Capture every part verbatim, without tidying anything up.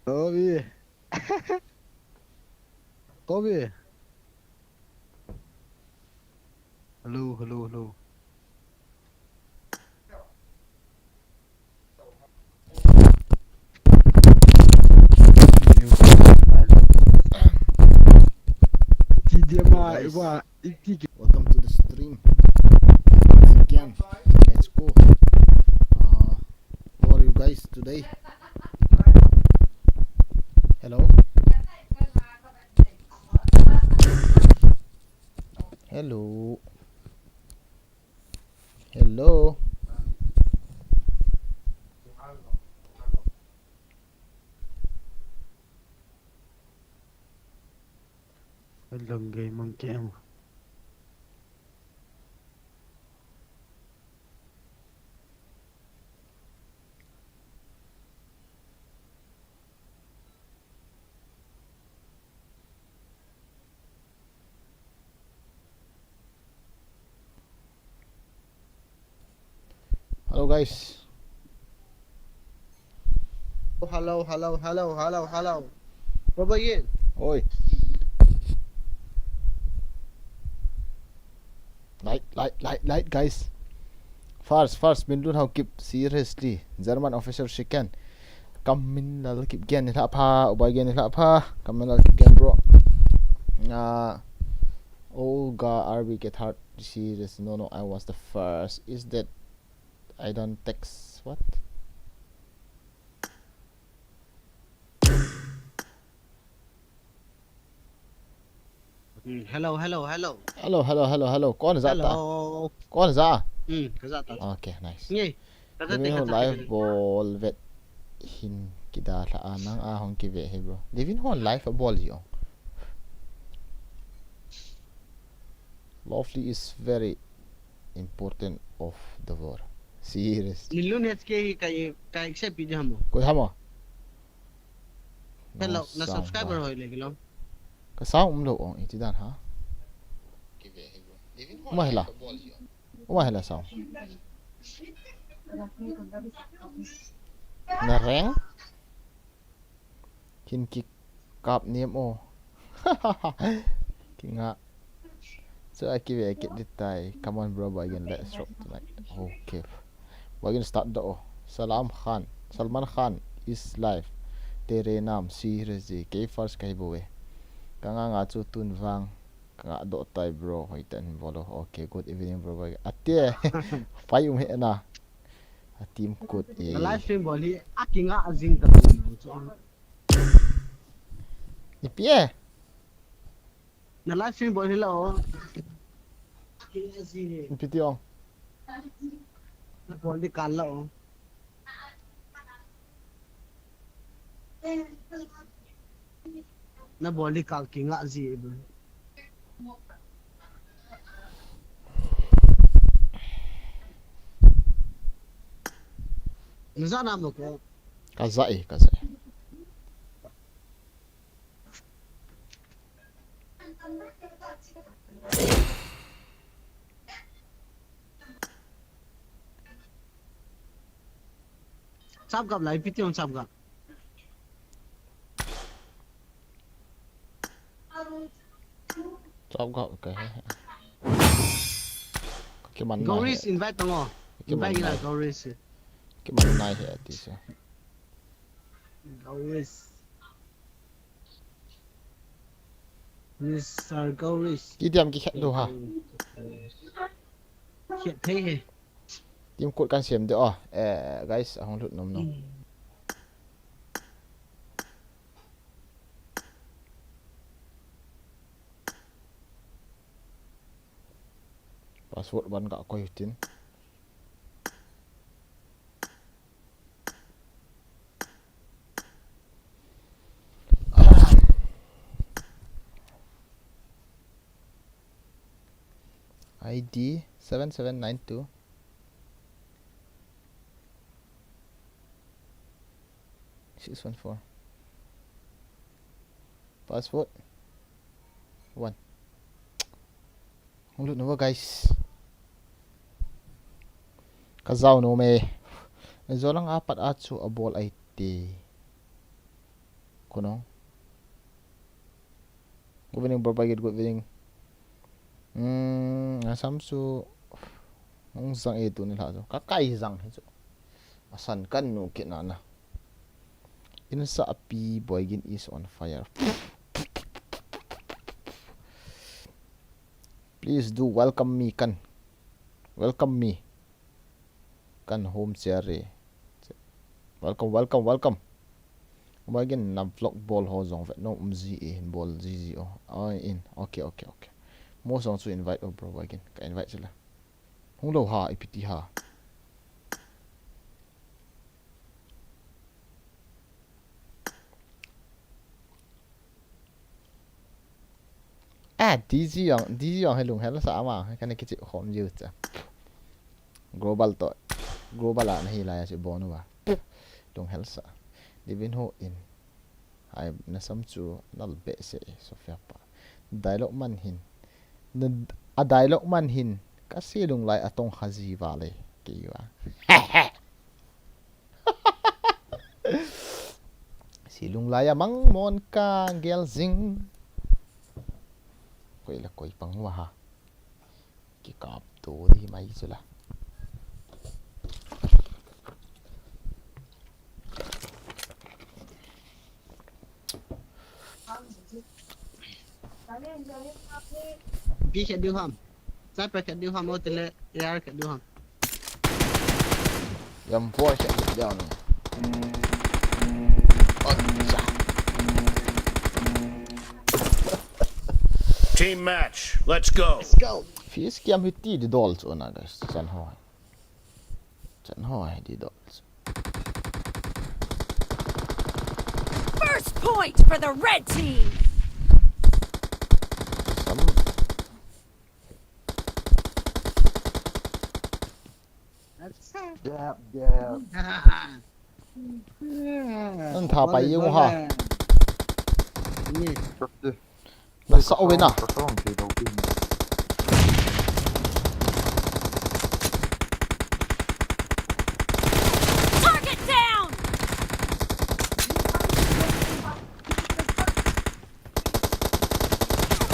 Kobe. Kobe. Hello, hello, hello. Welcome to the stream. Again, let's go. Uh, how are you guys today? Hello? Hello? Hello? Hello, gay monkey. Hello, guys. Hello, hello, hello, hello, hello. Bro Boy Gen. Oi. Light, light, light, light, guys. First, first, min lun hao kip, seriously. German officer she can. Kamin lal kip gen ni la pha, Ubai gen ni la pha. Kamin lal kip gen, bro. Uh, Olga R B K third, serious. No, no, I was the first. Is that I don't text what? Hmm, hello, hello, hello. Hello, hello, hello, hello. Kon za ta? Hello. Kon za? Hmm, ka za ta. Okay, nice. Nge. Ka za te, ka za te. Live bol vet hin kida la a nang a hong kive he, bro. Living hon live a bol yo. Lovely is very important of the world. Serious. Nilun H K hi kai, kai accept pi di hamo. Koi hamo? Hello, no na sound subscriber ba. Hoi le kilo. Ka sound um lo ong iti dan ha. Uma hela. Uma hela sound. Na reng? Kin ki kap nem o. Kinga. So I give it a kid tai. Come on, bro, boy, again, let's rock tonight. Okay. Boy, again, start the o. Salam Khan. Salman Khan is live. Tere naam serious ji. Kei first kahi bo e. Kanga nga chu tun vang. Kanga do tai, bro. Hoi tan bolo. Okay, good evening, bro, boy. Ate. Pai um he na. A team kut e. Na live stream bol hi a kinga a jing ta. Ipi e? Na live stream bol hi la o. A kinga a jing e. Ipi ti ong? Na bol di kal la o. Na bol di kal kinga a jing e. Na za na mo ko. Ka za e, ka za e. Chap gap lai, ipi ti ong chap gap. Chap gap ka he. Ka kiman nai Gauris he. Invite tang o. Ka kiman nai. Invite ila Gauris. Ka kiman nai he ati sa. Gauris. Mister Gauris. Ki diam ki khet do ha. Khet thei he. Team code kan sem de o. Eh, guys, ahung lut nom nom. Hmm. Password ban ka koi tin. I D seven seven nine two six one four. Password. One. Hung lut nova, guys. Ka zau nom e. Zolang a pat a chu a bol ai ti. Kono. Good evening, bro. Good evening. Hmm, asam su. Hung zang e tuni lha su. Ka kai zang hi su. Asan kan nu kit na na. Insa api Boigin is on fire. Please do welcome me kan. Welcome me. Kan home share re. Welcome, welcome, welcome. Boigin na vlog bol ho jong vet nom um ji e hin bol ji ji o. Ai in. Okay, okay, okay. Mo jong chu invite o bro Boigin. Ka invite sila. Hung lo ha, ipi ti ha. Ah, D G jong, D G jong hi lunghel sa ama, kana kichi khom jiu cha. Global to, global a na hi lai a si bonu ba. Lunghel sa. Divin ho in. Ai, na sam chu nal be se, Sofia pa. Dialogue man hin. Na, a dialogue man hin. Ka si lung lai a tong kha ji va le. Ki wa. Si lung lai a mang mon ka gel jing. Koi la koi pang wa ha. Ki kap to di mai chu la. Bi khat diu ham. Sniper khat diu ham, o tele A R khat diu ham. Yam four khat diu ham. Acha. Team match. Let's go. Let's go. Fis kiam hi ti di dol chu na guys. Chan ho. Chan ho hi di dol chu. First point for the red team. Sam. Jab, jab. Nan tha pai yung ha. Ni. Chop di. Na sa o na. Patong, patong, patong, patong. Target down!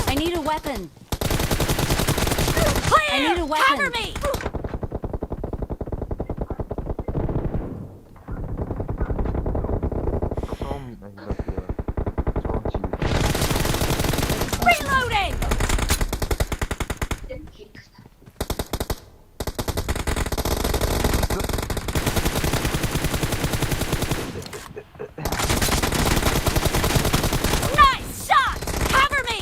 I need a weapon. Clear! I need a weapon. Cover me! Reloading! Nice shot! Cover me!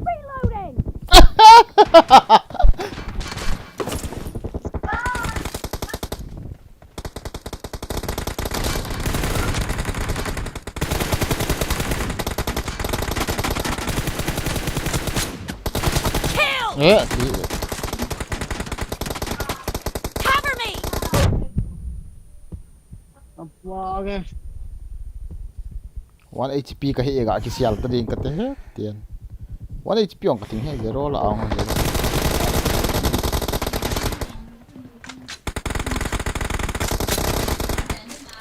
Reloading! Kill! Eh, di. Cover me! Apa ke? One H P ka hi ga kisial ta ding ka te he, tian. One H P ong ka ting he, zero la ong zero.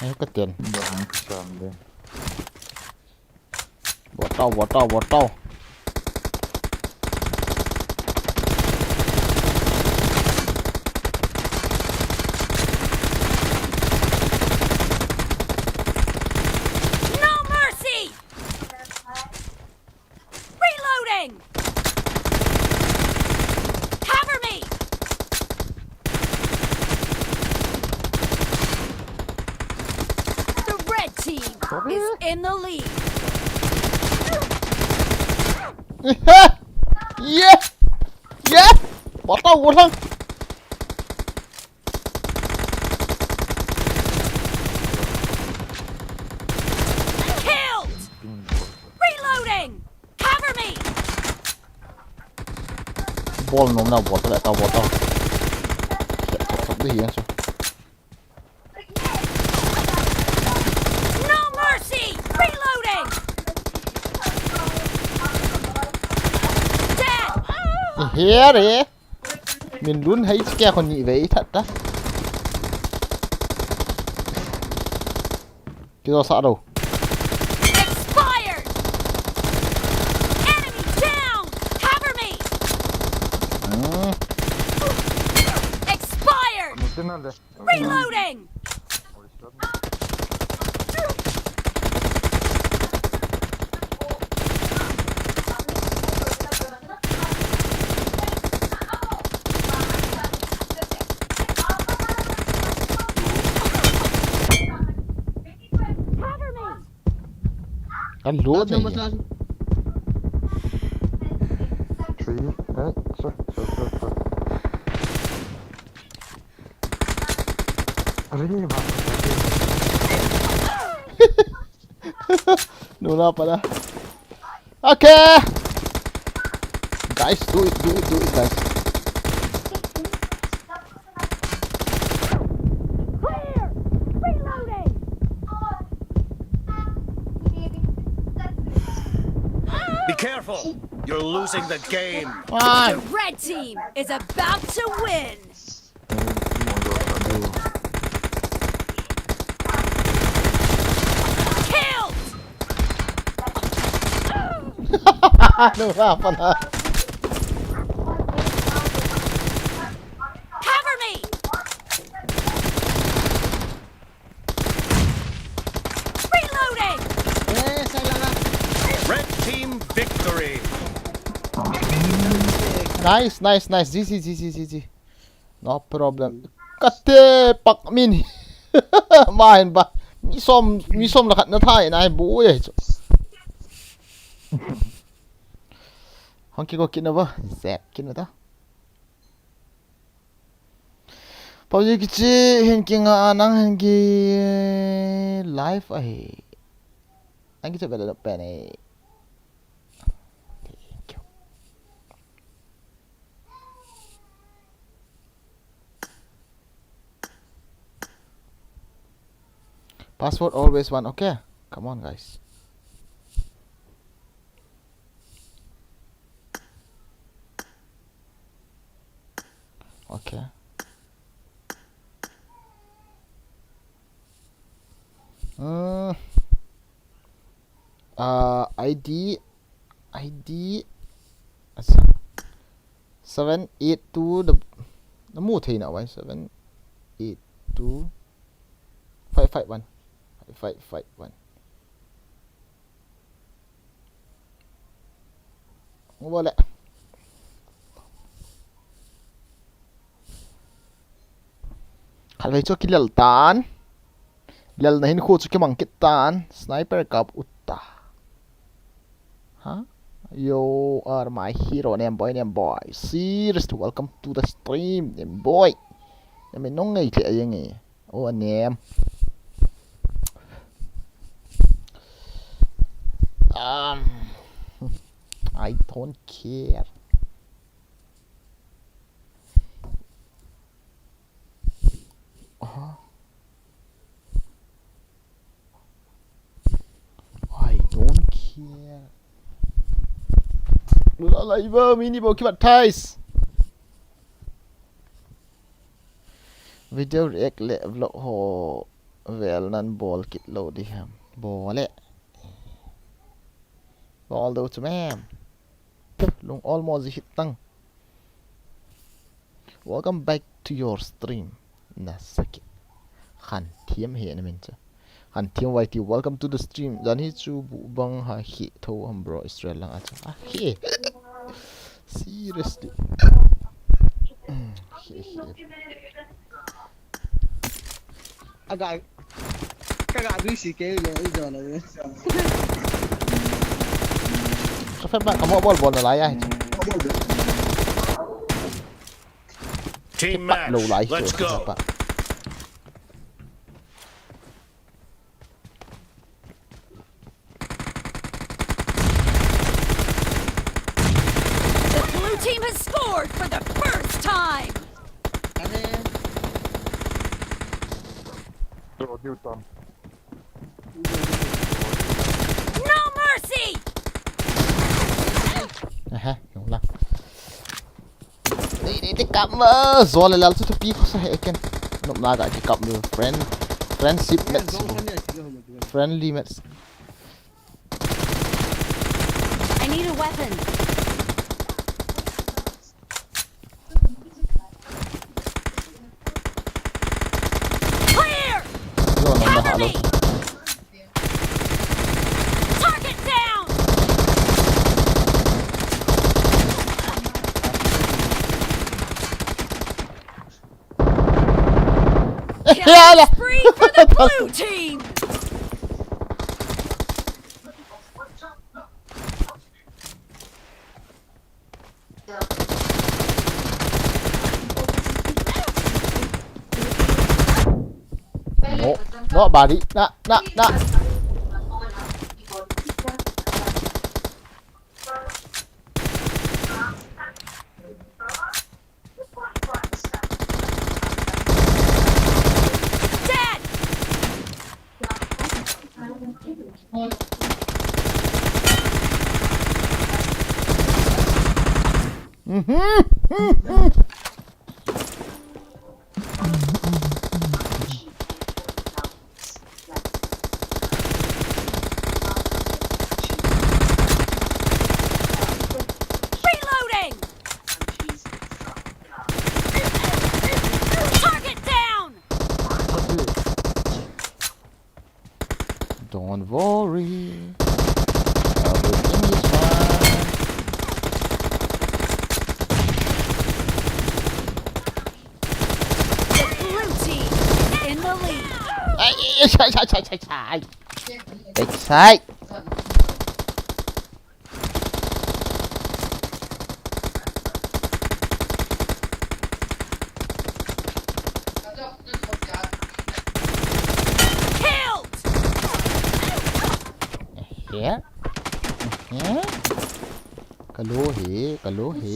Ai ka tian. Bang ka sam de. Botao, botao, botao. No mercy! Reloading! Cover me! The red team is in the lead. Yeah! Yeah! Botao, botao. Killed! Reloading! Cover me! Bol nom na bol ta, ta bol ta. Sap, sap, sap, di hian su. No mercy! Reloading! Dead! Here. Min lun hei kya khon ni vei that ta. Kilo sa lo. Expired! Enemy down! Cover me! Hmm. Expired! Reloading! Kan load nahi hai. Three. Eh, sir, sir, sir, sir. Arey, baap re. Nuna pala. Okay. Guys, do it, do it, do it, guys. Clear! Reloading! Be careful! You're losing the game. Come on. The red team is about to win. Killed! Nuna pala. Cover me! Reloading! Eh, sa lang ah. Red team victory. Nice, nice, nice. G G, G G, G G. No problem. Kate pak min. Main ba. Mi som, mi som la khat na thai na bu ye chu. Hong ki ko kin na ba. Zep kin na ta. Pauji kichi hin ki nga nang hin ki live ahi. Nang kichi bela pen e. Thank you. Password always one. Okay, come on, guys. Okay. Hmm. Ah, I D, I D, asa, seven eight two, the, na mu thei na vai, seven eight two, five five one, five five one. Vale. Khatvei chu kilel tan. Lelna hinkho chu kimang kit tan. Sniper kap u ta. Huh? You are my hero, Nem boy, Nem boy. Seriously, welcome to the stream, Nem boy. Nem nong ngai tle ayeng e. Oh, Nem. Um, I don't care. Uh-huh. I don't care. Lala iba mini bo kibat tais. Video react le vlog ho vel nan bol kit lou di ham. Bol le. Bol dou chu mem. Lung almost hit tang. Welcome back to your stream. Na sakit. Khan thiam he na min cha. Khan thiam Y T, welcome to the stream. Jan hi chu bu bang ha hi tho ham bro Israel lang a cha. Ah, he. Seriously. He, he. Aga, kaga dui si ke le i jo na. Sa fe ba ka mo bol bol na lai ai. Team match. Lou lai. Let's go. The blue team has scored for the first time. Are. Throw you some. No mercy! Aha, yung lang. Dei, dei, dei, kap mo. Zol le lal chu thupi khosa he ken. Nop na ga ki kap mo friend. Friendship match. Zol khan ya, sige, ho, sige. Friendly match. I need a weapon. Clear! Yo, no, no, Cover me! Target down! Killing spree for the blue team! No, no, buddy. Na, na, na. Dead! Mhm. Reloading! Target down! Don't worry. Everything is fine. The blue team in the lead. Ai, ai, ai, ai, ai, ai, ai. Excite. Killed! Ehe. Ehe. Kalo he, kalo he.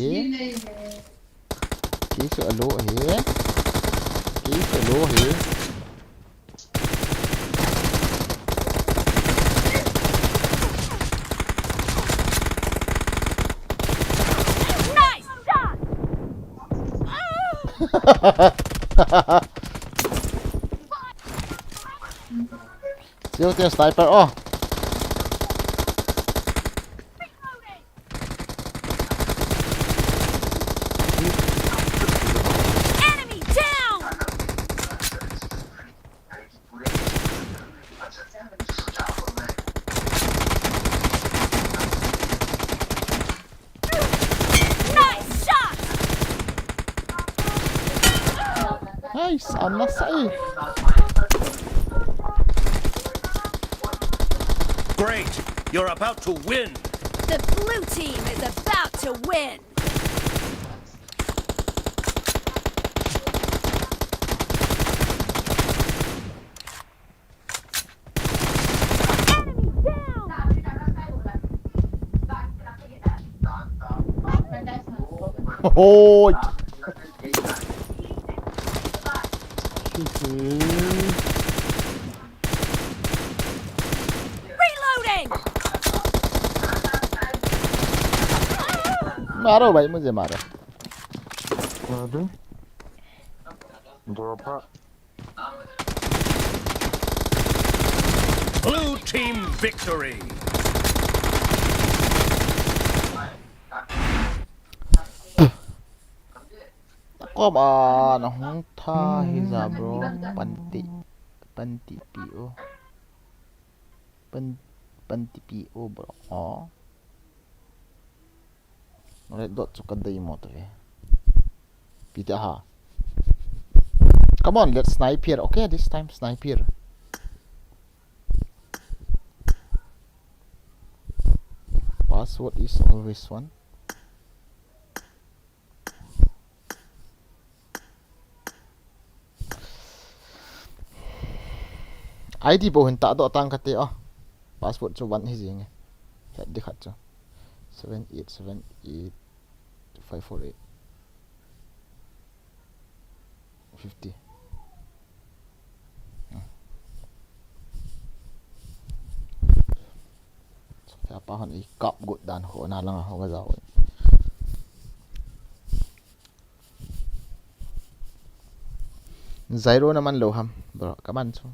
Kei chu alo ahi. Kei chu alo ahi. Nice shot! Sio te sniper, oh. Enemy down! Nice shot! Nice, anasa eh. Great! You're about to win! The blue team is about to win! Enemy down! Hoi. Reloading! मारो भाई, मुझे मारो। मार दो। Drop. Blue team victory. Kom a na hung tha hi ja, bro. Panti, panti pi o. Pan, panti pi o, bro. Oh. Red dot chu ka dei mo ta ve. Pi ta ha. Come on, let's snipe here. Okay, this time snipe here. Password is always one. I D bou hin tahdoh tang kate o. Password chu one hi jing e. Het di khat chu. Seven eight seven eight five four eight. Fifty. Hmm. Sa pa hon i kap got dan ho na lang ho ga jao. Zero na man lou ham, bro, ka man chu.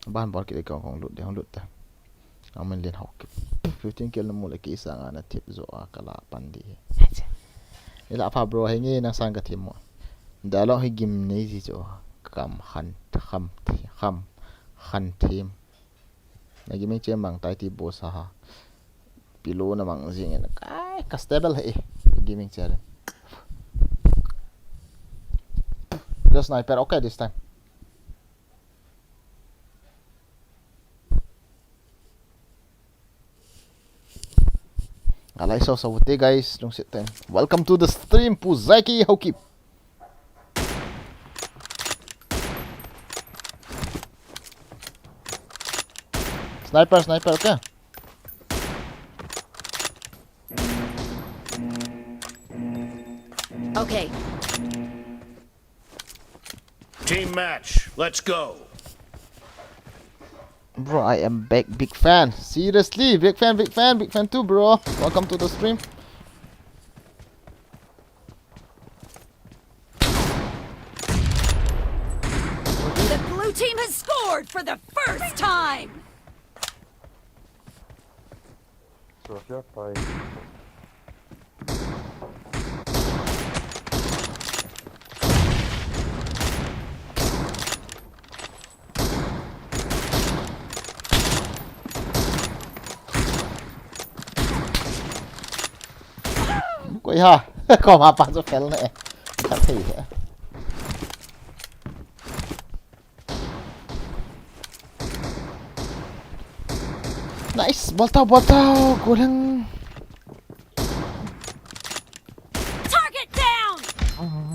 Ban bol kit le kong kong lut de, hong lut ta. Amen len hok. Fifteen kill na mu le kei sanga na thip jo a kala pan di. Ila pha bro, henge nang sang ka thim mo. Dialogue hi gim nei ji jo. Kam khan, kham, kham, khan thim. Na giming che mang tai ti bo sa ha. Pillow na mang jing in. Kai, ka stable he. Giming che. The sniper, okay this time. Alai so so te guys, lungset ten. Welcome to the stream, Pu Zaki Haokip. Sniper, sniper, okay. Okay. Team match, let's go. Bro, I am back, big fan. Seriously, big fan, big fan, big fan too, bro. Welcome to the stream. The blue team has scored for the first time. Sofia pai. Koi ha. Kom ha pa chu fel ne. Ka thei he. Nice, bol tau, bol tau, gulang. Target down!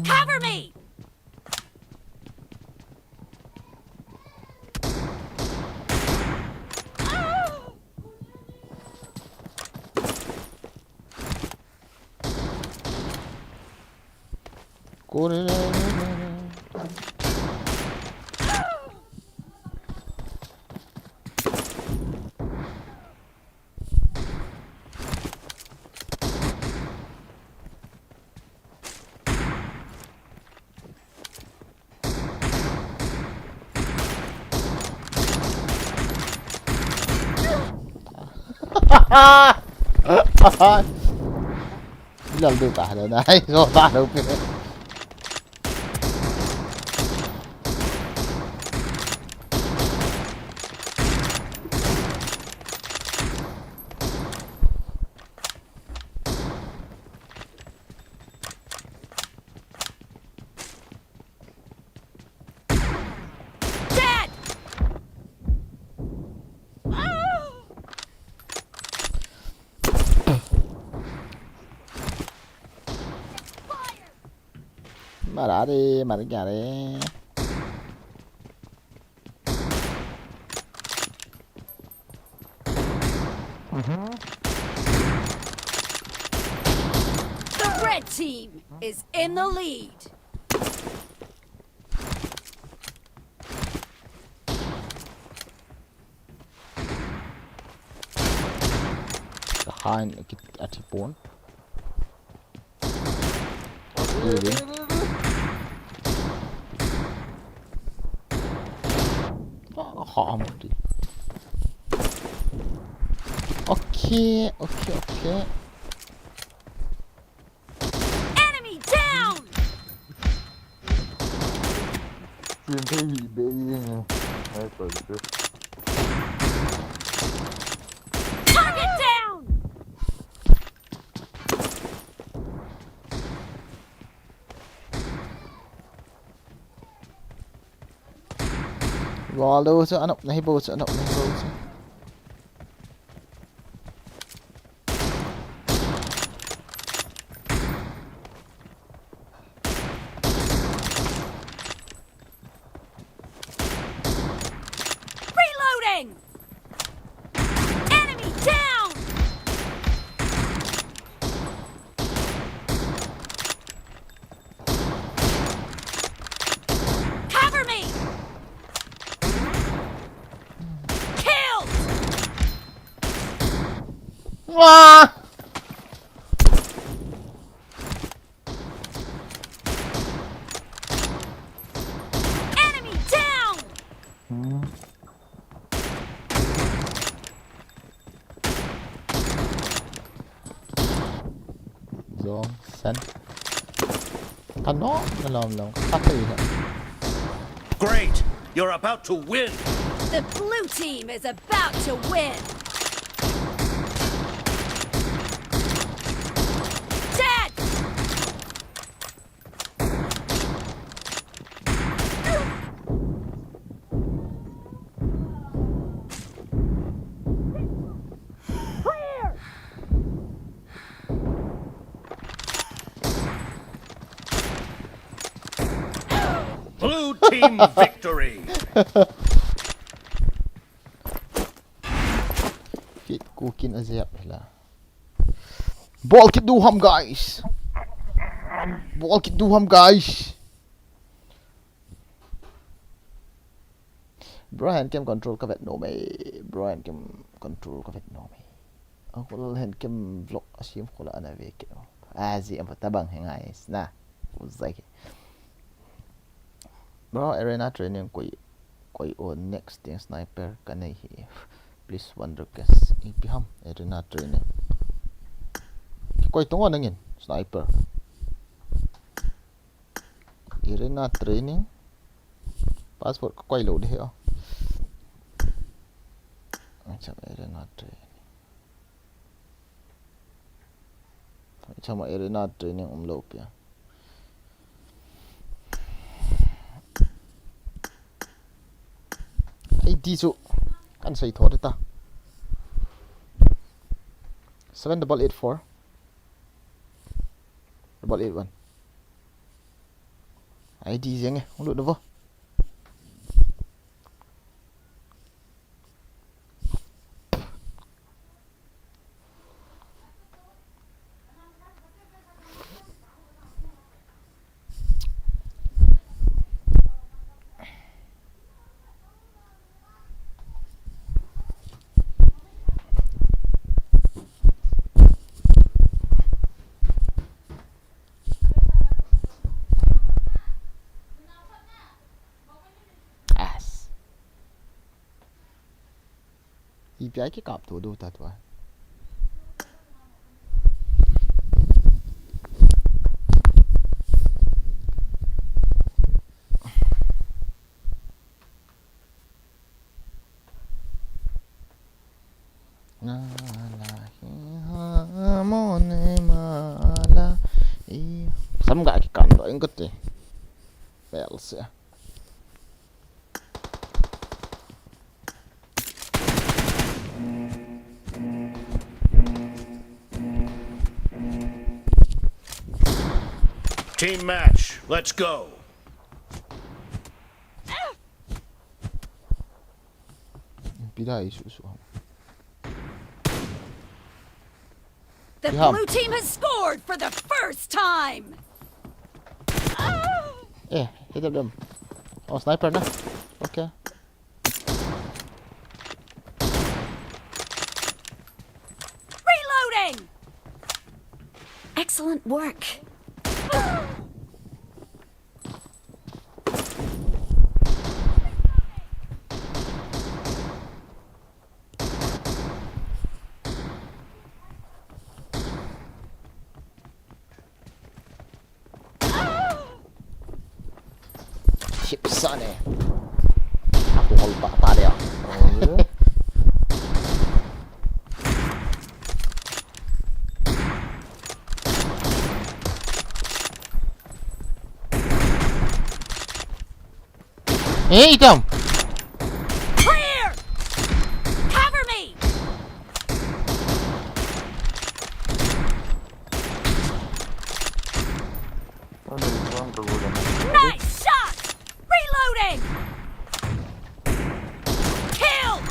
Cover me! Lal du ta lou na, ai, so ta lou pe. Dead! Mara re, mara kya re? The red team is in the lead. Behind, a kit, a tipon. Really? Ah, ha, mati. Okay, okay, okay. Enemy down! Team thei hi be i nge. Ai, pa chu. Target down! Waldo chu anop nahi bou chu, anop nahi bou chu. Reloading! Enemy down! Cover me! Killed! Wah! Enemy down! Hmm. Dong, sen. Kano, nalom long. Kati ha. Great! You're about to win! The blue team is about to win! Dead! Blue team victory! Fit cooking a zep hila. Ball kit du ham, guys. Ball kit du ham, guys. Bro, hand cam control ka vet nom e. Bro, hand cam control ka vet nom e. Uncle hand cam vlog a sim khola ana ve kit nom. A zi am ta bang he, guys. Na. Uzai ke. Bro, arena training koi, koi o next thing sniper ka nei hi. Please one request. Ipi ham arena training. Koi tung o nangin sniper. Arena training. Password ka koi lou de he o. Acha arena training. Chama arena training um lou pia. I D chu kan sei tho de ta. Seven double eight four double eight one. I D jeng e, hung lut de vo. As. Ipi a kikap tu du ta tua. Nala hi ha mone mala i. Sam ga kikan do ing kati. Pel se. Team match, let's go. Pida isu su. The Iham. Blue team has scored for the first time. Eh, hit them. Oh, sniper na. Okay. Reloading. Excellent work. Hipsane. Aku hol pa ta dia. Hey, itam. Clear! Cover me! Nice shot! Reloading! Killed!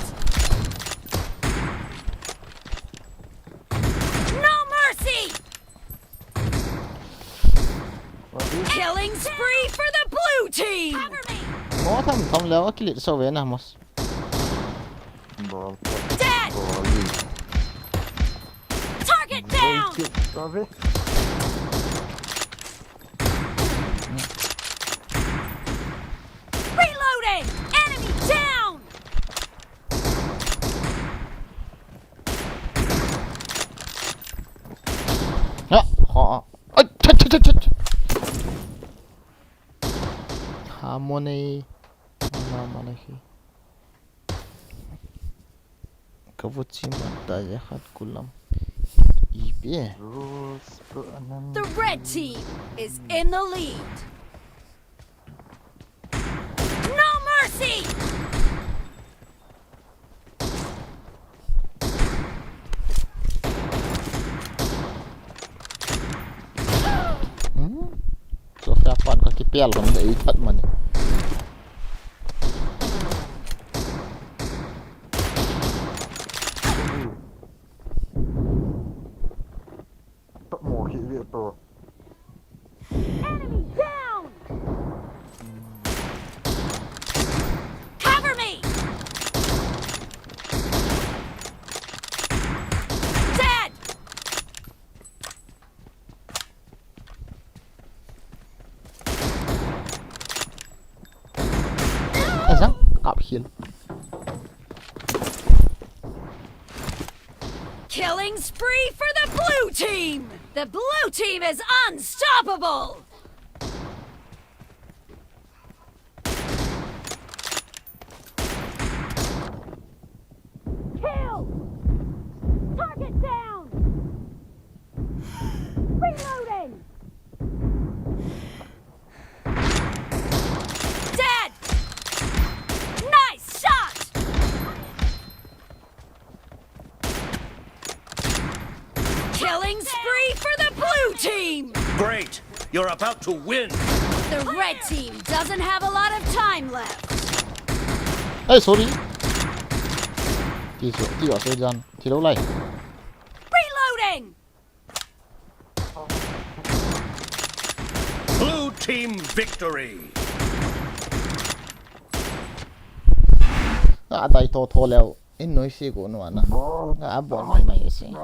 No mercy! Killing spree for the blue team! Cover me! Mo tham tham leo kilit so ve na mos. Ball. Dead! Ball. Target down! Ball. Reloading! Enemy down! Ha, ha. Money. Mama na khi. Kavuchi mata ya khat kulam. Ipi. The red team is in the lead. No mercy! Hmm? Sophia pan ka kipel lam de i pat mani. Mo khi ve to. Enemy down! Cover me! Dead! Kasang kap hin. Killing spree for the blue team! The blue team is unstoppable! Kill! Target down! Reloading! Dead! Nice shot! Killing spree for the blue team! Great! You're about to win! The red team doesn't have a lot of time left. Hey, sorry. Ti so, ti so jan. Ti lo lai. Reloading! Blue team victory! Nga dai to tho leo. In noi si ko no ana. Nga bon mai mai si.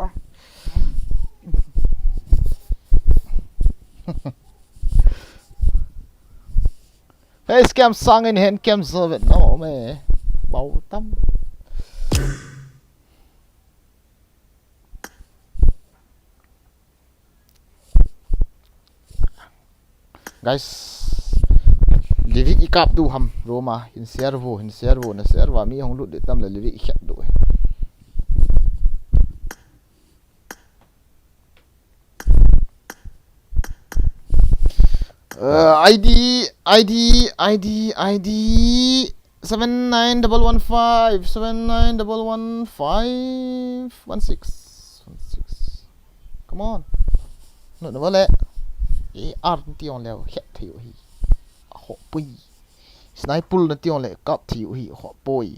Hey, scam sang in hand cam so vet no me. Bau tam. Guys, livik i kap du ham, Roma, hin share vo, hin share vo, na share va, mi hong lut de tam le livik i khat du. Uh, I D, I D, I D, I D. Seven nine double one five, seven nine double one five, one six, one six. Come on. No, no, vale. A R ti ong leo, het thei u hi. A ho pui. Sniper na ti ong le, kap thei u hi, ho pui.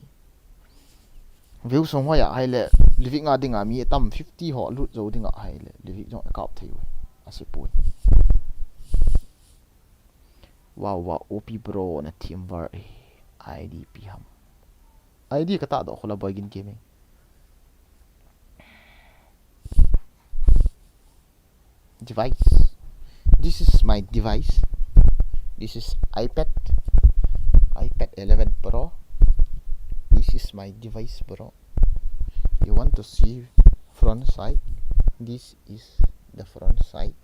View song ho ya hai le, livik nga dinga mi tam fifty ho lut zo dinga hai le, livik jong kap thei u. A si pui. Wow, wow, O P bro na team war eh. I D pi ham. I D ka ta do khola boy gin game. Device. This is my device. This is iPad. iPad eleven Pro. This is my device, bro. You want to see front side? This is the front side.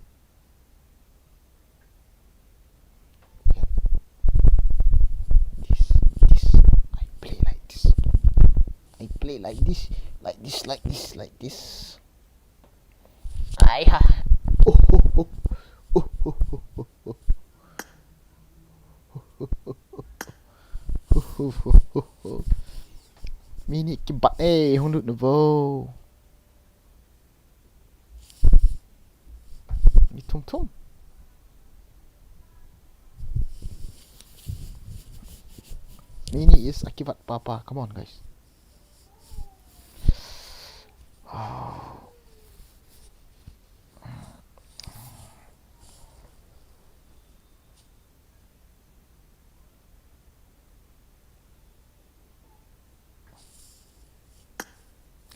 This, this, I play like this. I play like this, like this, like this, like this. Ai ha. Oh, oh, oh. Oh, oh, oh, oh, oh. Mini kibat eh, hundut nebo. Mi thum thum. Mini is a kivat papa. Come on, guys. Oh.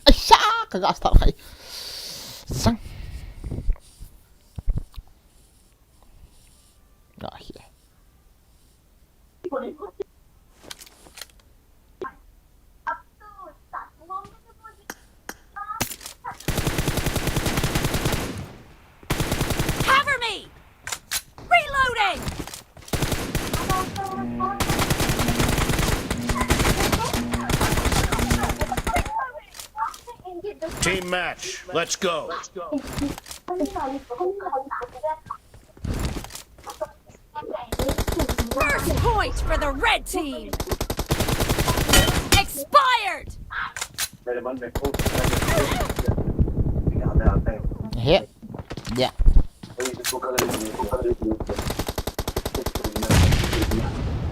Aisha, ka ga start khai. Zang. Ga hi. Cover me! Reloading! Team match. Let's go. First point for the red team. Expired. He. Ya.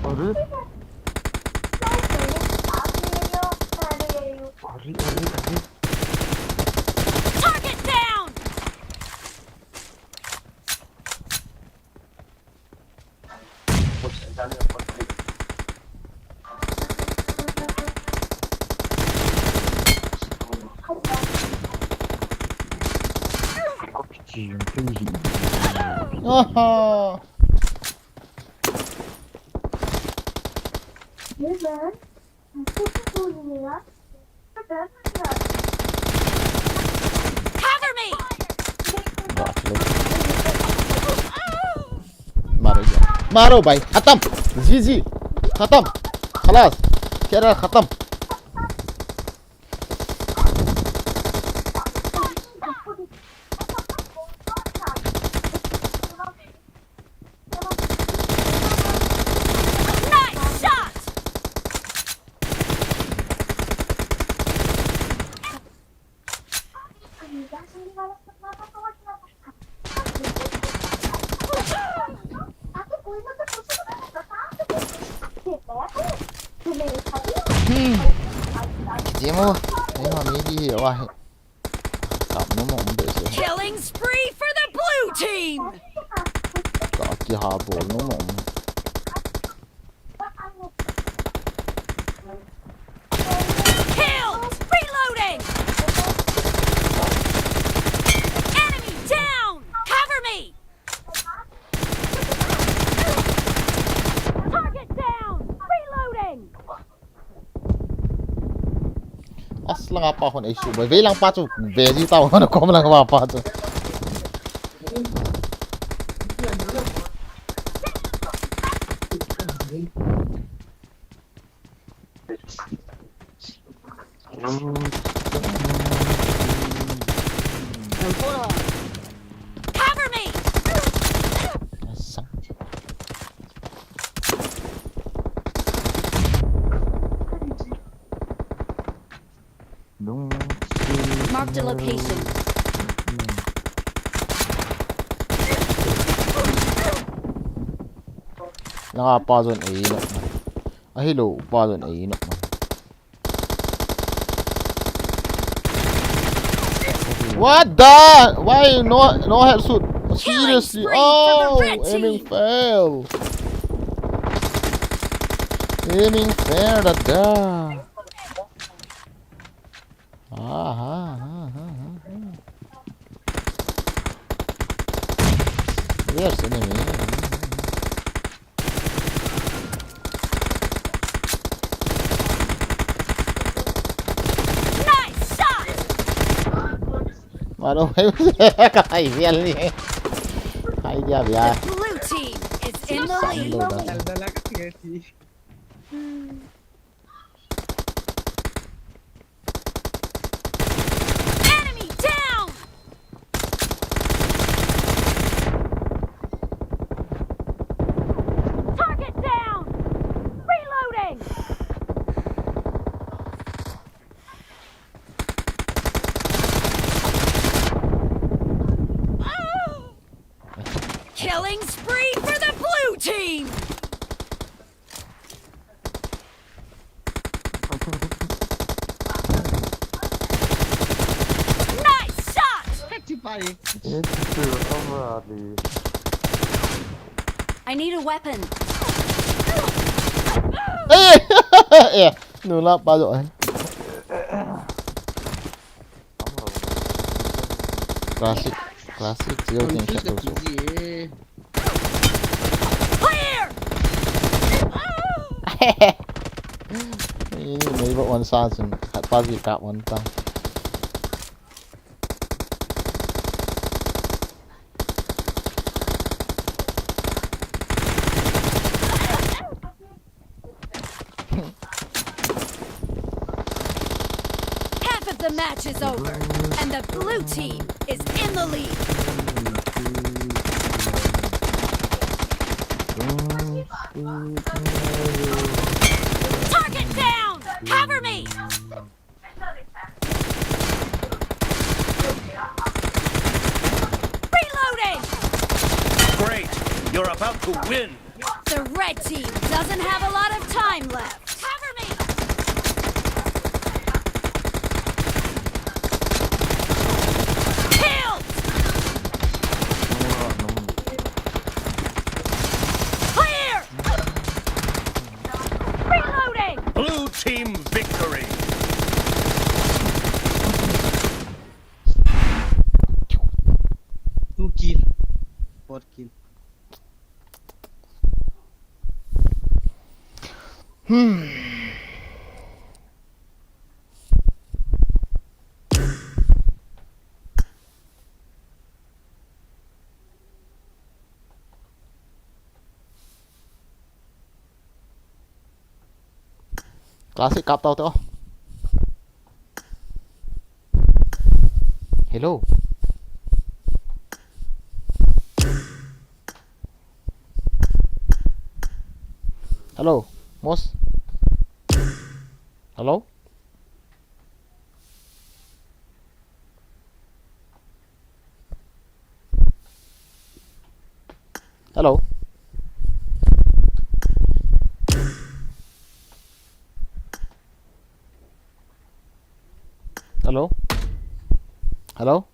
Arey. Arey, arey, arey. Target down. Oho. Cover me. मारो यार, मारो भाई, खत्म। जीजी। खत्म। खलास। कैरियर खत्म। Nice shot. Hmm. Jemo, ni ho mi di hi wa hi. Kap no mo um be se. Killing spree for the blue team. Ka ki ha bol no mo um. Killed. Reloading. Enemy down. Cover me. Target down. Reloading. As lang apa hon ai su bai. Vei lang pa chu. Vei ji tao hon kom lang apa pa chu. Cover me. Asa. Lung. Marked a location. Langa pa zon ei no. Ahilo pa zon ei no. What the? Why no no headshot? Seriously? Spree for the Oh, red aiming team. Fail. Aiming fail, dada. Ah, ha, ha, ha, ha, ha. There's enemy. Nice shot. Maro, hai vial ni. Hai dia bia. Blue team is in the Sam lead. lo da. Dala-dala ka tiga ti. Enemy down. Target down. Reloading. Killing spree for the blue team. Nice shot. Kati pai. Esse foi o Avrali. I need a weapon. Eh! Eh, nula pa do eh. Classic, classic, zero tension Confuse also. ka ti. Clear. Ini may ba one sa sun. Khat pa di ka one ta. Half of the Match is over, and the blue team is in the lead. Target down! Cover me! Reloading! Great! You're about to win! The red team doesn't have a lot of time left. Cover me! Killed! Clear! Reloading! Blue team victory! Two kill. Four kill. Hmm. Classic kap tau te o. Hello. Hello, Moss. Hello. Hello. Hello. Hello.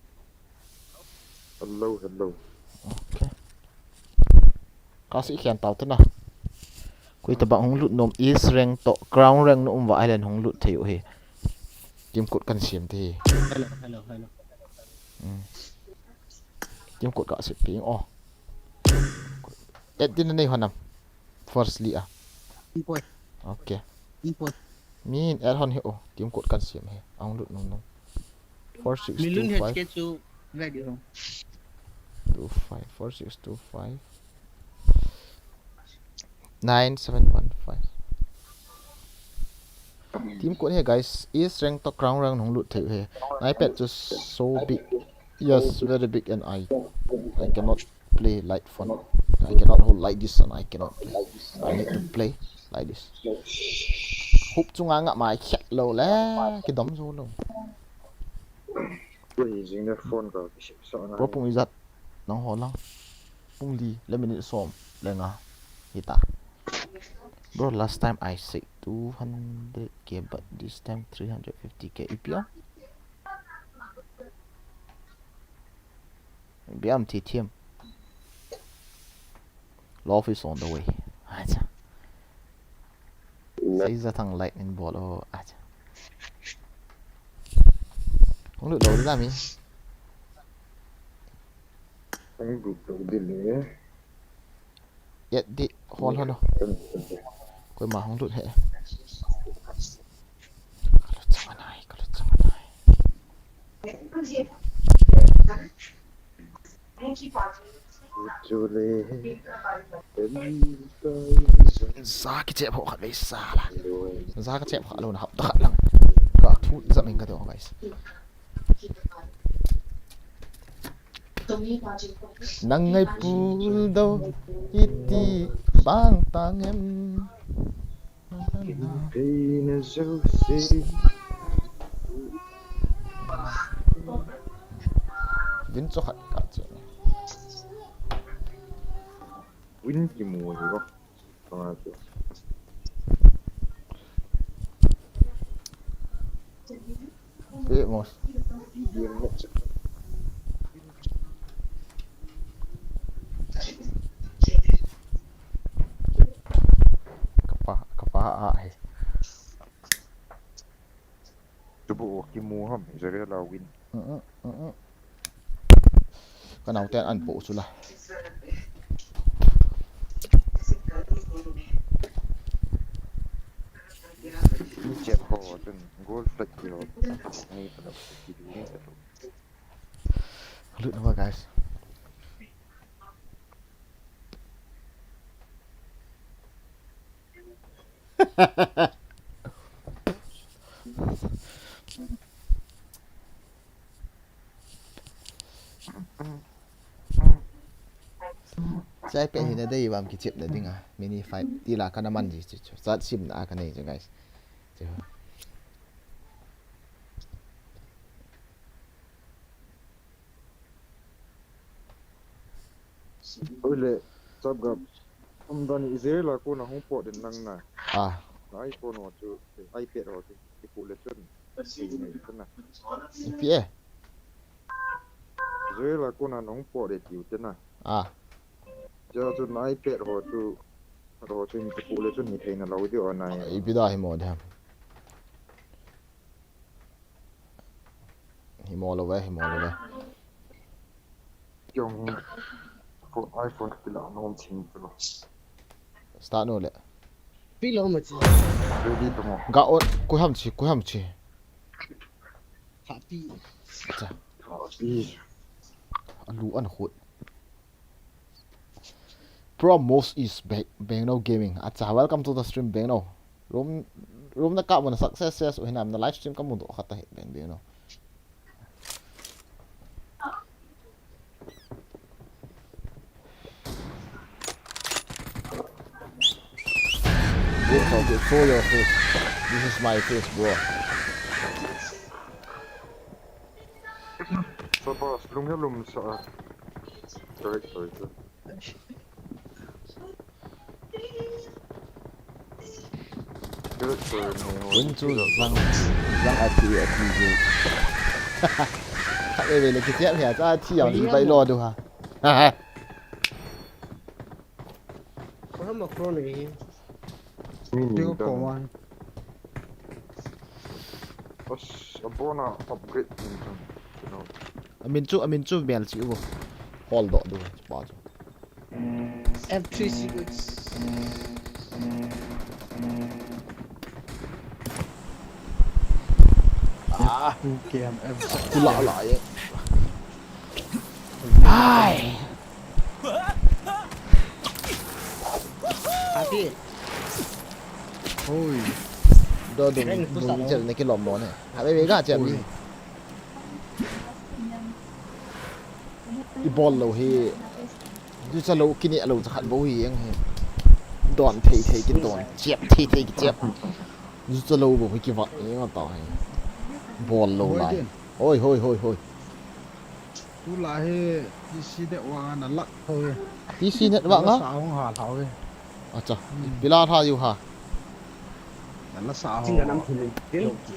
Hello, hello. Okay. Classic khen tau te na. Koi tabang hung lut nom, East rank to Crown rank na um va, Island hung lut thei u hi. Team code kan siam te hi. Hello, hello, hello. Hmm. Team code ka siam ping o. Add din na nei hon am. Firstly a. Import. Okay. Import. Min add hon hi o. Team code kan siam hi. Ahung lut nom nom. Four six two five. Milun H K chu ready ho. Two five, four six two five. Nine seven one five. Team code hi guys, East rank to Crown rank hung lut thei u hi. My pad just so big. Yes, very big and I, I cannot play light phone. I cannot hold like this and I cannot play. I need to play like this. Hup chunga nga mai khet lou le, kidom jou lou. Koi jing le phone ka kisip sa na. Bro, pung ijat nang ho lang. Pung li le minute som le nga hita. Bro, last time I said two hundred K, but this time three hundred fifty K. Ipi a? Biam thi thiam. Love is on the way. Acha. Sei ja thang light in bol o. Acha. Hung lut lou ding a mi. Hung lut lou ding le. Yet di hol hol lo. Koima hung lut he. Ka lut chang anai, ka lut chang anai. Chu le. Ja kichep ho khat vei sa la. Ja kichep khat lou na hap ta khat lang. Ka thu jam in ka do guys. Nang ngai pul do iti bang tang em. Peina jouse. Win chu khat ka chu. Win kimu hi lo. Kama chu. Pe mos. Kapa, kapa a he. Tubu kimu ham, Israel a win. Mm, mm, mm, mm. Ka naoten an po chu la. Ni chep ho chun goal flag ki ho. Ni pa lo ki du ni pa lo. Lut na ba, guys. Chai pe hi na dei bam kichep na dinga. Mini fight. Tila kana man ji chu chu. Chat sim na ka nei chu, guys. Chu. Oi le, chap gap. Umdan Israel a kona hung pot den lang na. Ah. Na iPhone ho chu, iPad ho chu, ipu le chun. Ipi e? Israel a kona hung pot de tiu te na. Ah. Chu chu na iPad ho chu, ho chu ipu le chun hi theina lo di o na. Ipi da hi mo de ham. Hi mo lo ve, hi mo lo ve. Kiong hi. Phone, iPhone kila nom ching tu lo. Start no le. Pi lo ma chi. Ready to mo. Ga on, ku ham chi, ku ham chi. Happy. Cha. Happy. Alu an khut. Pro Most is back, Bengno Gaming. Acha, welcome to the stream, Bengno. Room, room na ka mo na success, success, uhinam na live stream ka mu do khata he, Beng, Bengno. Good for good. Show your face. This is my face, bro. Sabas, lung ya lum sa. Correct, correct. Correct, correct. Win chu zang, zang a thi, a thi ju. Kha ve ve le kichep hia cha thi yang li bai lo du ha. Ha ha. Ko ham a kro ni. Ni ni Zero dan. Four one. As, abona upgrade ni chu. You know. Amin chu, amin chu mel chi u. Hol do du pa chu. F three sequence. Ah, two K M F. Kula la ye. Ai. Ati. Oi. Do do. Rank tu sa mo lo. Chel ne ki lom mo ne. Ha be be ga chel ni. I bol lo hi. Ju cha lo kini lo cha khat bo hi ang hi. Don thei thei ki don. Chep thei thei ki chep. Ju cha lo bo hi ki va. Ni ma ta hi. Bol lo lai. Hoi, hoi, hoi, hoi. Tulai hi T C network a na lak tho e. T C network a? Sa hung ha thau e. Acha. Hmm. Pila tha yu ha. Na la sa ho. Chinga nam thun ni.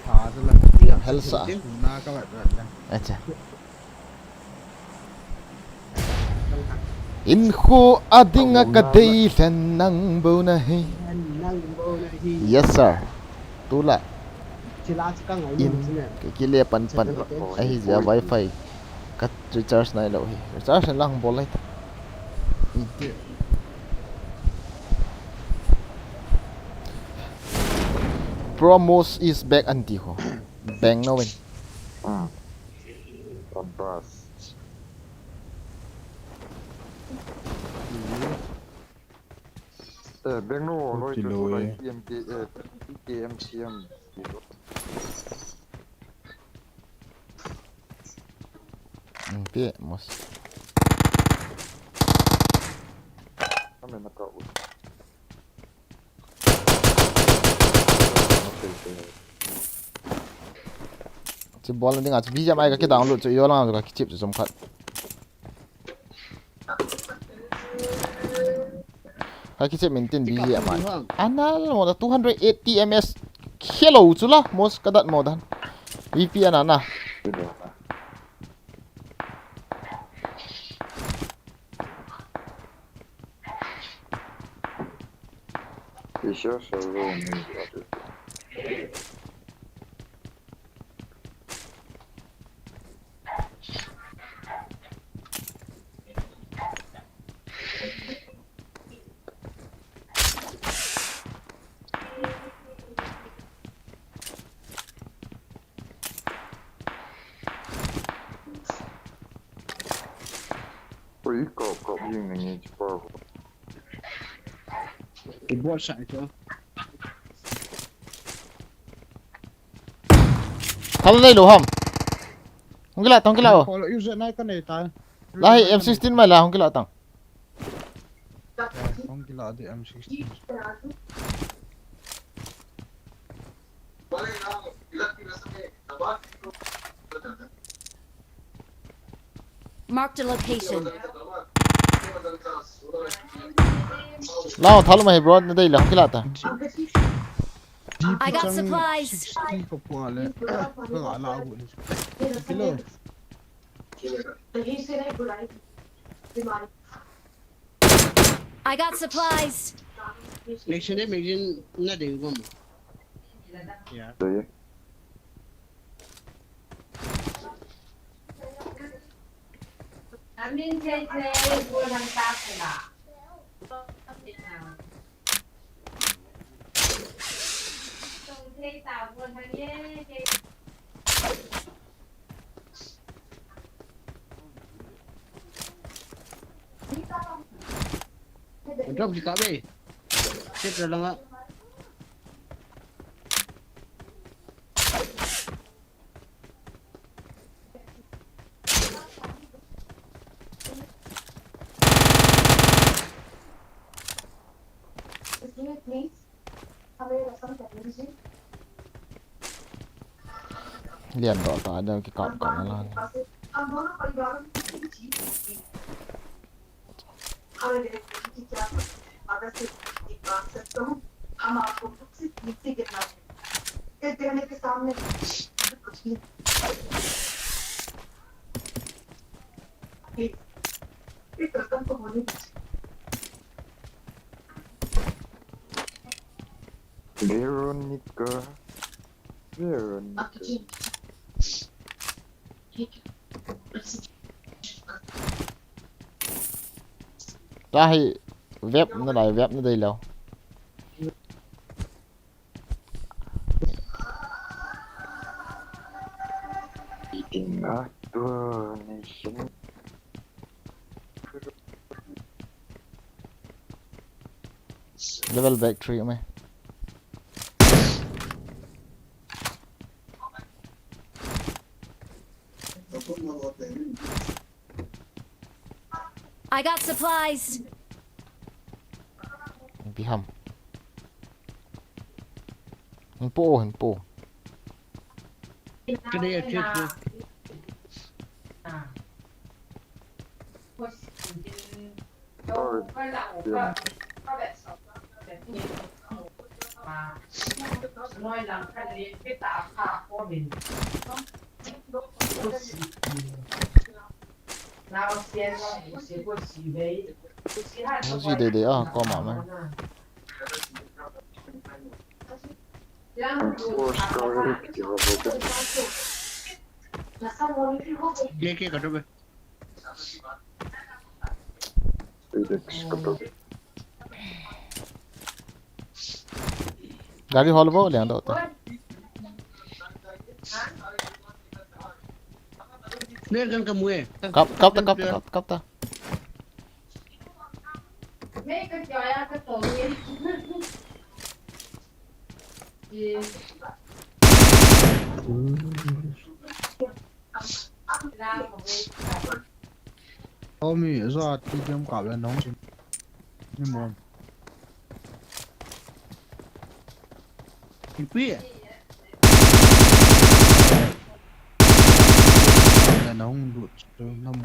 Tha sa la. Hel sa. Na ka vat vat la. Acha. In khu a dinga ka dei lhen nang bo na hi. Nang bo na hi. Yes, sir. Tula. Chila chika ngai in, ni chine. Ke kile pan pan. Ahi ja wifi. Ka recharge nai lo hi. Recharge lang bol lai ta. Promos is back anti ho. Bang no win. Ah. Sabas. Eh, Bengno, loi chu tulai T M K, eh, T K M C M. Hmm, pi, mos. Kami naka-, Chu bol na dinga, chu B G M I ka ki download chu, yo lang ka ki chip chu chom khat. Ka ki chip min tin B G M I. Ana lo da two hundred eighty M S. Khelo chu la, mos ka dat mo dan. V P N ana. Asia server ni. Ui, kop, kop, jing na nge chu pa. I bol sa ito. Thal nei lo ham. Hung kila tang, kila o. Kolo user nai ka nei ta. Lai M sixteen mai la hung kila tang. Eh, kong kila de M sixteen. Marked a location. Lao, thalo mai bro, na dei le, kila ta. I got supplies. Sixty ko pua le. Ka la bu le. Kilo. I got supplies. Next time, magazine na dei ko. Yeah. Drop kita be. Sit dalam ah. Lian doh ta, dang kikap kap na lan. Veronica, Veronica. Tahi web na lai, web na dei lou. Eating a donation. Level back three me. I got supplies. Biham. Hinpo, hinpo. Today I check. Uzi dei dei a, koma me. Force ka ri ki ho ho ka. Ye ke ka to be. Felix ka to be. Gari hol bo le ando ta. Ne gan ka mue. Kap, kap ta, kap ta, kap, kap ta. Omi, zo ati game kap le nong. Ni mo. Ipi? Kap le nong lut. Nong.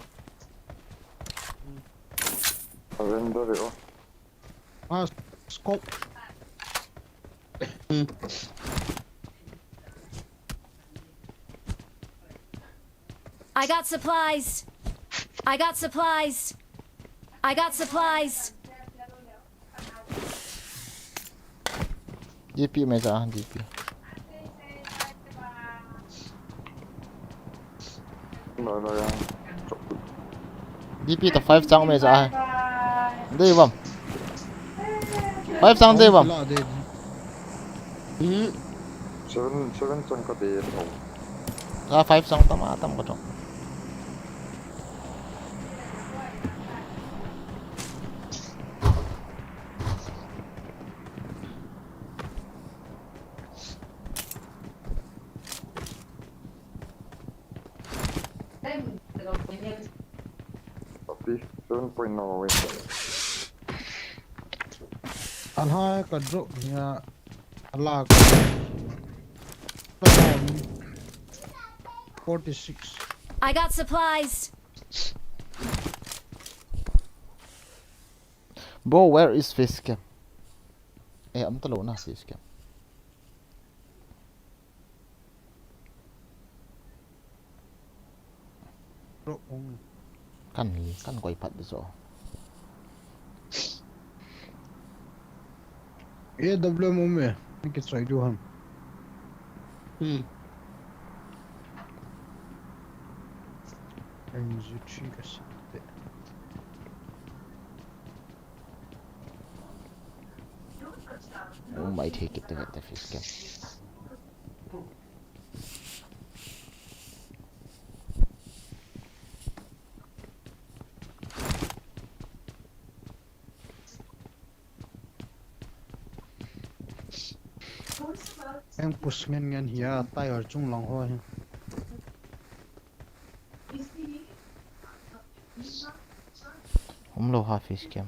Surrender o. Ah, scope. I got supplies. I got supplies. I got supplies. D P mai ja, D P. D P ta five chang mai ja. Dei bam. Five chang dei bam. Hmm. Seven, seven chang ka dei. Ah, five chang tam, ah, tam ka chang. Copy. Seven point no, wait. Alha ka drop nia. Ala. Forty-six. I got supplies. Bro, where is face cam? Eh, um talou na face cam. Drop um. Kan kan koi phat de so. A W M um e. Ni ki choi du ham. Hmm. M G three ka site. Oh my, take it, take it, the face cam. Eng push ngen ngen hia, tyre chung lang ho hi. Um lou ha face cam.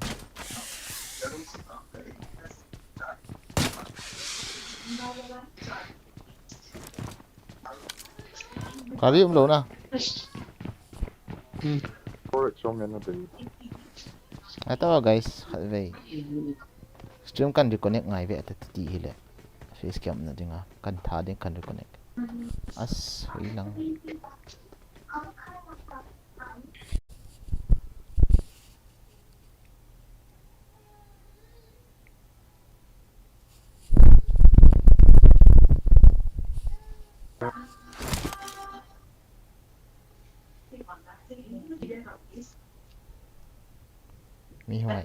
Kari um lou na. Hmm. Correct, so many things. Ata guys, khatvei. Stream kan reconnect ngai ve ata ti hile. Face cam na dinga kan tha ding kan reconnect. As hui lang. Mi hoi.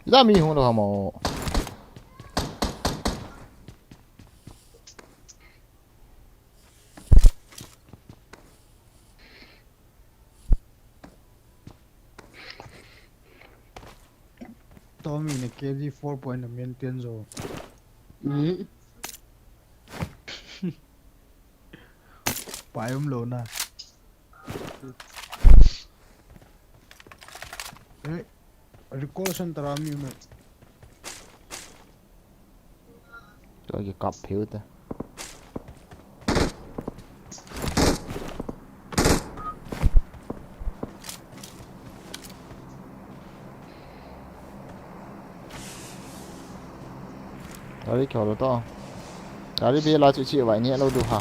Ida mi hung lou hamo. Tommy ne K D four point na maintain jo. Hmm. Pai um lou na. Eh, recall center a mi um e. Tua kikap phiu ta. Gari kihol to. Gari be la chu chi vai ni lo du ha.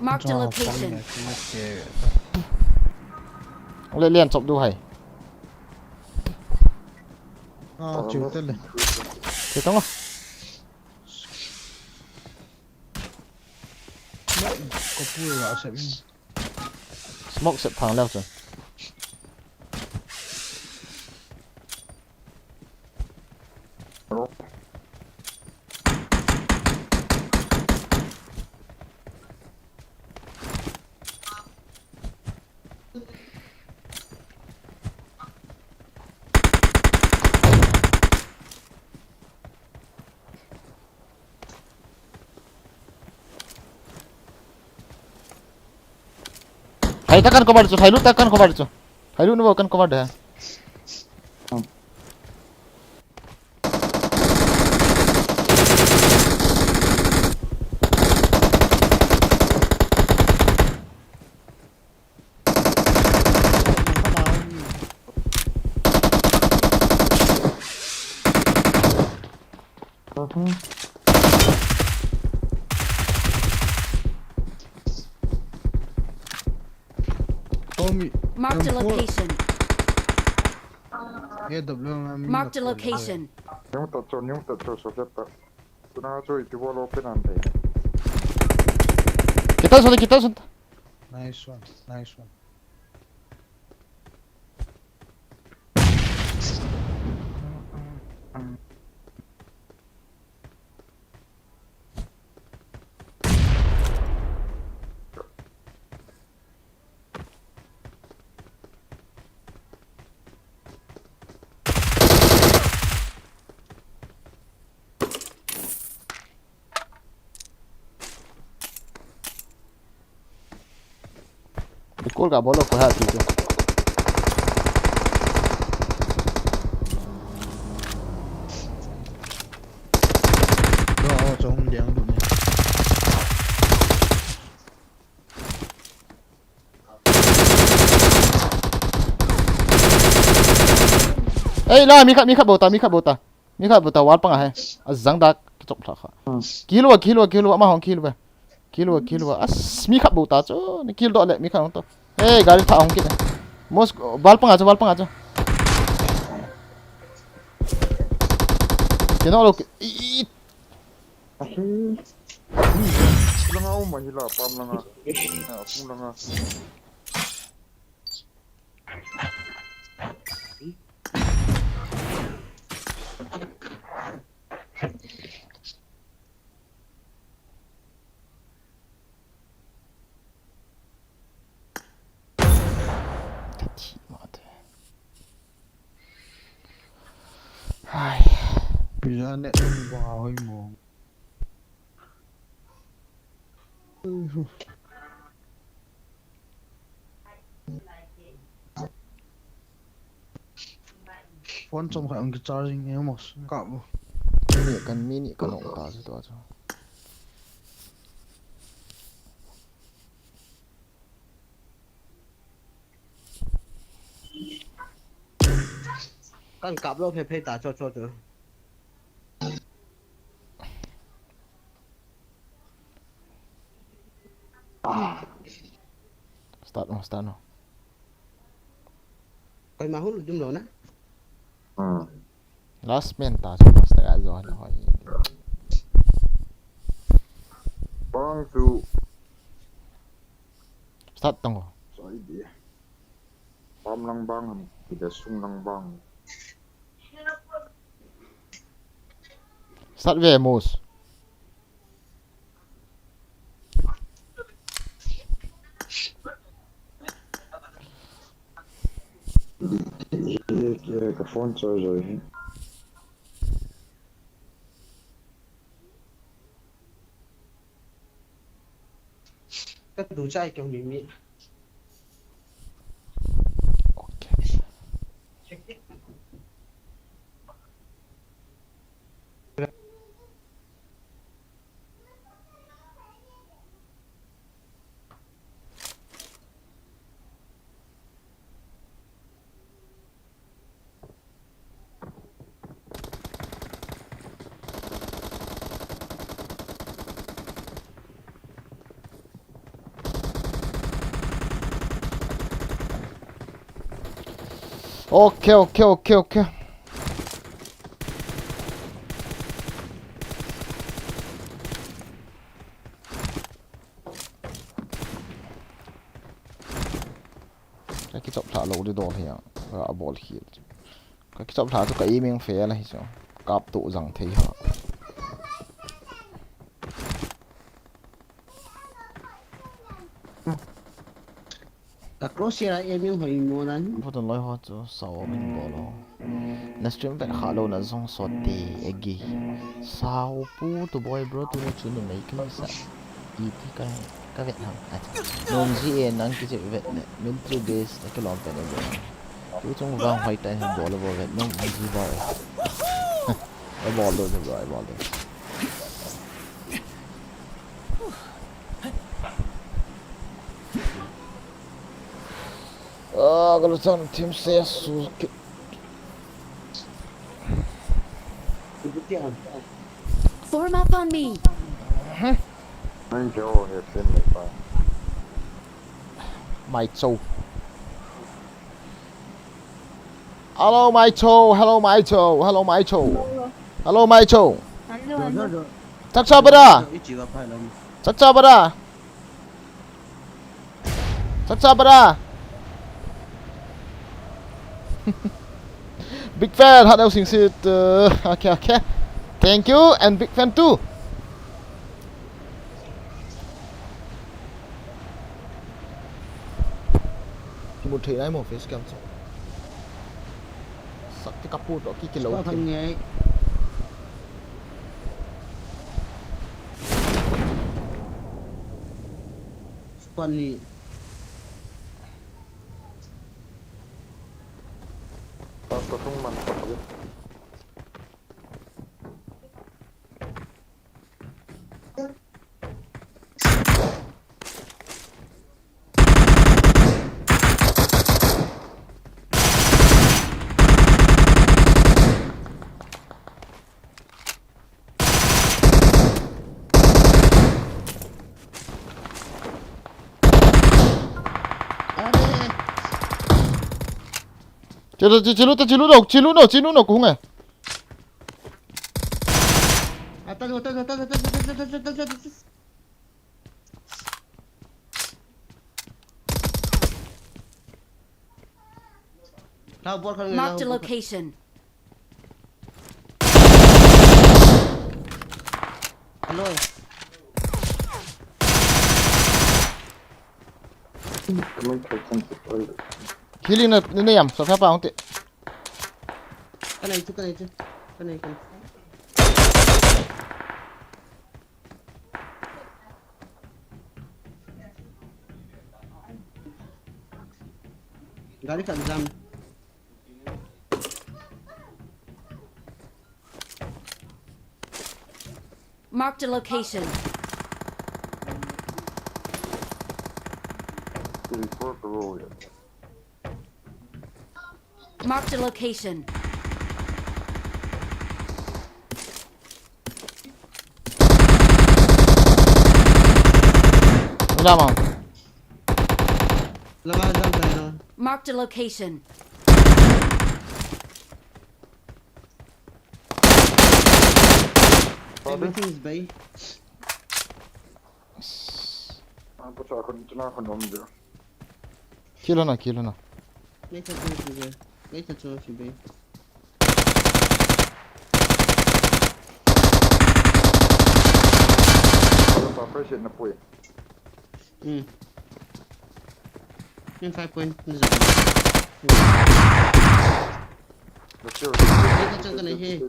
Marked a location. Le lian chop du hai. Ah, chiu te le. Che tong. Ko pu la se. Smoke sep phang leo chun. Hai ta kan cover chu, hai lu ta kan cover chu. Hai lu no kan cover da. Tommy. Marked a M four. Location. A W M. Marked a location. Nimu ta cho, nimu ta cho, so that ta. Tuna cho iti wall open ante. Kita sun, kita sun. Nice one, nice one. Kol ka bolo ko ha ti chu. Ro, ro, chong diang du ni. Ei, la, mi khat, mi khat bou ta, mi khat bou ta. Mi khat bou ta, wall panga he. A jang dak, kichop lha kha. Hmm. Kill uva, kill uva, kill uva, ama hung kill uva. Kill uva, kill uva. As, mi khat bou ta chu, ni kill doh le, mi khat hung to. Ei, gari tha hung kit. Mos, wall panga chu, wall panga chu. Kino lo, i, i. Ahi. Langa um ahi la, pam langa. Ah, pung langa. Ka thi ma te. Hai. Pizza net ba hoi mo. Phone chom khat ang ki charging e mo, kap mo. Ni kan mi ni kan ong ta chu tua chu. Kan kap lou phei phei ta chu chu chu. Start no, start no. Koima hung lut ding lou na. Hmm. Last man ta chu master a jo na hoi. Bang chu. Start tong. Sai dia. Pam lang bang ham, kida sung lang bang. Start ve, Mus. Ka phone charge hi. Ka du chai keu mi mi. Okay. Okay, okay, okay, okay. Ka kichop lha lou di dol hi a. Ka bol hi. Ka kichop lha chu ka aiming fail ahi chu. Kap to jang thei ha. Ka crosshair a aiming hoi mo nan. Photon loi ho chu sao min bol o. Na stream vet kha lou na jong sot te egi. Sao pu tu boy bro tu ni chu numei ka ni sa. Iti ka, ka vet ham. Acha. Nom ji e nang kiche vet ne. Min tu base na kilom pen e bro. Tu chung vang hoi ta hin bol bol vet nom ji bol. Ai bol do bro, ai bol do. Ah, kalau sang team saya su. Form up on me. Mai Cho he pen mai pa. Mai Cho. Hello, Mai Cho. Hello, Mai Cho. Hello, Mai Cho. Hello, Mai Cho. Hello, hello. Chak cha bada. Chak cha bada. Chak cha bada. Big fan, hot housing seat. Uh, okay, okay. Thank you and big fan too. Kimu thei nai mo face cam chu. Sak ti kapu to ki kilo. Squad khan ngai. Squad ni. Chilu, chilu, chilu no, chilu no, chilu no, kung eh. Atas, atas, atas, atas, atas, atas, atas, atas. Tao bol khan ngai. Marked a location. Hello. Healing na, na, na yam, sa pa ong te. Kanai chu, kanai chu. Kanai, kanai. Gari khat jam. Marked a location. Report row. Marked a location. Wala mo. Lama jam tayo. Marked a location. Everything is bay. Ah, pucha, ako dito na ako nom dyan. Kill na, kill na. Later to bay. Later to bay. Wala pa, first hit na po eh. Hmm. Yung five point na dyan. Let's go. Later to na eh.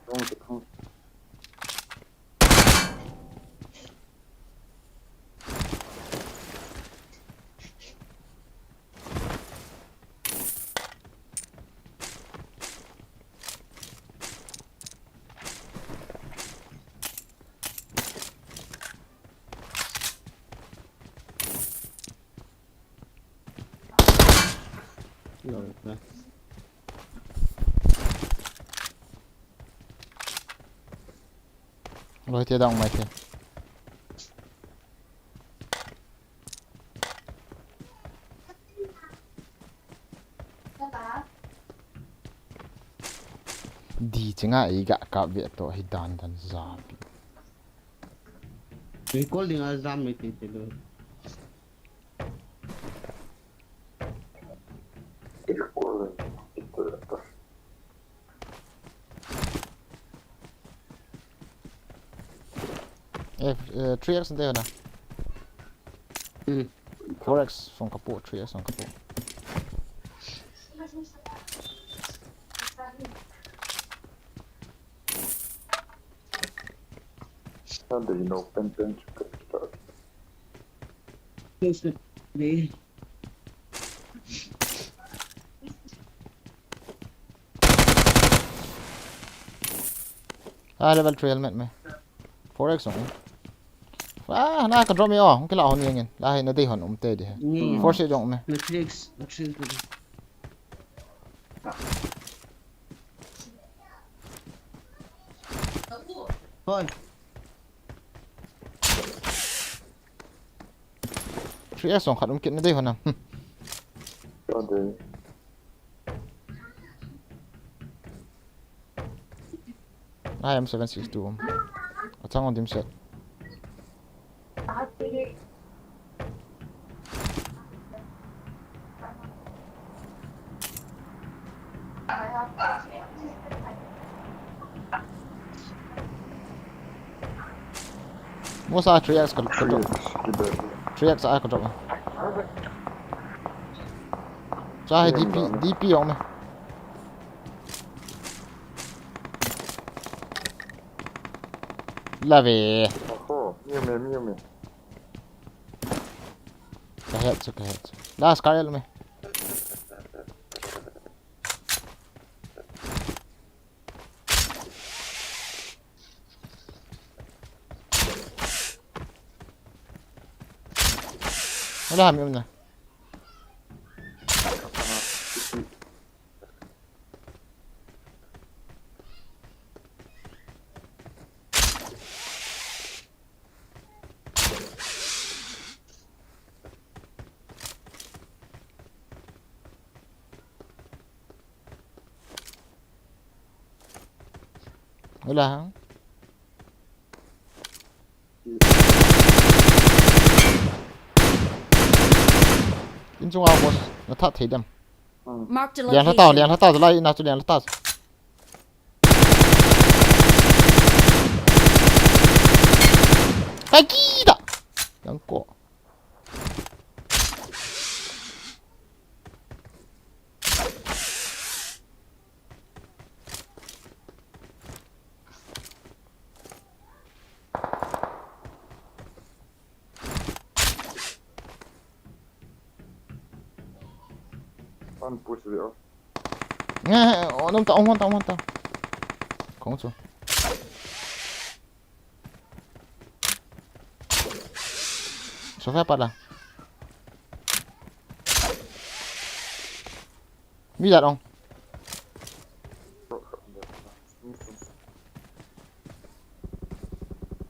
Wrong, wrong. Loi te dang mai te. Di chinga i ga kap ve to hi dan dan za pi. Recall ding a jam mai te te lo. Eh, eh, three X dei na. Hmm. Four X song kapo, three X song kapo. Sunday, you know, pen, pen, pen, pen. Yes, sir. Dei. Ah, level three helmet me. Four X song. Ah, na ka drop me oh. Kila hon yang. La hai na dei hon um te di. Ni. Four X jong me. Na three X, na three X. Hoi. Three S song khat um kit na dei hon a. Hmm. Ka dei. I am seven six two. Achang on dim set. Mo sa three X ka, ka drop. Three X a ka drop. Cha hai D P, D P ong me. Love it. Oho, miu me, miu me. Ka het chu, ka het chu. Last ka el me. Wala ham yun na. Hoilah ham? In chunga boss, na that thei dem. Hmm. Marked a location. Lian lha tao, lian lha tao, lai in a chu lian lha tao. Kai ki da. Yang ko. An push dia. Nge, oh, nom ta, ong ta, ong ta. Kong chu. Sofa pat la. Mi jat ong.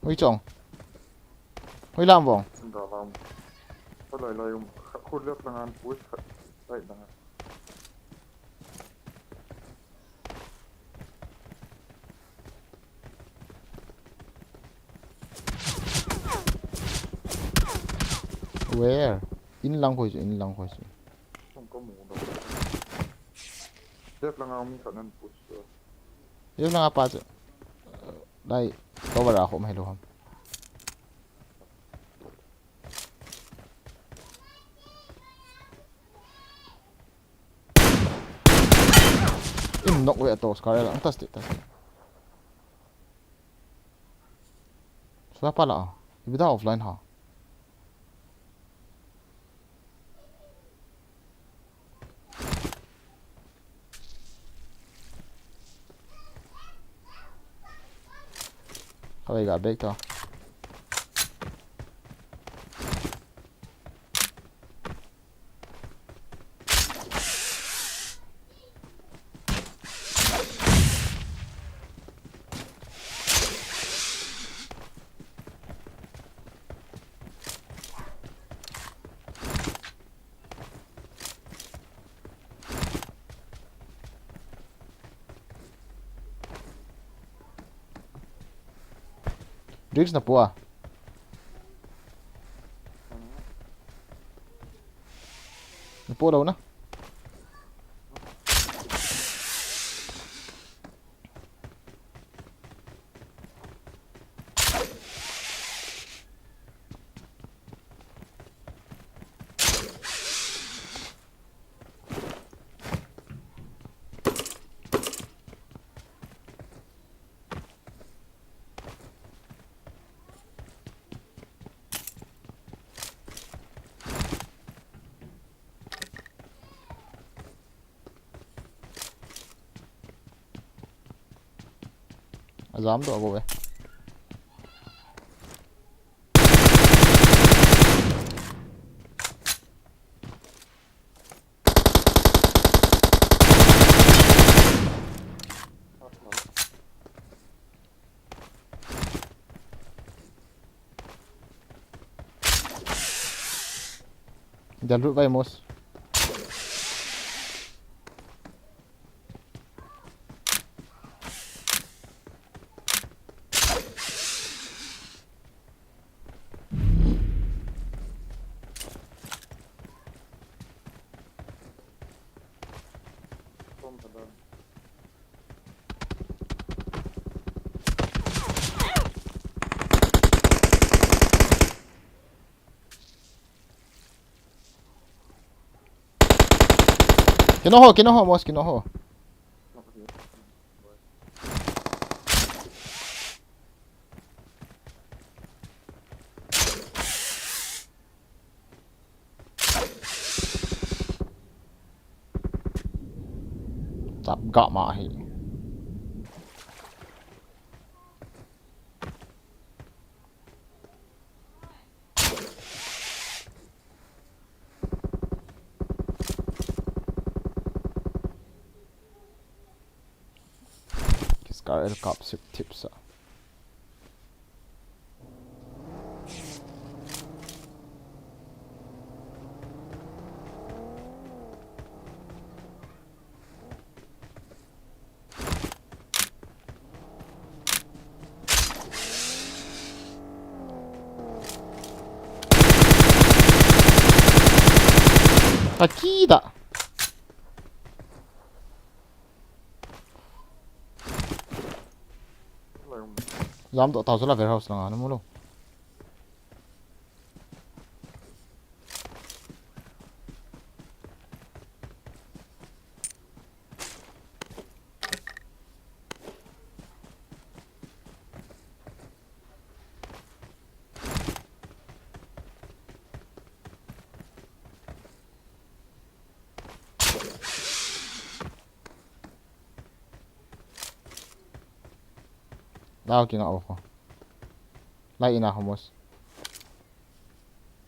Hoi chong. Hoi lam vong. Khat lai lai um. Khat khu left lang an push khat. Right lang an. Where? In lang khoi chu, in lang khoi chu. Song ka mu lo. Left lang a mi khat nan push. Left lang a pa chu. Dai, cover a khom hello ham. In knock we ato Scar lang tas ti tas. Sula pala. Ibida offline ha. Kawai ga bek to. Drinks na po a. Na po daw na. Ajam to ago ve. Jalrut vai mos. Kino ho, kino ho, mos, kino ho. Chap ga ma hi. Kis kar el kap sip tip sa. Ka kida. Jam to tau chu la warehouse langa na mu lo. Lao kinga o ko. Lai ina homos.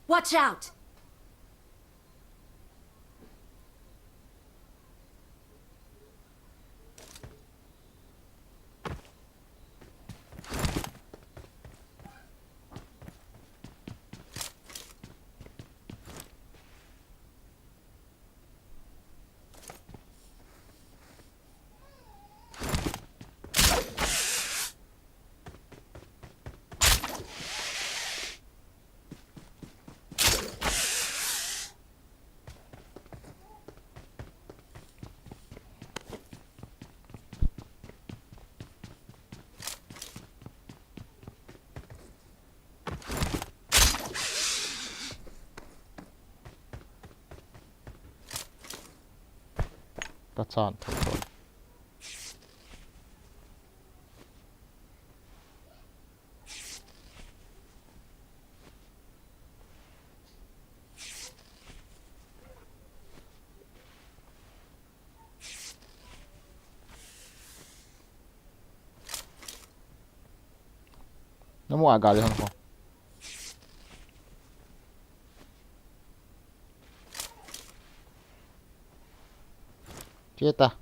Watch out! Ka chan tho tho. Na mu a gari hon ko. Che ta.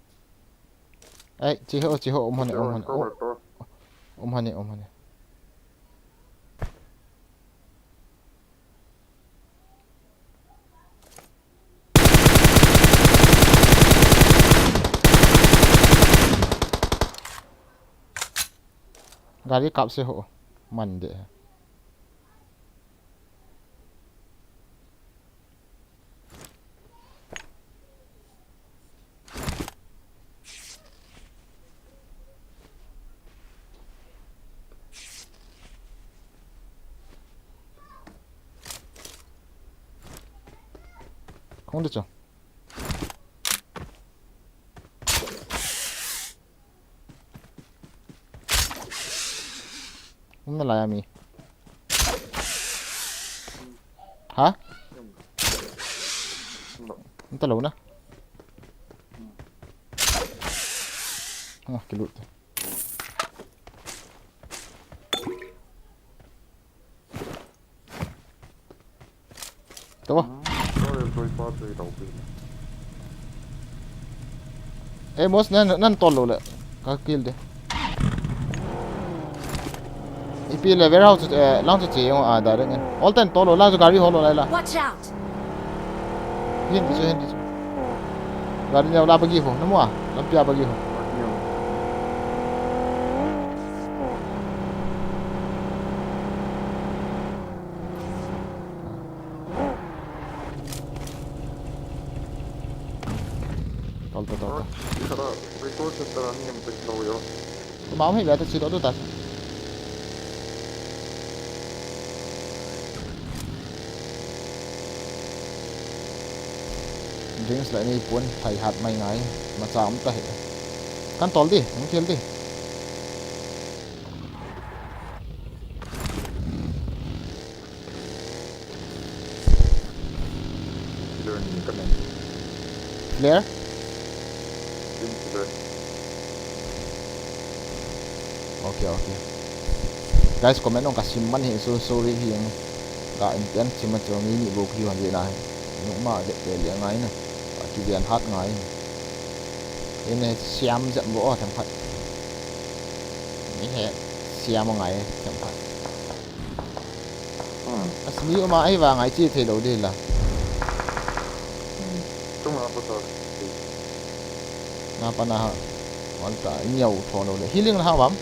Ai, che ho, che ho, um hone, um hone. Um hone, um hone. Gari kap se ho. Man de. Kong de cho. Um na lai a mi. Ha? Um ta lo na. Ah, kilut. Tawa. Sorry, sorry, pa, sorry, tau pi. Eh, mos, nan, nan tol lo le. Ka kill de. Ipi le warehouse, eh, lang chu che yong a da de ngen. All ten tol lo, lang chu gari hol lo lai la. Watch out! Hin ti chu, hin ti chu. Gari neo la bagi ho, na mu a? Lampi a bagi ho. Tol ta, tol ta. Khara record center ani em tek lo yo. Tuma um hi ve ta chi to tu ta. Drinks la ni pun thai hat mai ngai. Macha um ta hi. Kan tol di, hung thil di. Killer ni ka nen. Clear? Green killer. Okay, okay. Guys, comment nong ka sim man hi, so sorry hi ang. Ka in pian sim man chu mi ni bou kihon ve na hi. Nung ma ve ve le ngai na. Ka kiven hat ngai. Ine siam jep bou o themkhat. Ni he siam ngai themkhat. Hmm. Asmi uma ai vang ai chi thei lo di la. Hmm. Chunga pa sa. Na pa na ha. Wan ta nyau tho lo le. Healing la ha vam.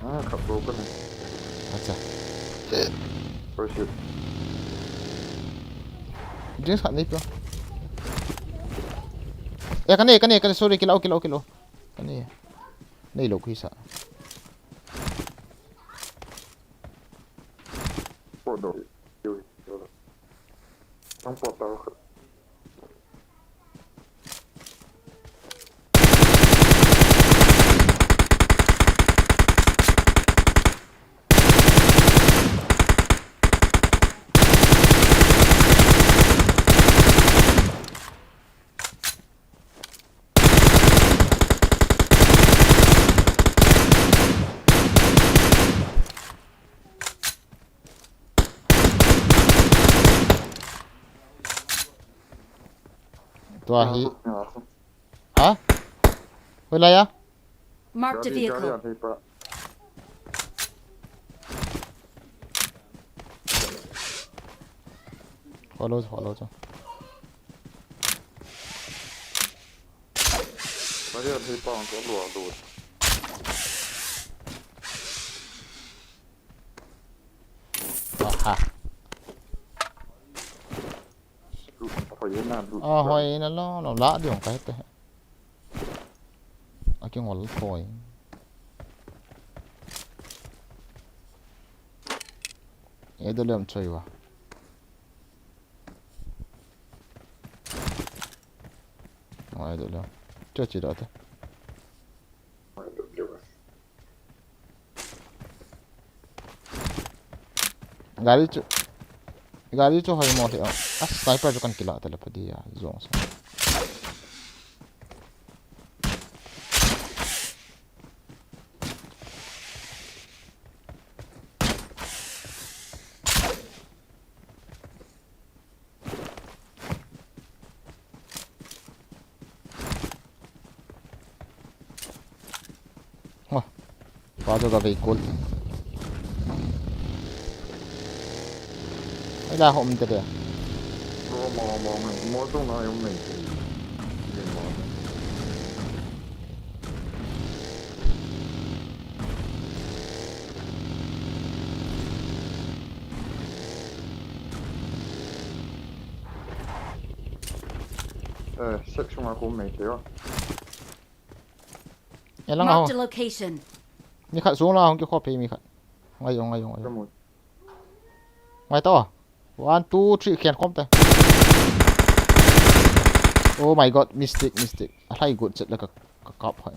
Ah, kap lo ka ne. Acha. First hit. Drinks khat nei peh. Eh, ka nei, ka nei, ka nei, sorry, kila, kila, kila. Ka nei. Nei lou kisa. Photo. Tang photo. Tua hi. Ha? Hoilai a? Marked a vehicle. Follow, follow. Gari a thei pa ang ka lua lut. Aha. Lut, hoi na lut. Ah, hoi na lo, lo la diong ka hete. Aki ngol hoi. Edo lem choi wa. Ngai deuh leh. Chu chi deuh te. Gari chu. Gari chu hoi mo lheh. A sniper chu kan kila tale pha dia. Jong sa. Wah, pa chu ka vei kul. Ai la hom te de. Mo, mo, mo, mo, mo, mo, mo, mo, mo. Eh, sek sunga kum mai thei o. E lang a ho. Marked a location. Mi khat sung lang a hung kikhop hi mi khat. Ngai jong, ngai jong, ngai jong. Kamu. Ngai ta o. One, two, three, khen khom te. Oh my God, mistake, mistake. A hlai got chet la ka, ka kap hai.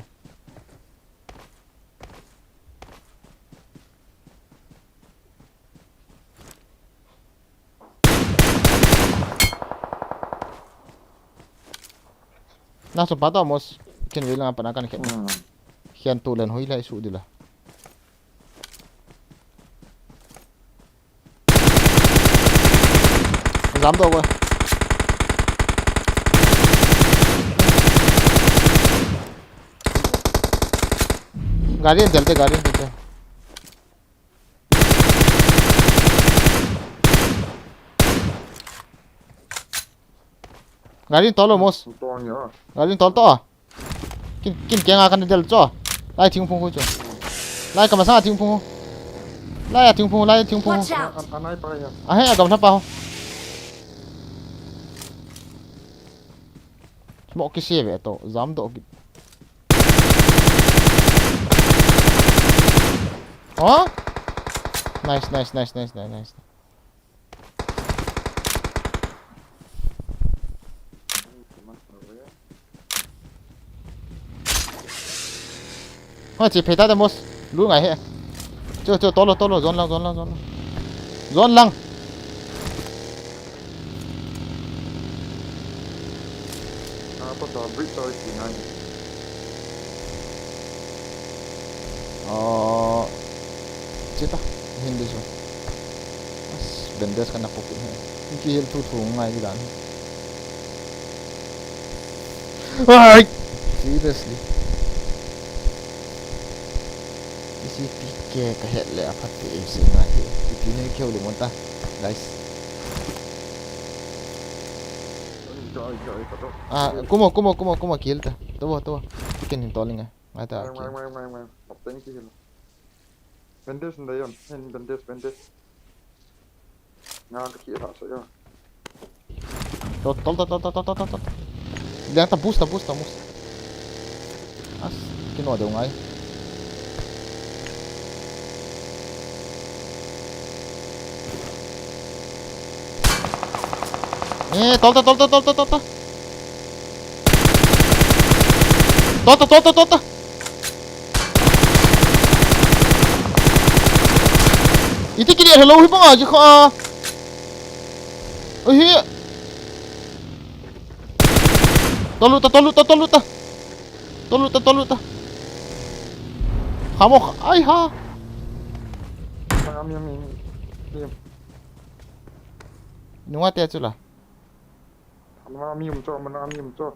Na so pa to mos ken vei lang a pat na kan khen. Hmm. Khen tu len hoi lai su di la. Jam doh go. Gari an del te, gari an del te. Gari an tol lo mos. Tol ya. Gari an tol to. Kin, kin kenga kan del cho. Lai thingphung khu cho. Lai ka masanga thingphung khu. Lai a thingphung, lai a thingphung. Watch out! An, an ai pa ya. A he, a gamla pa ho. Mo ki se ve to, jam doh ki. Oh? Nice, nice, nice, nice, nice, nice. Ho, chi phei ta de mos. Lu ngai he. Chu, chu, tolo, tolo, zone lang, zone lang, zone lang. Zone lang. Ah, pa ta, bridge ta, chi ngai. Ah, chita, hindi siya. As, bandage ka na pocket he. Kihil tu tu ngai dan. Ai! Seriously. Isi P K ka het le a phat te se ngai te. Pi ne keu le mon ta. Guys. Ah, kumo, kumo, kumo, kumo, kill ta. Tobo, tobo. Ken hin toling a. Ngai ta, kill. Bandage na yon. Hin bandage, bandage. Nga ka kill ha sa yon. Tol, tol, tol. Leng ta, boost ta, boost ta, boost. As, kino deu ngai. Eh, tol ta, tol ta, tol ta, tol ta. Tol ta, tol ta, tol ta. Iti kini hello hi banga ji kha. Oi hi. Tolu ta, tolu ta, tolu ta. Tolu ta, tolu ta. Khamo kha, ai ha. Nunga te chu la. Ama mi um cho, ama mi um cho.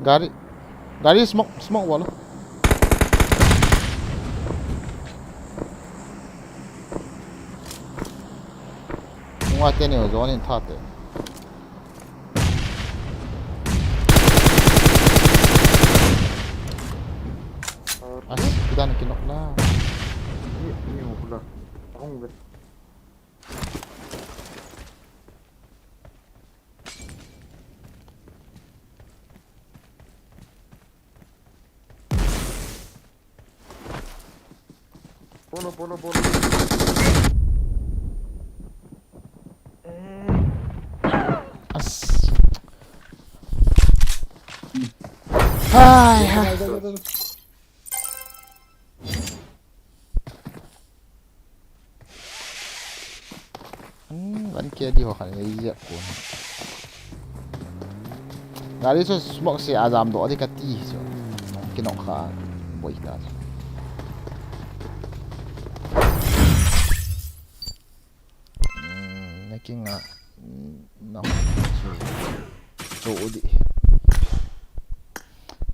Gari, gari smoke, smoke wall. Nunga te ni ho zone in tha te. As, kita na kinok na. Ni, ni ho pula. Ahung ve. Polo, polo, polo. As. Ai, ha. Hmm, van kia di ho khan ei jep ko. Gari chu smoke se a jam doh di kati chu. Kinok kha boi ta chu. Hmm, na kinga, hmm, na chu. Chu di.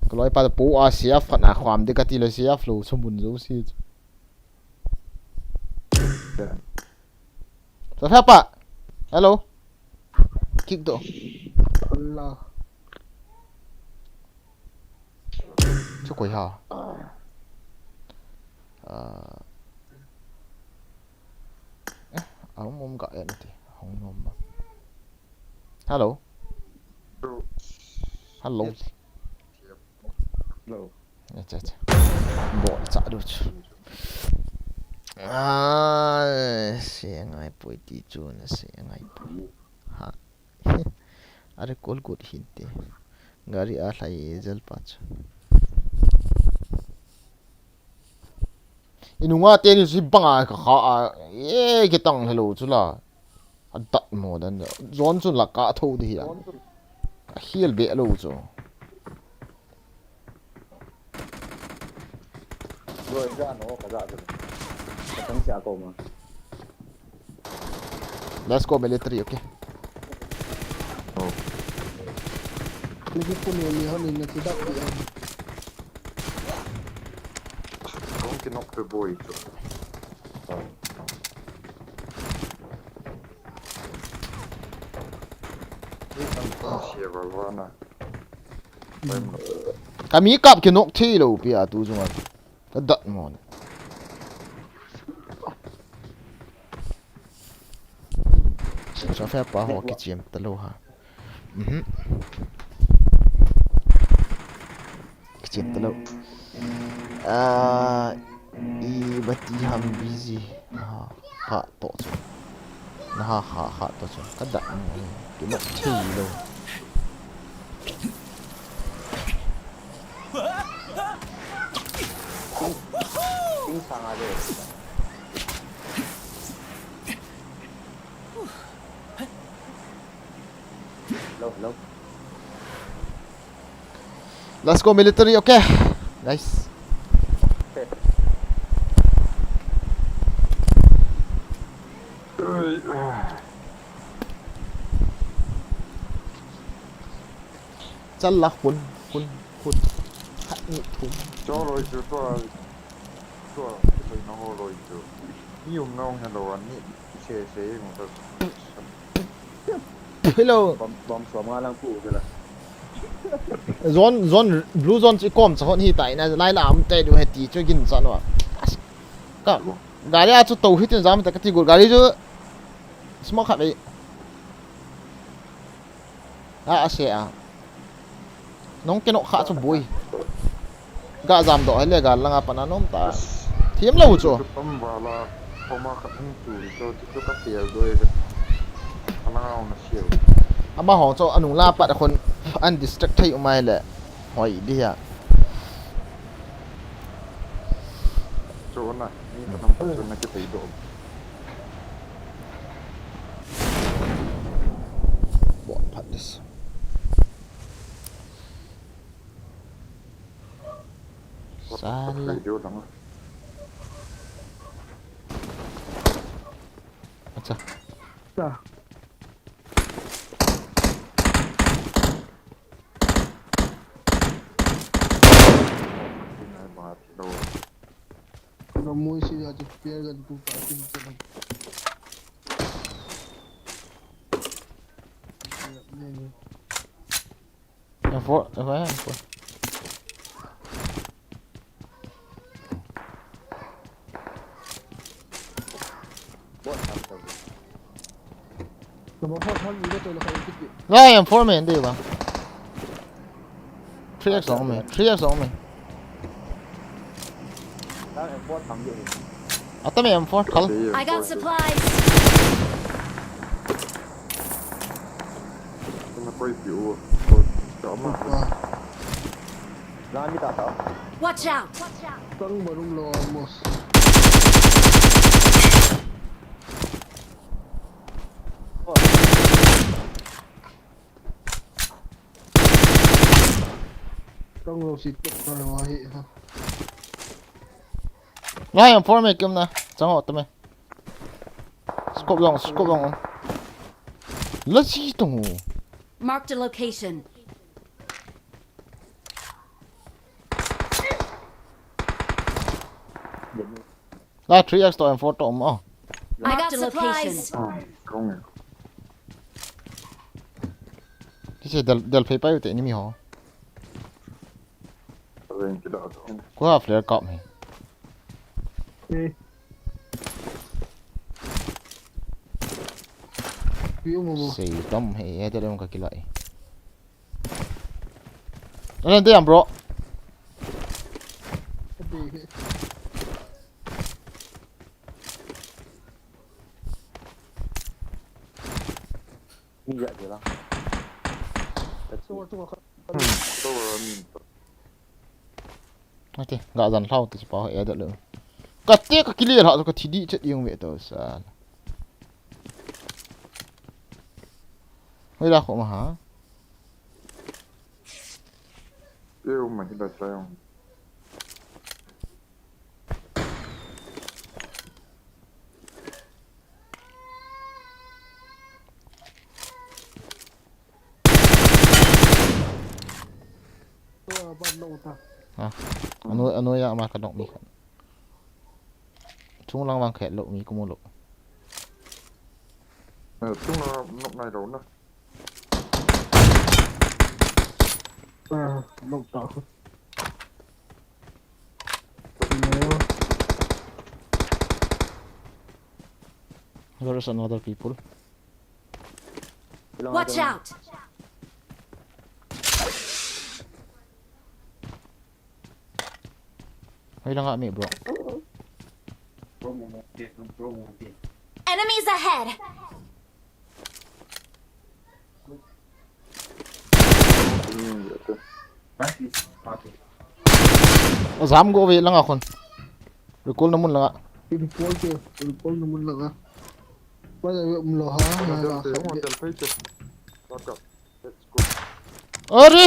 Kaloi pa po a siaf khat na kham di kati le siaf lo chu mun jo si chu. Sa pa. Hello. Kick do. Allah. Chu koi ha. Ah. Eh, a um um ga en ti. Hong nom ba. Hello. Hello. Hello. Acha, acha. Bo, cha du chu. Ah, se ngai poi ti chu na se ngai poi. Ha. Are kol kol hin te. Gari a lhai jal pa chu. Inunga te ni si banga ka kha a. E, kitang hello chu la. A dat mo dan. Zone chu la ka tho di hi a. A hial be lo chu. Rồi ra nó cả dạ rồi. Cái thằng sẽ cầu mà. Let's go military, okay. Oh. Lagi pun yang ni hon ni tidak dia. Không thì nó phải bồi chứ. Ni kan kan sia val vana. Ka mi kap kinok thei lou pi a tu chunga. Ka dat mo. Sa fe pa ho kichem ta lou ha. Mhm. Kichem ta lou. Ah, i bati ham busy. Ha, ha to chu. Na ha, ha, ha to chu. Ka dat mo. Kinok thei lou. Ting sang a de. Hello, hello. Let's go military, okay. Nice. Okay. Chal la khun, khun, khun. Khat ni thum. Cho loi chu tua, tua, tua na ho loi chu. Mi um nong hello an ni se se mo ta. Hello. Bom, bom suam nga lang pu chu la. Zone, zone, blue zone chu i kom cha hon hi tai na, lai la am te du he ti chu gin chan wa. As, ka, gari a chu to hi tin jam ta ka ti gol, gari chu smoke khat ei. A, a se a. Nong ke nok kha chu bui. Ga jam doh le ga langa pana nom ta. Thiam lo chu. Chu tam vala, koma khat hung tu, chu, chu, chu ka tel doi ka. Alanga na siu. Ama hong chu anung la pat khun an distract thei umai le. Hoi dia. Chu na, ni ka nam chu na ke thei do. Bot phat dis. Sala. Acha. Ta. Kano moi si ya chu pier gan tu pa tin. M four, M four, M four. Number four, thang ni to na kai kiti. Lai, M four me, hindi ba? Three X on me, three X on me. Thang M four thang di. Ata me M four, thal. I got supplies. Kena koi piu. Koi piu. Lami ta ta. Watch out! Tang barum lo almost. Tang lo si tuk ka lo hi ha. Lai, M four me kim na. Chang ho ta me. Scope long, scope long. La si tung. Marked a location. La three X to M four to um, oh. I got supplies. Kise del, del phei pai u te enemy ho. Kua flare kap hi. Eh. View mo mo. Sei tam he, eh, tele mo ka kila eh. Ano, hindi yan, bro. Hindi. Hindi, di lang. That's it. Tunga, tunga ka. Hmm, ito, I mean, Ate, ga jan lhau te pa, eh, da lo. Ka te ka kile lha ka thi di chet yung ve to sa. Hoi la kho ma ha. Eu ma hi la sa yung. Tua ban lo ta. Ha. Anu, anu ya ma ka nok mi khan. Chung lang wang khe lo mi kumu lo. Eh, chung lang nok nai lo na. Ah, nok ta. There is another people. Watch out! Hoi lang a mi, bro. Enemies ahead! Jam go ve lang a khun. Recall na mun lang a. Recall ke, recall na mun lang a. Ba da um lo ha, ha, ha, ha. Are!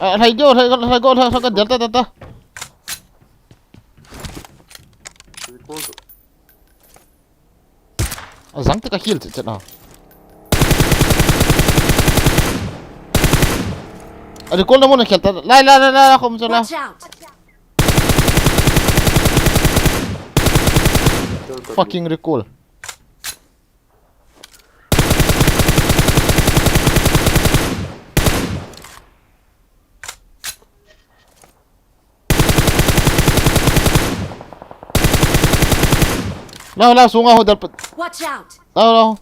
Ah, hai go, hai go, hai go, hai go, delta, delta. A jang te ka heal chet chet na. A recall na mun a khel ta. Lai, lai, lai, lai, khom chet la. Watch out! Fucking recall. Lao, lao, sunga ho dal pat. Watch out! Lao, lao.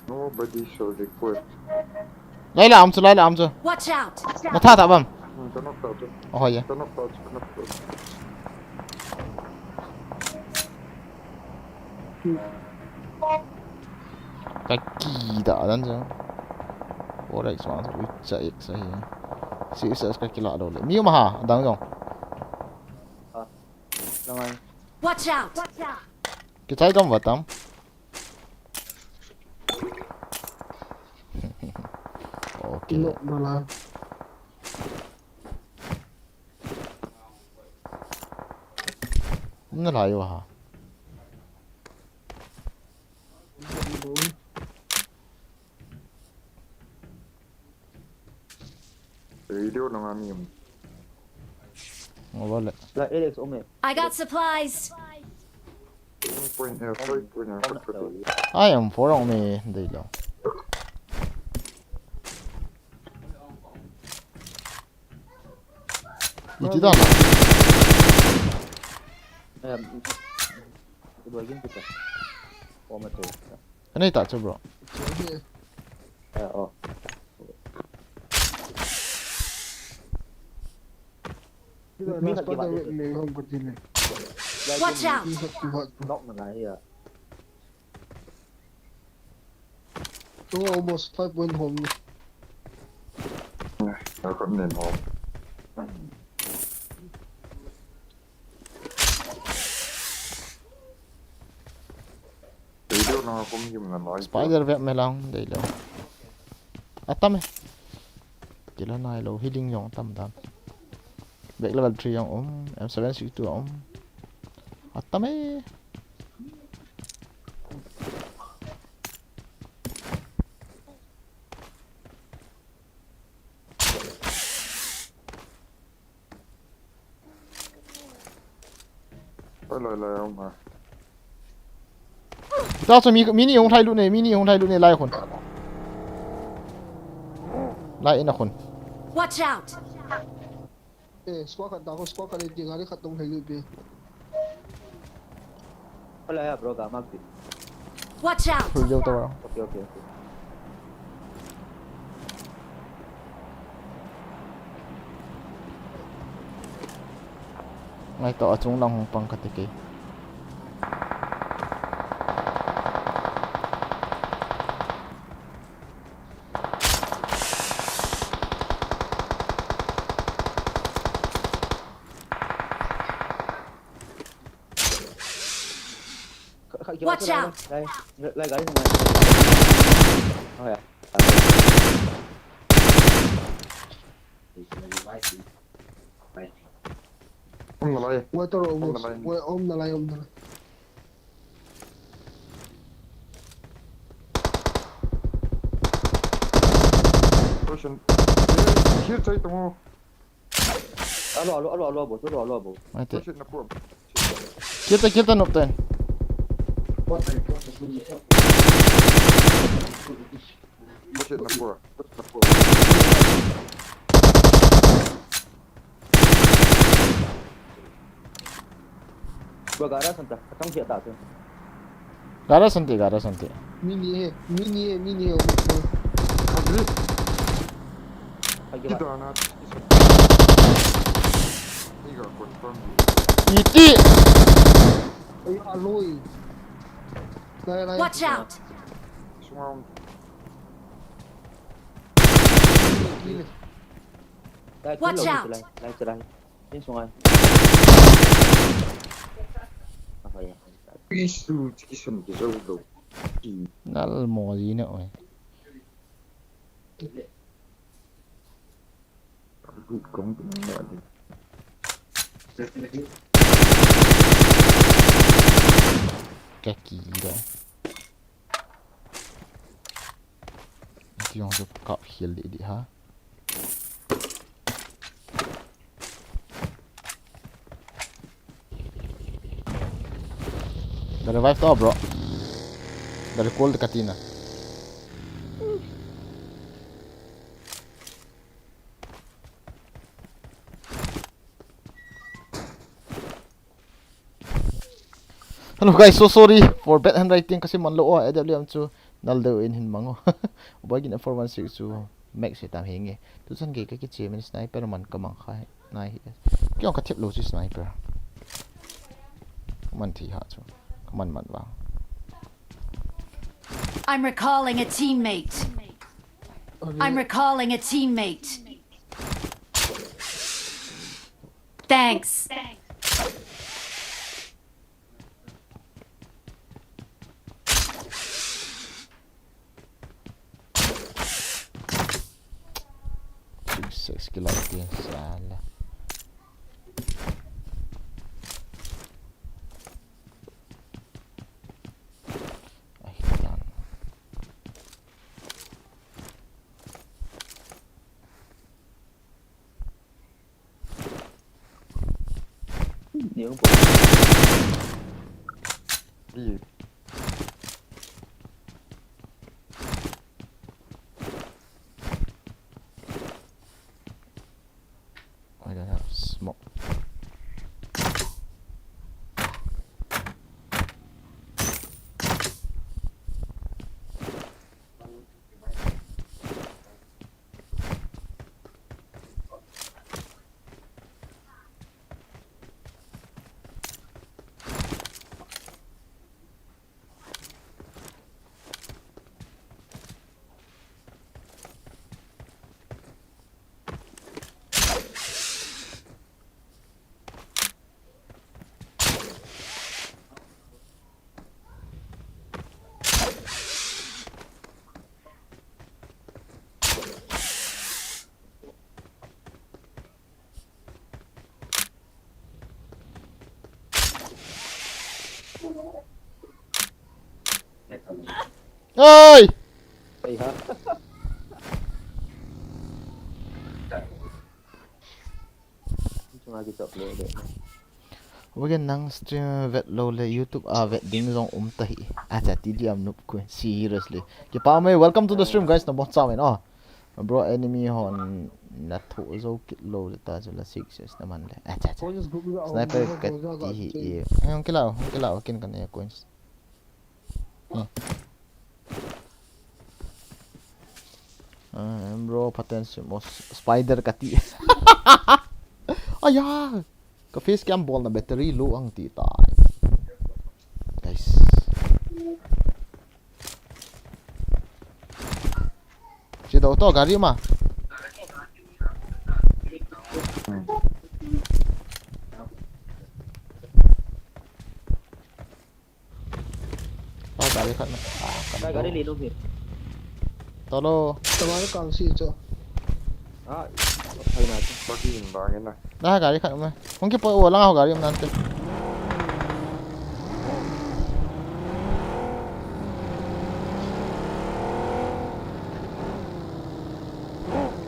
Nobody should report. Lai la, am chu, lai la, am chu. Watch out! Na tha tha bam. Hmm, ka knock out chu. Oh, yeah. Ka knock out chu, ka knock out chu. Ka kida dan chu. Four X one, which X ahi. Six X ka kila lou le. Mi um a ha, dang jong. Ah, lang ai. Watch out! Kichai kam vatam. Okay. No, no la. Na la yo ha. Radio na nga mi. Ngo le. La Alex ome. I got supplies. Point, eh, five point, eh, five point. Ai, M four ome, dei lo. Iti dan a. Em, ito ba gin kita? O, mato. Ano ita chu, bro? Eh, oh. Mi khat kibat ding. Watch out! Knock na ngai a. Oh, almost five point home. Ako nin home. Video na ako mi na noise. Spider web me lang, dei lo. Atam e. Kila nai lo, healing jong tam tam. Back level three jong um, M seven six two um. Atam e. Oi, lai, lai, um, ha. Ta chu mi, mi ni hung thai lut ne, mi ni hung thai lut ne, lai khun. Lai in a khun. Watch out! Eh, squad khat ta ko, squad khat le ti gari khat tong thei lut pe. Hala ya, bro, ga mak ti. Watch out! Full jao ta bro. Okay, okay, okay. Ngai to, achung lang hung pang kati kei. Watch out! Lai, lai, gari nang lai. Oh, ya. Um na lai. Water, um na lai. Um na lai, um na lai. Russian. Here, here, try to move. Alo, alo, alo, alo, boss, alo, alo, boss. Mate. Push it na pum. Kita, kita nop ten. Push it na pum. Gua gara santa, katang siya ta tu. Gara sante, gara sante. Mini he, mini he, mini he. Kagri. Kagri. Kita na. Iga confirm. Iti. Ay, aloy. Lai, lai. Watch out. Sunga. Watch out. Lai, lai, lai. Ni sungai. Apa ya? Isu, isu, isu, isu. Nal mo ji ne oi. Kaki da. Ti jong chu kap hial di di ha. Da revive to, bro. Da recall ka tina. Hello guys, so sorry for bad handwriting, kasi man lo o, A W M chu nal deu in hin mang o. Boy gin four one six chu max hitam hinge. Tu chan gei ka kiche min sniper man ka mang kha nai hi. Kyo ka thep lo chi sniper. Man thi ha chu. Ka man man vang. I'm recalling a teammate. I'm recalling a teammate. Thanks. Six, six kilo din sala. Ahitan. Neo po. Di. I don't have smoke. Oi! Ei ha. Chunga kichop le de. Weekend nang stream vet lou le YouTube a vet ding jong um ta hi. Acha, T D M noob koi. Seriously. Kipa mai, welcome to the stream, guys. Nabon chauvin o. Bro, enemy hon natho jou kit lou le ta chu la six six naman le. Acha, acha. Sniper kati hi e. Hung kila, hung kila, kin kan e coins. Hmm. Ah, bro, phaten sim o, s-, spider kati. Aya! Ka face cam bolna battery low ang ti tai. Guys. Che do to gari ma. Pa gari khat na. Ah, khat. Gari le lo phi. Tolo. Tamare kang si cho. Ah, thai na cho. Bagi in bang in na. Na gari khat ma. Hung kipo o lang ho gari um nante.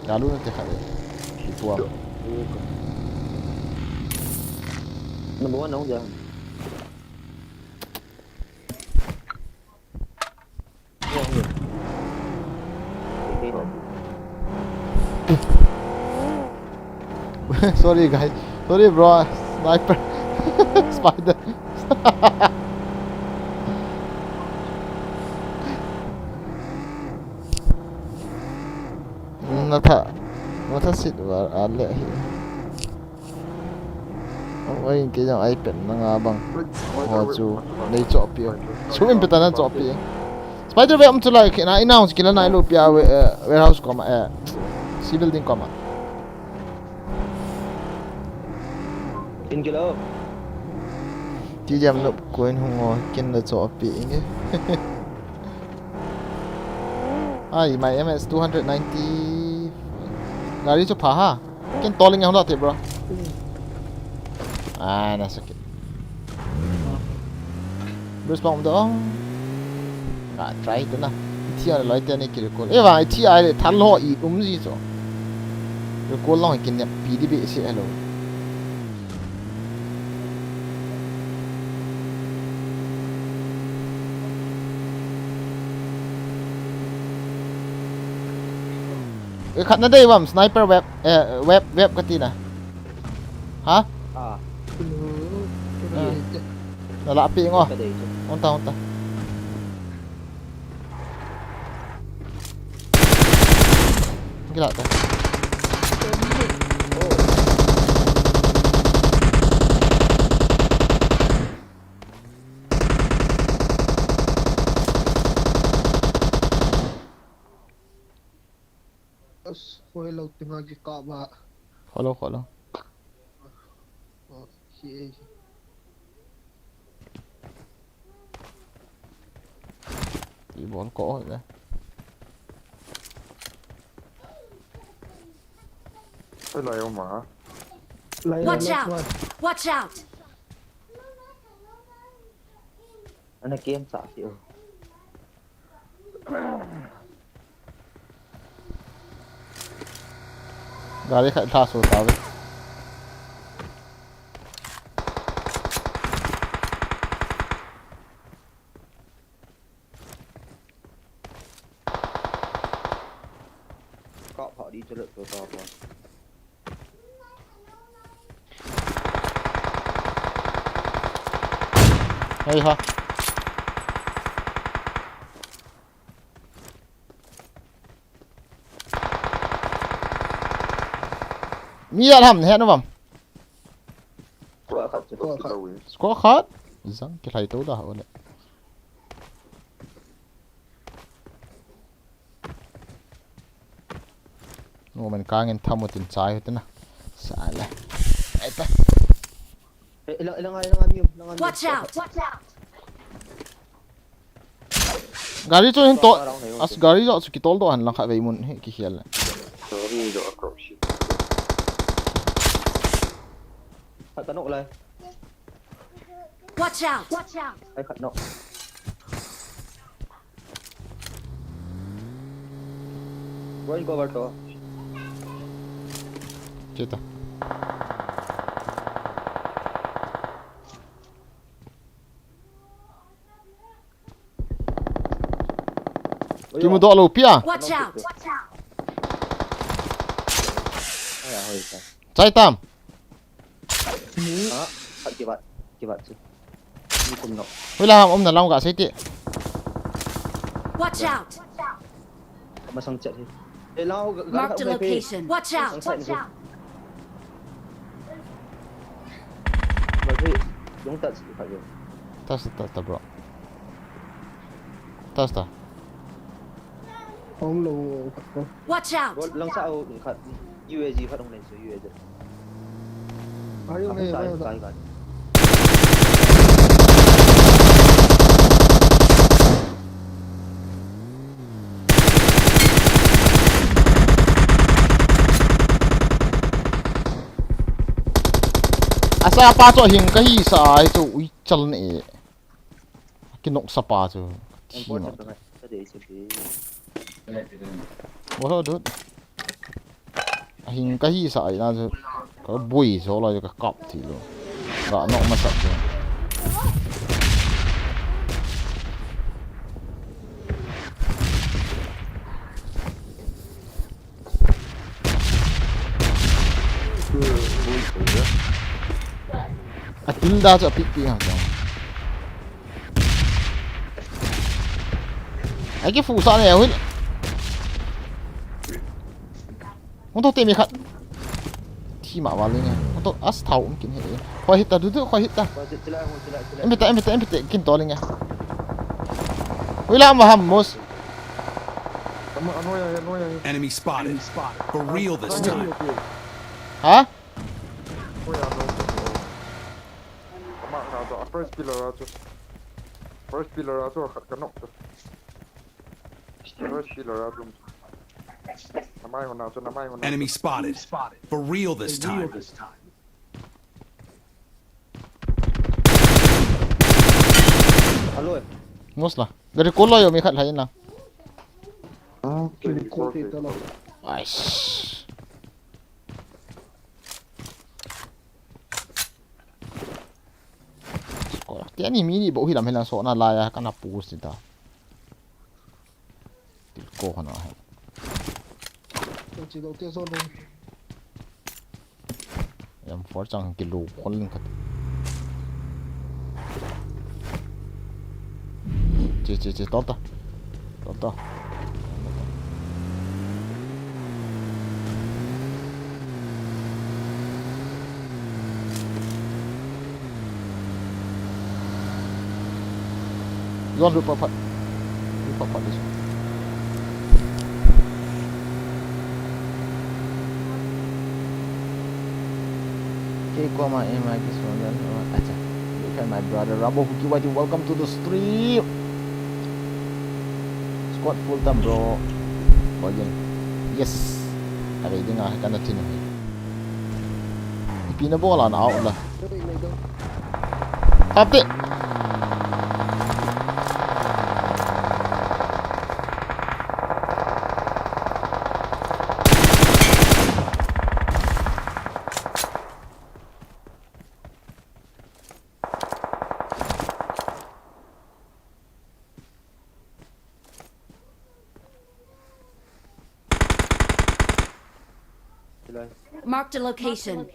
Galu nante khat. Kipo. Number one nong ja. Sorry, guys. Sorry, bro. Sniper. Spider. Natha. Natha sit var ale hi. Oi, kei jong iPad na nga bang. Ho chu nei chohpi. Sum in pe ta na chohpi. Spider web um chu lai kina ina hung kila nai lu pia we, eh, warehouse koma, eh, C building koma. Kin kilo. T D M noob koi hung o, kin la chohpi inge. Ai, my M S two hundred ninety. Gari chu pha ha. Ken toling ang dati, bro. Ah, nasa kit. Bruce pang do. Ah, try tu na. Iti a loi te ni ki recall. E va, iti a le thal ho i um ji cho. Recall long ki ne pi di be si hello. E khat na dei vam sniper web, eh, web, web kati na. Ha? Ah. Hmm. Ah. Nala pi ngo. Ka dei chu. Hung tan, hung tan. Kila ta. As, hoi lo tinga ki ka ba. Hello, hello. Oh, si e. Ti bol ko le. Hello, ma. Watch out! Watch out! Ana kem sa si o. Gari khat lha so ta ve. Ka pha di chale so ta pa. Hei ha. Mi a lam ne no bam. Squad khat chu. Squad khat. Squad khat? Zang kilhai to da o le. Moment kangin thamu tin chai hutna. Sale. Ai ta. Eh, ilang, ilang, ilang, ilang, ilang, ilang. Watch out! Watch out! Gari chu hin to. As gari jo chu kitol do han lang kha vei mun hi ki hial. Gari jo a cross. Khat ka nok lai. Watch out! Watch out! Ai khat nok. Go in cover to. Chita. Kimu doh lou pia. Watch out! Watch out! Ai, a hoi ta. Chai tam. Ah, khat kibat, kibat chu. Ni kum no. Hoila ham umna lam ga sei ti. Watch out! Masang chat hi. Eh, lao, ga, ga, Marked a ga, location. Watch out! Watch out! Mai phi, yung touch, khat yung. Touch, touch, touch, bro. Touch ta. Hom lo khat ko. Watch out! Bol lang sa o khat. U A Z khat hong nei so U A Z. Ayo nei, ayo nei. Asa pa chu hing kahi sa ai chu ui chal ne. Kinok sa pa chu. Thi ma. What do? Hing kahi sa ai na chu. Ka bui so la ka kap thi lo. Ka nok ma sa chu. A tilda chu a pipi ha jong. Ai ki fu sa ne hin. Hung to te mi khat. Thi ma wa le ne. Hung to as thau um kin he. Khoi hit ta du du khoi hit ta. Em ta em ta em ta kin to le ne. Ui la ma ham mos. Enemy spotted. For real this time. Ha? First pillar a chu. First pillar a chu khat ka nok chu. First pillar a chu. Namai hona chu, namai hona. Enemy spotted. For real this time. Alo. Ngus la. Gari ko lo yo mi khat lai na. Ah, kini ko te ta lo. Ais. Ko la. Ti ani mi ni bo hi lam helang so na la ya kana push ta. Tilko hana he. Ko chi lo te so lo. M four chang kilo khol ling khat. Che, che, che, tol ta. Tol ta. Zon lut phat phat. Lut phat phat di. Kei koma, eh, my, this one, then, oh, acha. Look at my brother Rambo Huki Whitey. Welcome to the stream. Squad full time, bro. Login. Yes. Ka ve ding a, ka na tin hi. Ipi na bol a na out la. Update. Marked a location.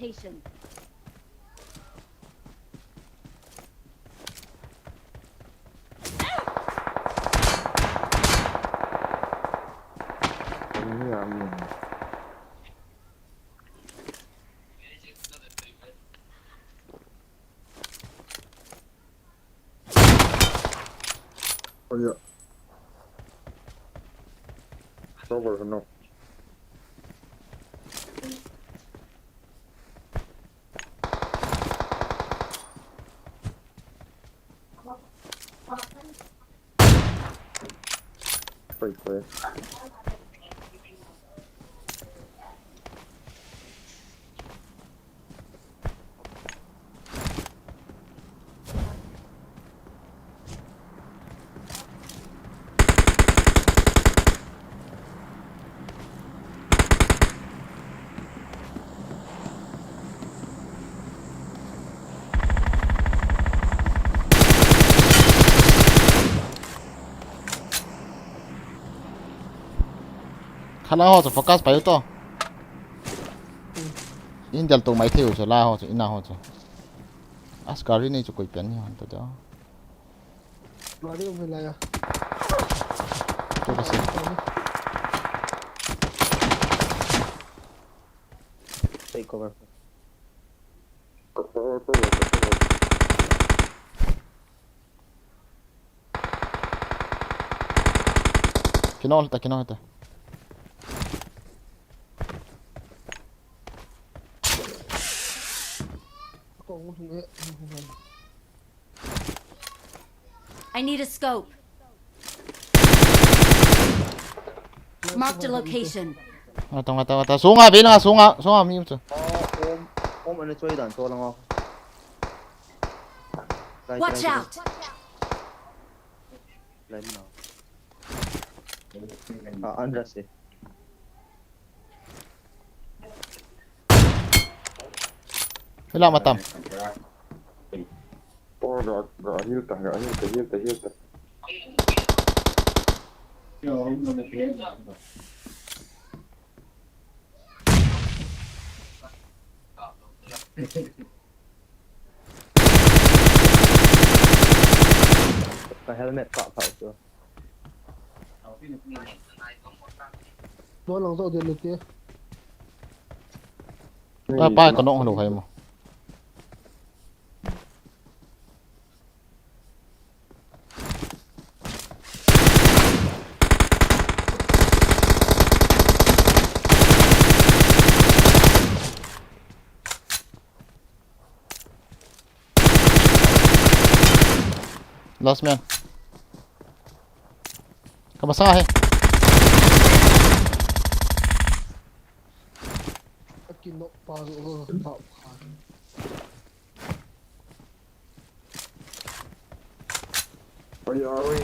Oh, yeah. Cover, no. Wait, wait. Khala ho chu focus pai u to. Indel to mai thei u chu la ho chu, ina ho chu. As gari nei chu koi pen ni hon to da. Gari um hilai a. To ka se. Take cover. Kino ta, kino ta. I need a scope. Marked a location. Ngata, ngata, ngata. Sunga, bilang sunga, sunga mi chu. Oh, om, om, ano choi dan, to lang ako. Watch out! Line now. Ah, andras eh. Hila matam. Oh, ga, ga, heal ta, ga, heal ta, heal ta, heal ta. Ka helmet ka phau chu. Lo lang zo de le te. Pa, pa, ka nong halo hai mo. Last man. Ka masa he. Akin nok pa zo, pa. Oi, oi, oi.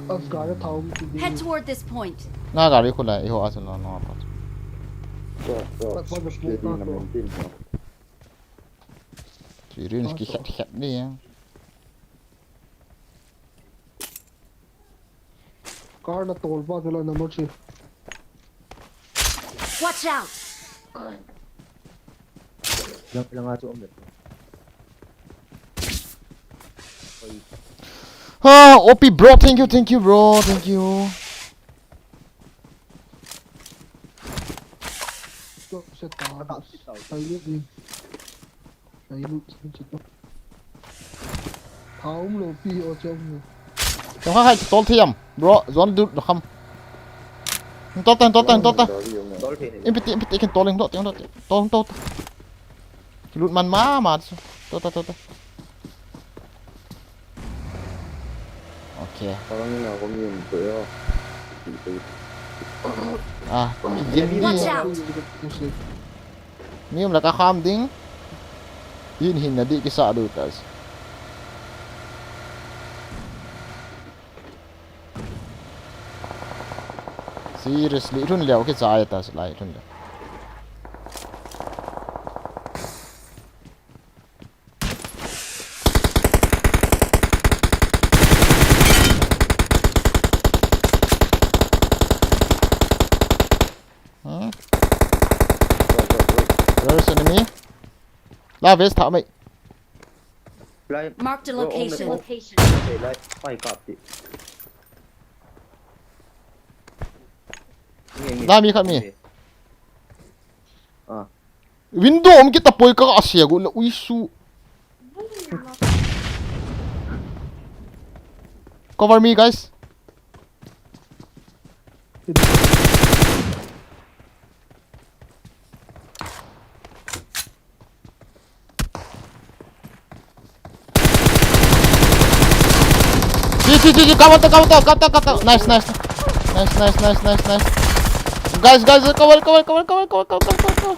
As gari thao ki di. Head toward this point. Na gari khula, iho asun no, no, apa. So, so, But what the smoke, kedi na no, no. Maintain, no. Sirin ki khat khat ni ya. Car na tol pa tela number three. Watch out! Lang, lang ato ang. Ah, O P, bro, thank you, thank you, bro, thank you. Stop sa taas. Tayo din. Tayo din sa to. Thaum lo pi o chong lo. Tong kha khai tol thiam, bro, zon du kham. Hin tol ta, hin tol ta, hin tol ta. Tol thei ni. Impiti, impiti, kin tol, hin tol, hin tol, tol, tol, tol. Kilut man ma, ma, so. Tol ta, tol ta. Okay. Parang yun ako, yun, kuya. Ah, Watch out! Mi um la ka kham ding. Hin hin na di kisa du tas. Seriously, run leo ke cha ta lai run leo. Hmm? Where is enemy? La vest tha mai. Lai. Marked a Ro, om location. Ro. Location. Okay, lai. Pai kap ti. Nge, nge. La mi khat mi. Nge. Ah. Window om kita poi ka asia go la uisu. Cover me, guys. Ji, ji, ji, ji, cover ta, cover ta, cover ta, cover ta. Nice, nice. Nice, nice, nice, nice, nice. Guys, guys, cover, cover, cover.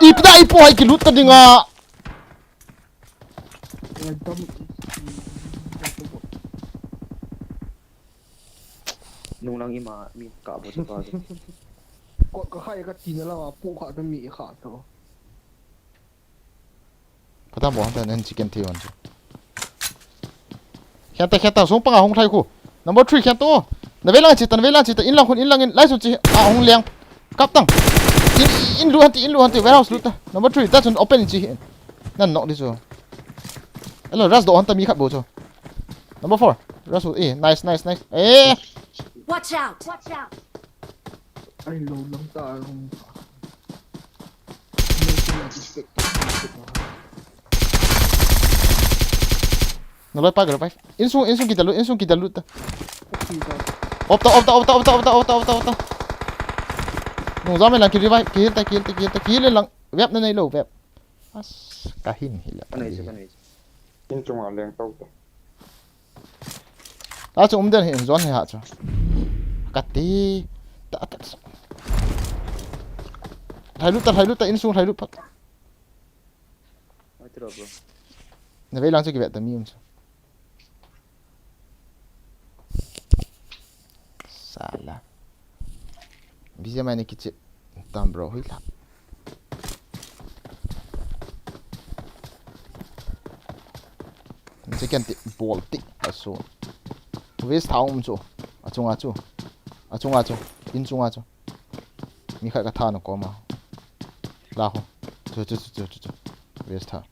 Ipna, ipo hai kilut ta dinga. Nung lang ima, mi ka bo sa pa. Ko ka khai ka tina la, pu kha ta mi kha to. Kata bo han ta nen chicken thei wan chu. Khian ta, khian ta, sung panga hung thai khu. Number three khian to. Na vei lang chi ta, na vei lang chi ta, in lang khun, in lang in, lai sun chi, a hung leng. Kap tang. In, in lut han ti, in lut han ti, warehouse lut ta. Number three, ta chun open in chi hin. Nan nok di chu. Hello, rush do han ta mi khat bo chu. Number four, rush, eh, nice, nice, nice. Eh. Watch out! Watch out! Ai, lo lang ta, lo. Na loi pa, ga loi pa. Insung, insung kita lut, insung kita lut ta. Opta, opta, opta. Nung jam lang ki revive, ki heal ta, ki heal ta, ki heal ta, ki heal lang. Web na nei lo, web. As, ka hin hi la. Ka nei se, ka nei se. In chunga leng tau ta. Ta chu um den hi, in zone hi ha chu. Ka ti. Ta, ta. Lhai lut ta, lhai lut ta, insung lhai lut pat. Mai tiro, bro. Na vei lang chu ki vet ta mi um chu. Sala. Busy mai ni kichi. Tam bro, hui la. Chicken ti, bol ti, aso. Waste tha um chu. Achunga chu. Achunga chu. In chunga chu. Mi khat ka tha na koma. La ho. Chu, chu, chu, chu, chu, chu. Waste tha.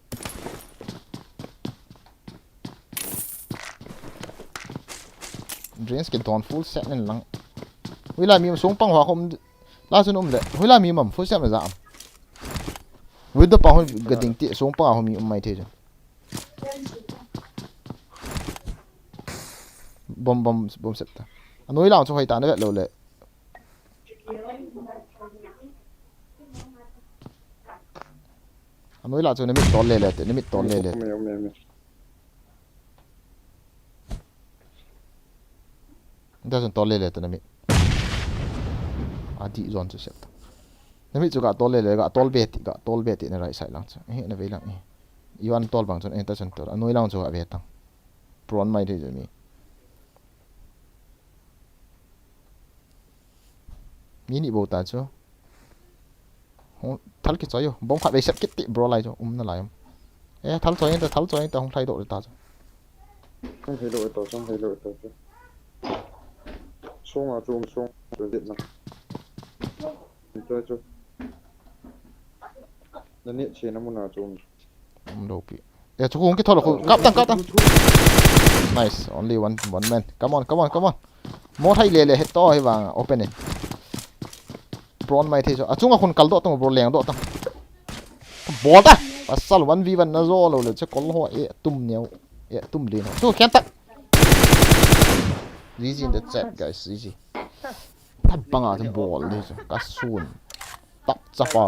Drains ki don full set nen lang. Hui la mi um sung pang hoa khom. La chun um le. Hui la mi um am full set ma ja am. With the pang hui ga ding ti sung pang a ho mi um mai thei chu. Bom, bom, bom set ta. Anoi lang chu hoi ta na vet lo le. Anoi la chu na mit tol le le te, na mit tol le le te. Umi, umi, umi. Dah chun tol le le te na mit. Adi zon chu set ta. Na mit chu ga tol le le, ga tol be ti, ga tol be ti na right side lang chu. Eh, na vei lang eh. Iwan tol bang chun, eh, ta chun tol. Anoi lang chu ga ve tang. Prawn mai thei chu mi. Mi ni bo ta chu. Hung thal kichoi u. Bom khat vei set kit ti bro lai chu. Um na lai um. Eh, thal choi ta, thal choi ta, hung thai do ta chu. Hung thai do ta chu, hung thai do ta chu. Sunga chu, um sung. Chu dit na. Chu, chu. Na net che na muna chu. Um, dopi. Ya, chu kung kithol khu. Kap tang, kap tang. Nice. Only one, one man. Come on, come on, come on. Mo thai le le het to hi vang. Open it. Prawn mai thei chu. Achunga khun kal doh tang, bro, leng doh tang. Bol ta. Pasal one v one na zo lo le che kol ho e tum neo. E tum le no. Chu khen tak. G G in the chat, guys. G G. Tha banga chu bol di chu. Ka sun. Tak chapa.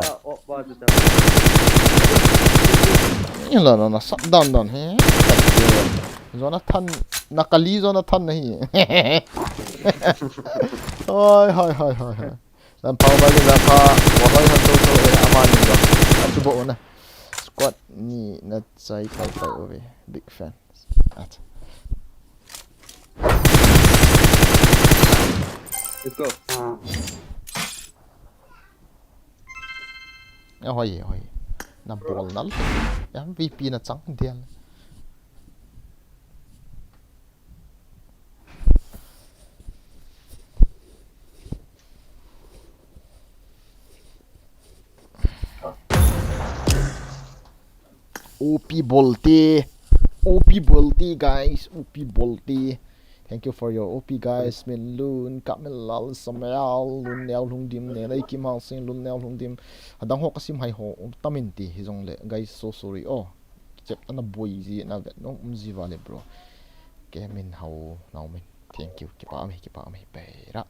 Ila na na sat dan dan he. Jonathan, na kali Jonathan na hi. Hoi, hoi, hoi, hoi, hoi. Dan pau ba dan pa. Wa hoi han to to e amani ba. Achu bo na. Squad ni na chai pai pai ove. Big fan. Acha. Let's go. Ya, hoi, hoi. Na bol nal. Ya, V P na chang dial. O P Bolte. O P Bolte, guys. O P Bolte. Thank you for your O P, guys. Min Lun, Kamel Lal, Samuel, Lun Neo Lung Dim, Ne Lai Kim Hang Sing, Lun Neo Lung Dim. Adang ho kasim hai ho, um, tamin ti, hi jong le, guys, so sorry. Oh, chep ana boi ji, na vet nong um ji va le, bro. Ke min hau, nau min. Thank you. Kipa mi, kipa mi, pera.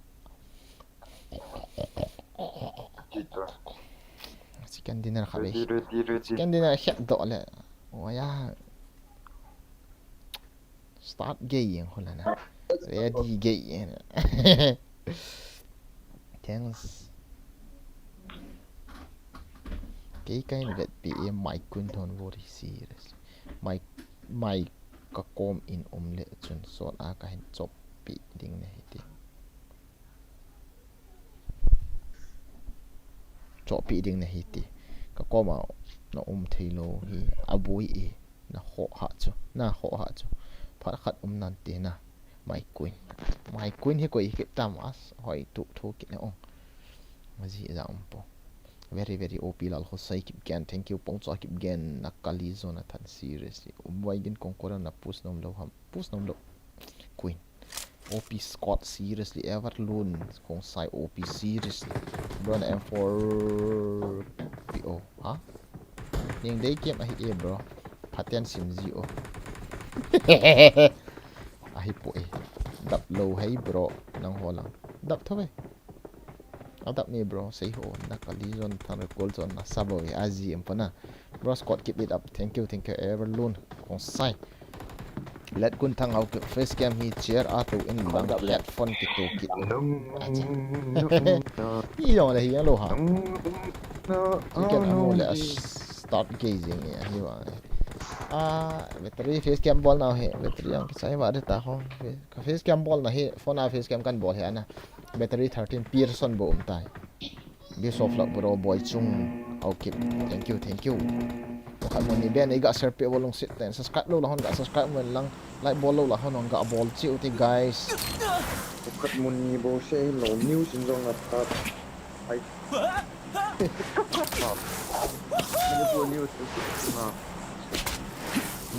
Chicken dinner kha ve. Ready, ready, ready. Chicken dinner khet doh le. Oya. Start gei yeng hula na. Ready gei yeng. Thanks. Kei kahin vetpi e mai kun thon very serious. Mai, mai ka kom in um le chun sot a kahin chop pi ding na hi ti. Chohpeh ding nahi ti. Ka koma na um thei lou hi aboi e, na khoh ha chu, na khoh ha chu. Phat khat um nan ti na. Mai kuin. Mai kuin hi koi hi kit tam as, hoi tu thu kit na ong. Maji ja um po. Very, very O P Lal Khosai Kipgen. Thank you, Pongcha Kipgen. Na kali Jonathan, seriously. Um wai gin kong koran na push nom lou ham. Push nom lou. Kuin. O P Scott, seriously, Everlun, Khongsai O P, seriously. Bro, na M four P O, ha? Ning dei game ahi e, bro. Phaten sim ji o. Ahi po e. Dap lou hei, bro. Nang ho lang. Dap tho ve. Adap ni, bro, sei ho, na kali Jonathan recall chon na sabo e, aji em pana. Bro Scott, keep it up. Thank you, thank you, Everlun. Khongsai. Let kun thang au ke face cam hi chair a to in lang headphone ki to kit. Acha. Hi jong le hi jong lou ha. Hi ken amu le a start gazing e, hi wa. A, battery face cam bol na hi, battery ang kisai wa de ta ho. Ka face cam bol na hi, phone a face cam kan bol hi ana. Battery thirteen Pearson bo um tai. Bishop lak bro boy chung. Okay, thank you, thank you. Pakhat mun ni ben, iga share pe bol lungset ten. Subscribe lou la hon ga subscribe mun lang. Like bol lou la hon ga bol chi u ti, guys. Pakhat mun ni bo se lou news in jong na ta. Ai. Manipur news.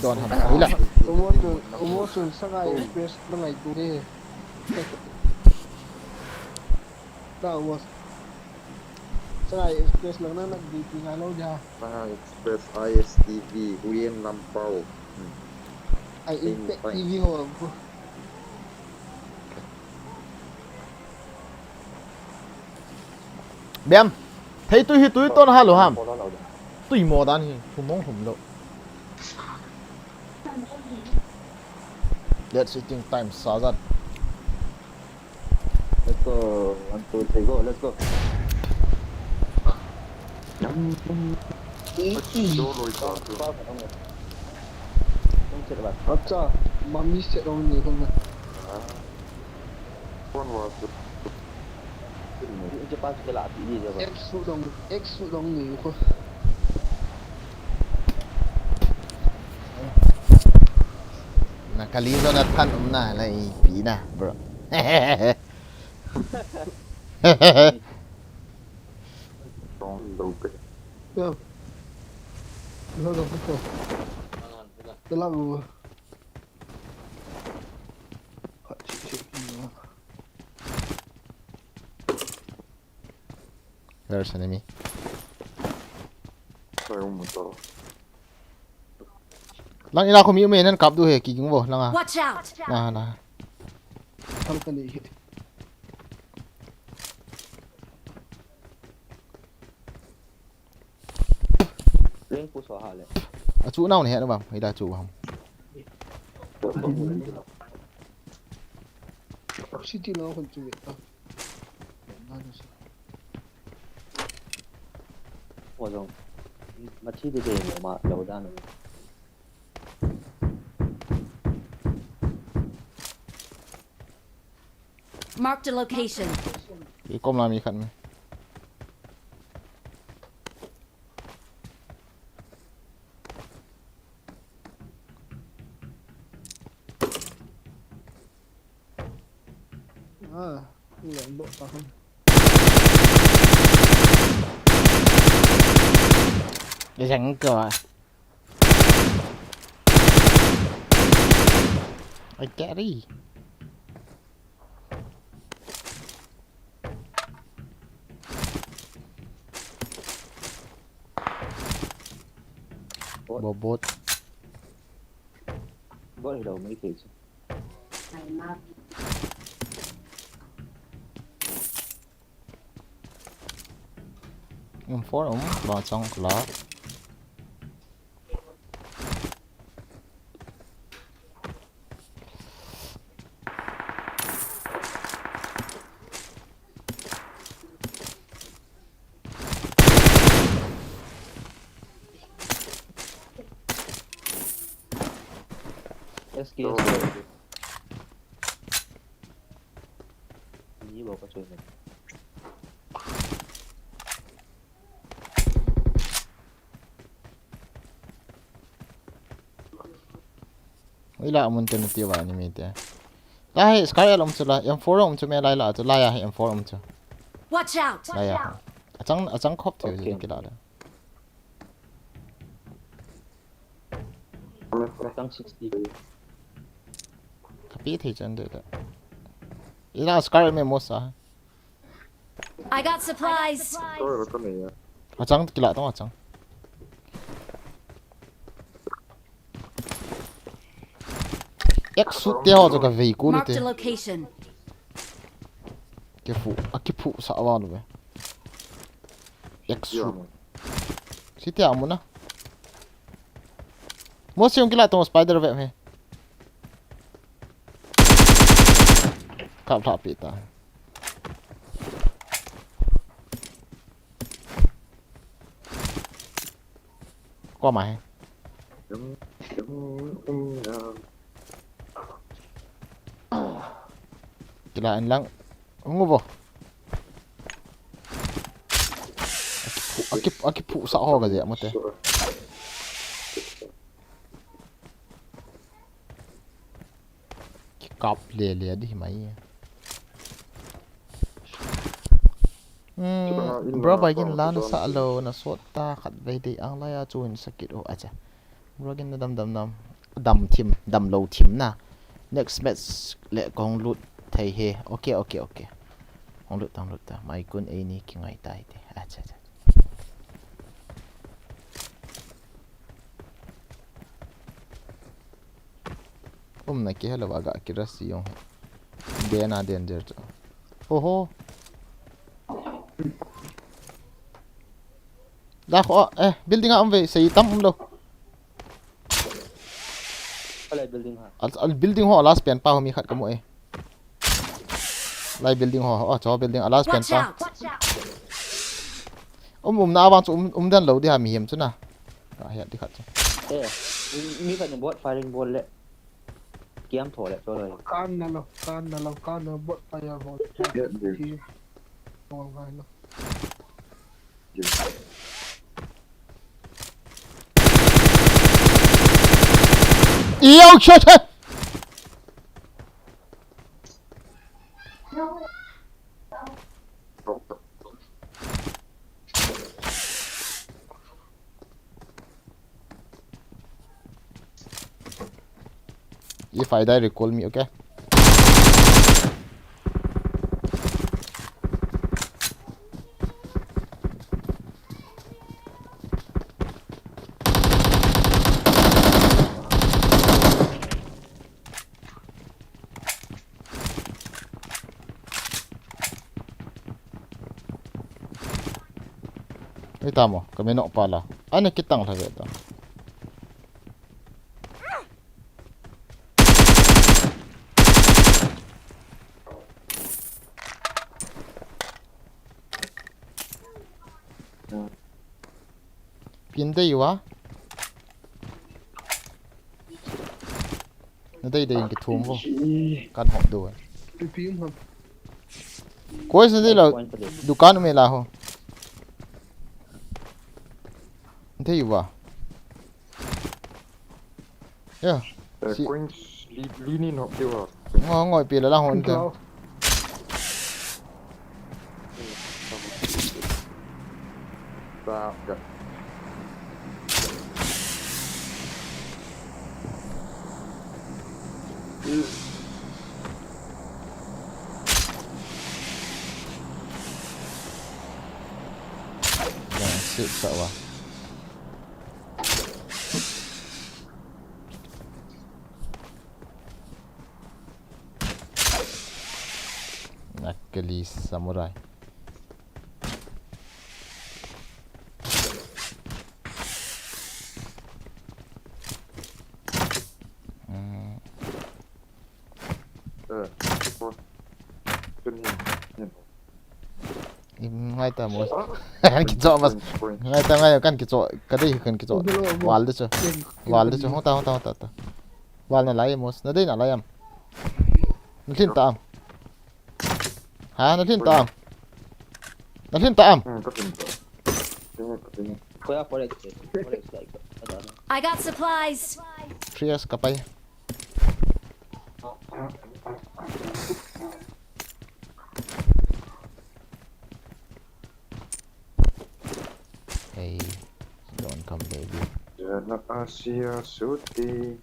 Don ham. Ila. Umo tu, umo tu sangai express na ngai tu de. That was Sangai Express lang na nag-D P nga lo dia. Sangai Express, I S T V, Huyen Lampao. Hmm. Ai, Impact T V ho ang ko. Biam. Thei tui hi tui ton ha lo ham. Tui mo dan hi, thum mong thum lo. Let's eating time, Sazat. Let's go. One, two, three, go. Let's go. Easy. Acha, mami set on ni kong. One was. Ex su dong, ex su dong ni ko. Na kali Jonathan um na la ipi na, bro. Lo pe. Ya. Lo lo pe. Telang lo. Khat chik chik lo. There's enemy. Koi um to. Lang ila ko mi um e, nan kap du he, kiging vo, lang a. Watch out! Na, na. Thal ka ni hi. Ring pu so ha le. A chu nau ne he no bang, ila chu ham. City lo kon chu. Wa jong. Ma thi de de ma lo da no. Marked a location. Ki kom la mi khat me. Ah, leng bo pa hon. Jeng ko. Ai, carry. Bot. Bot. Bot hi lo mai thei chu. M four um, ba chang kala. S K, S K. Ni bo ka choi. Ila amun te nati ba ni mi te. La he Scar L um chu la, M four um chu me lai la chu la ya he M four um chu. Watch out! La ya. Achang, achang khop thei. Okay. Kila le. Tang sixty. Kapi thei chan de da. Ila Scar me mo sa. I got supplies. Sorry, what the hell? Achang kila tong achang. Ek su te ho to ka vei ku. Marked te. A location. Ke fu, a ki fu sa wa lu be. Ek su. Yo. Si te amu na. Mo si ong kila tong spider web he. Kap thla pi ta. Ko ma he. Kila en lang. Ngu bo. Aki phu, aki phu sa ho ka je mo te. Ki kap le le di mai. Hmm, bro, bai gin la na sa lo, na sot ta khat vei dei ang la ya chu in sakit o acha. Bro gin na dam dam dam. Dam thim, dam lo thim na. Next match le kong lut thei he. Okay, okay, okay. Kong lut tang lut ta. Mai kun ei ni ki ngai tai te. Acha, acha. Umna kihelo aga kira si jong. Den a danger chu. Ho ho. Da kho, eh, building a um ve, sei tam um lo. Alai building ha. Al, al building ho last pen pa ho mi khat ka mu e. Lai building ho, oh, cho building a last pen pa. Watch out! Um, um na awang chu um, um dan lo di ha mi hiam chu na. Ka hiat di khat chu. Eh, mi khat ni bot firing ball le. Kiam tho le cho lo. Kan na lo, kan na lo, kan na bot fire ball. Yeah, dude. Ball ngai lo. Yo, shit, shit. If I die, recall me, okay? Ei tamo, kami nok pala. Ana kitang lha ve ta. Pin dei uva. Na dei dei in kithum vo. Kan hop do. Pi pi um ham. Koi sa dei la. Point pa dei. Dukan me la ho. Dei uva. Ya. Eh, si- Queens li, li ni nok dei uva. Ngo, ngoi pi la la hon te. Sa, ya. Ya, sip sa wa. Nakali samurai. Hmm. Eh, oh. Tun hin, hin. Im, ngai ta, Mos. Kan kicho, Mos. Ngai ta, ngai, kan kicho. Ka dei kan kicho. Wal de chu. Wal de chu. Hong ta, hong ta, hong ta, ta. Wal na lai, Mos. Na dei na lai am. Na lhin ta am. Ha, na lhin ta am. Na lhin ta am. Hmm, ka lhin ta. Tengok, tengok. Kuya four X, four X like, ano, ano. I got supplies. Three S ka pai. Hey, don't come, baby. Jana Asia Suti.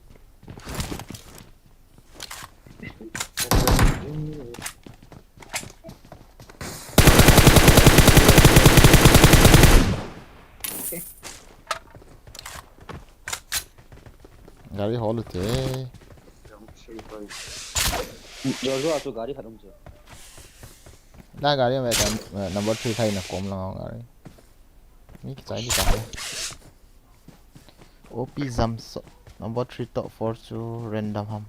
Gari hol te. Joshua, chu gari khat um chu. Na gari me ta, eh, number three khai na kom lang gari. Mi kichai di ta. O P jam so. Number three top four chu random ham.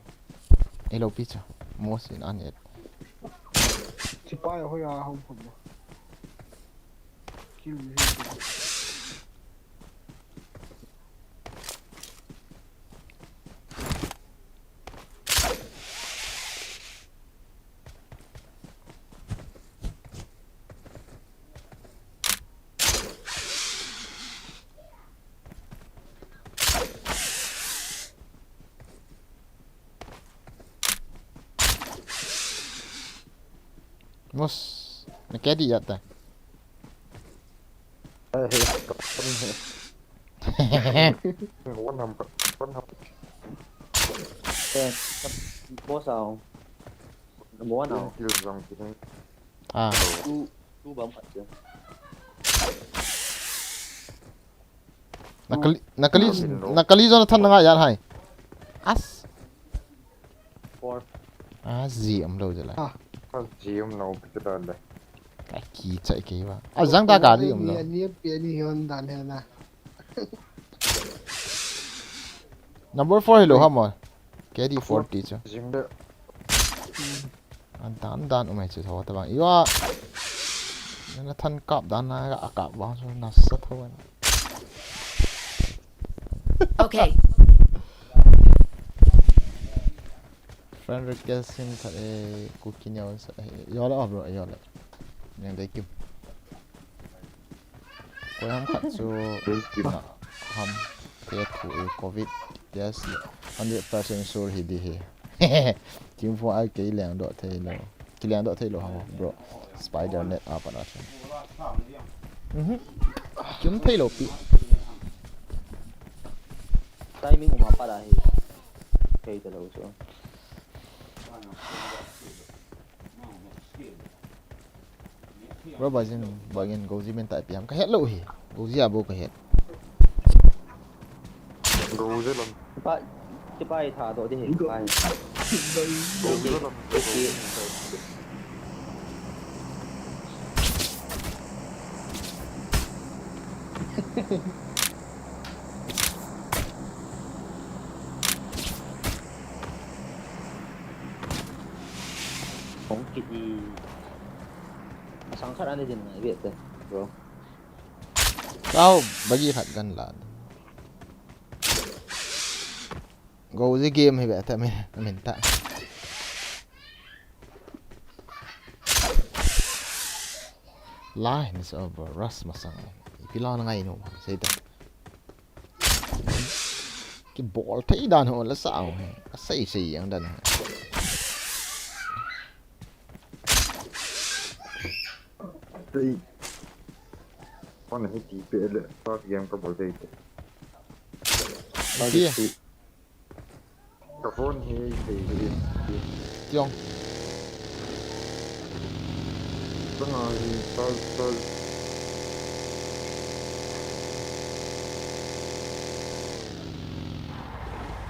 Elo pi chu. Most in an et. Sipai hoi a hom hom. Kill me. Mos, na kya di jata? One number, one number. Eh, boss ao. Number one ao. Kill jong ki. Ah. Two, two bom khat chu. Nakali, nakali, nakali jona than na nga yan hai. As. Four. Ah, ji um lo je la. Ah. Ah, ji um lo, pi ta le. Ka kichai kei ba. Ah, jang ta gari um lo. Ani, ani, ani hon dan he na. Number four hi lo ha mo. K D forty chu. Jing de. An dan dan um ai chu tho ta bang. Iwa. Na than kap dan na ka kap bang chu na sa tho an. Okay. Friend request hin khat e, Kuki Neo sa, e, yo la, oh, bro, yo la. Yang dei kim. Koi ham khat chu na ham te thu e covid. Yes, hundred percent sure hi di hi. Team four ai kei leng doh thei lo. Ki leng doh thei lo ham, bro. Spider net apa na chu. Mhm. Kim thei lo pi. Timing uma para hi. K Bro, bajin, bajin, Goji min tai piam. Ka het lou hi. Goji abo ka het. Goji lam. Sipai, sipai tha doh di hi, sipai. Goji lam. Hung kit i. Asang khat ani din na, i vet te, bro. Tao, bagi khat kan la. Goji game hi ve ta min, min ta. Line is over, rush masang. Ipi la na ngai nom, sei ta. Kibol thei dan ho la sa ho. Ka sei sei jeng dan ho. Sei. Kon hi ti pe le, first game ka bol thei te. Ipi? Ka phone hi, hi, hi, hi. Tiong. Ka nga hi, pal, pal.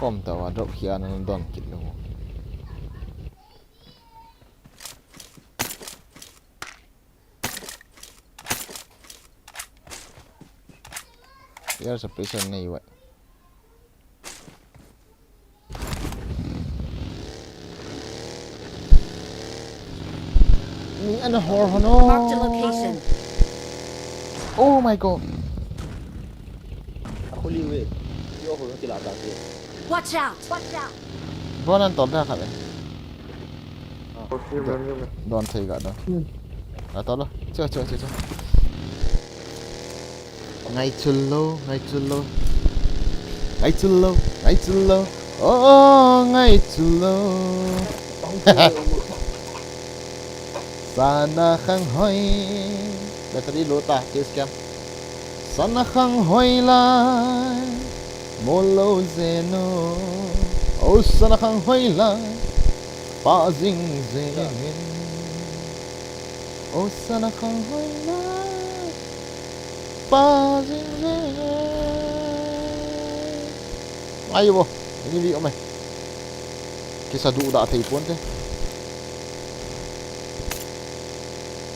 Kom ta wa drop khia na don kit lou. Air suppression nei uve. Mi ana hor hono. Marked a location. Oh my God. A khuli uve. Yo ho kila ta se. Watch out! Watch out! Bon an tol da kha le. Don thei ga don. Ga tol lo. Cho, cho, cho, cho. Ngaichul lo, ngaichul lo. Ngaichul lo, ngaichul lo. Oh, ngaichul lo. Sana khang hoi. Battery low ta, chase cam. Sana khang hoi lai. Mol lo jeng o. Oh, sana khang hoi lai. Pa jing jeng in. Oh, sana khang hoi lai. Pa jing jeng in. Ai bo, ni vi ome. Kisa du da thei pon te.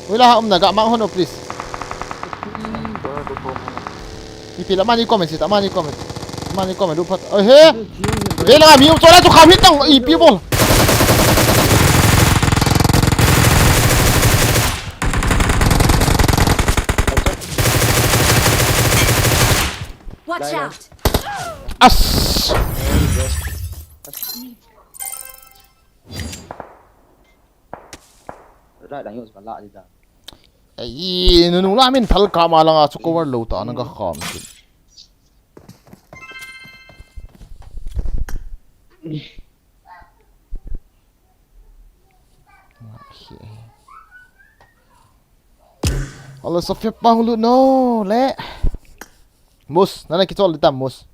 Ui la, um na ga mang hono, please. Ipi la mani comment sita, mani comment. Mani comment du phat. Oi he. Ve la mi um chola chu kham hit nang ipi bol. Watch out! As. Rai dang yus ka la di da. Ei, nunu la min thal ka ma langa chu cover lo ta na ka kham chu. Alo, Sophia pa hung lut no le. Mus, nana kichol di tam, Mus.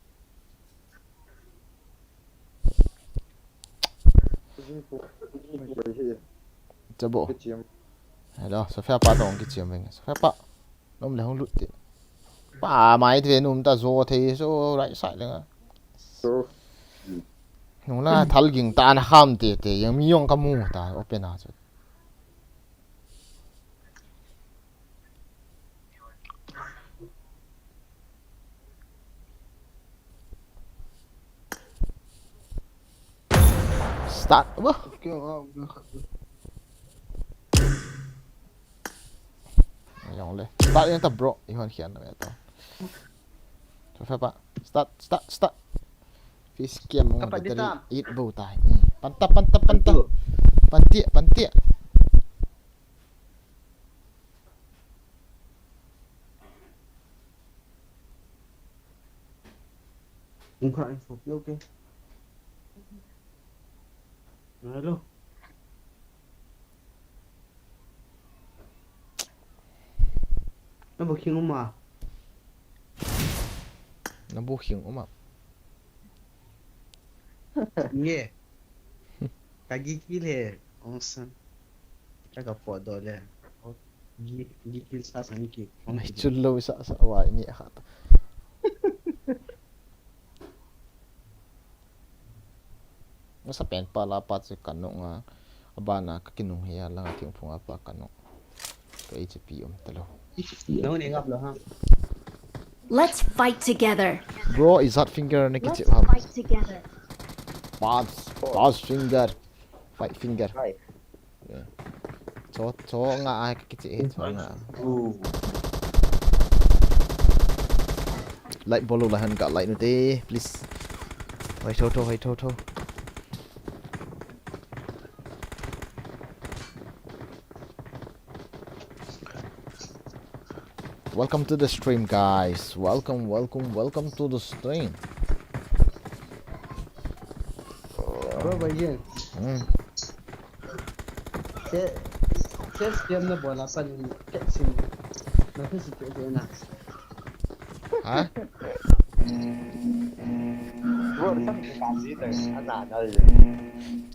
Chabo. Hello, Sophia pa tong kichiam veng. Sophia pa. Nom le hung lut ti. Pa mai ti ve num ta jo thei so right side le nga. Nung la thal ging ta na kham te te, yang mi yong ka mu ta open a chu. Start. Wah. Jong le. Start yang ta bro. Ihon khian na ta. Cho fa pa. Start, start, start. Fish kiam mo. Kapat di battery ta. Eight bo ta. Hmm. Panta, panta, panta. Pantu. Panti, panti. Ung kha info pio ke. Hello. Na booking uma. Na booking uma. Nge. Ka gigil he. Ong san. Ka ka po do le. Gi, gigil sa san ki. Mai chul lo sa sa wa ni kha ta. Masa pen pa la pa che ka nung a. Abana ka kinung he a langa thingphung a pa ka nung. Ka H P um talo. No ne ngap lo ha. Let's fight together. Bro, is that finger na kichi ham? Fight together. Pass, pass finger. Fight finger. Fight. Yeah. Cho, cho nga ai ka kichi e, cho nga. Ooh. Like bolo la han ka like nu te, please. Hoi tho tho, hoi tho tho. Welcome to the stream, guys. Welcome, welcome, welcome to the stream. Bro, bhai, ye. Hmm. Se, se stream na bola pa ni, ke sin. Na ke si ke na. Ha?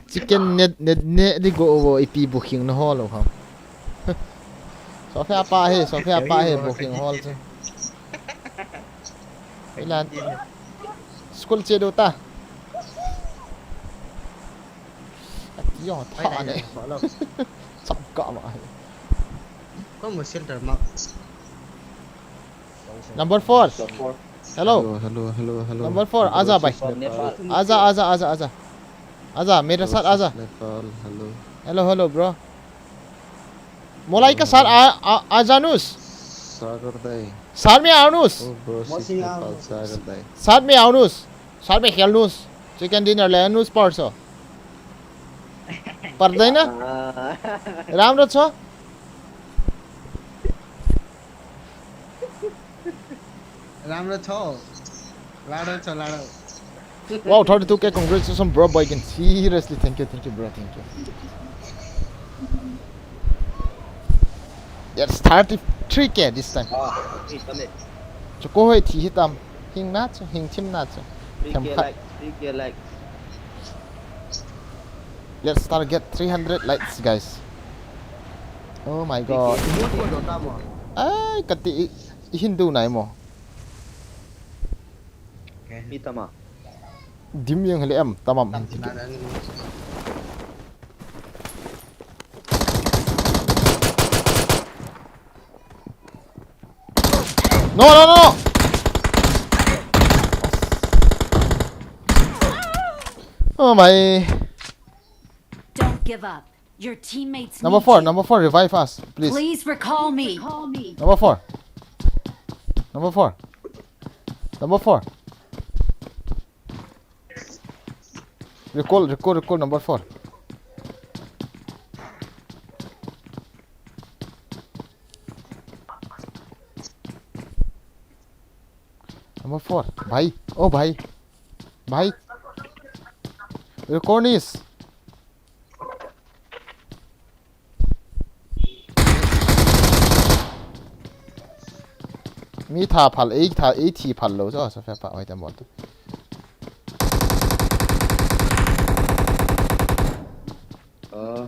Chicken net, net, net di go wo ipi booking na ho lo ham. Sophia pa he, Sophia pa he booking hall chu. Ilan. School che do ta. Ati yo ta ne. Sab ka ma he. Ko mo shelter ma. Number four. Hello. Hello, hello, hello, hello. Number four, aja bhai. Aja, aja, aja, aja. Aja, mere saath aja. Hello, hello, bro. Molai ka saath a, a, aja nus. Sagar dai. Saath mein aunus. Sagar dai. Saath mein aunus. Saath mein khelnus. Chicken dinner le nus parso. Pardai na? Ram ro cho? Ram ro cho. Laro cho, laro. Wow, thirty-two K, congratulations, bro, boy. Seriously, thank you, thank you, bro, thank you. That's thirty-three K this time. Ah, please, come in. Cho ko hoi thi hitam. Hing na cho, hing thim na cho. Three K like, three K like. Let's target three hundred likes, guys. Oh my God. Ai, kati i, i Hindu nai mo. Itama. Dim yang heli em, tamam. No, no, no, no! Oh my. Don't give up. Your teammates need you. Number four, number four, revive us, please. Please recall me. Number four. Number four. Number four. Recall, recall, recall number four. Number four. Bhai. Oh, bhai. Bhai. Recall is. Mi tha phal, ei tha, ei thi phal lou, so, so, fa, pa, oi, ta, bol, ta. Uh.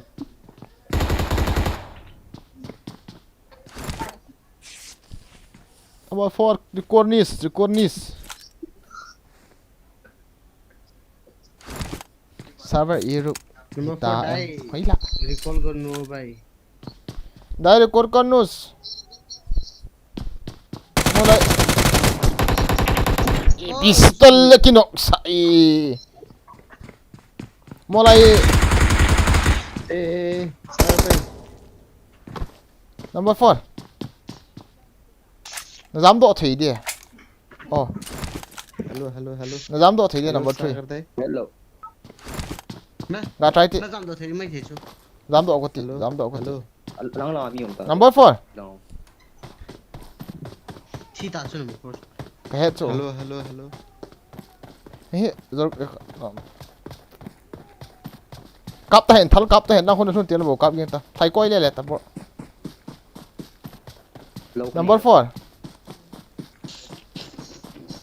Number four, record this, record this. Server error. Number four, dai. Hoila. Recall kar nu, bhai. Dai, recall kar nu. Molai. Pistol le kinok sa e. Molai. Eh, eh, eh. Number four. Na jam doh thei dia. Oh. Hello, hello, hello. Na jam doh thei dia, number three. Hello. Na? Ga try ti. Na jam doh thei mai thei chu. Jam doh ko ti, hello, jam doh ko ti. Hello. Lang lang mi um ta. Number four. Lang. Thi ta chu number four. Ka he chu. Hello, hello, hello. He, zor, eh, um. Kap ta hen, thal kap ta hen, nang hun hun ti lo kap yin ta. Thai koi le le ta, bro. Number four.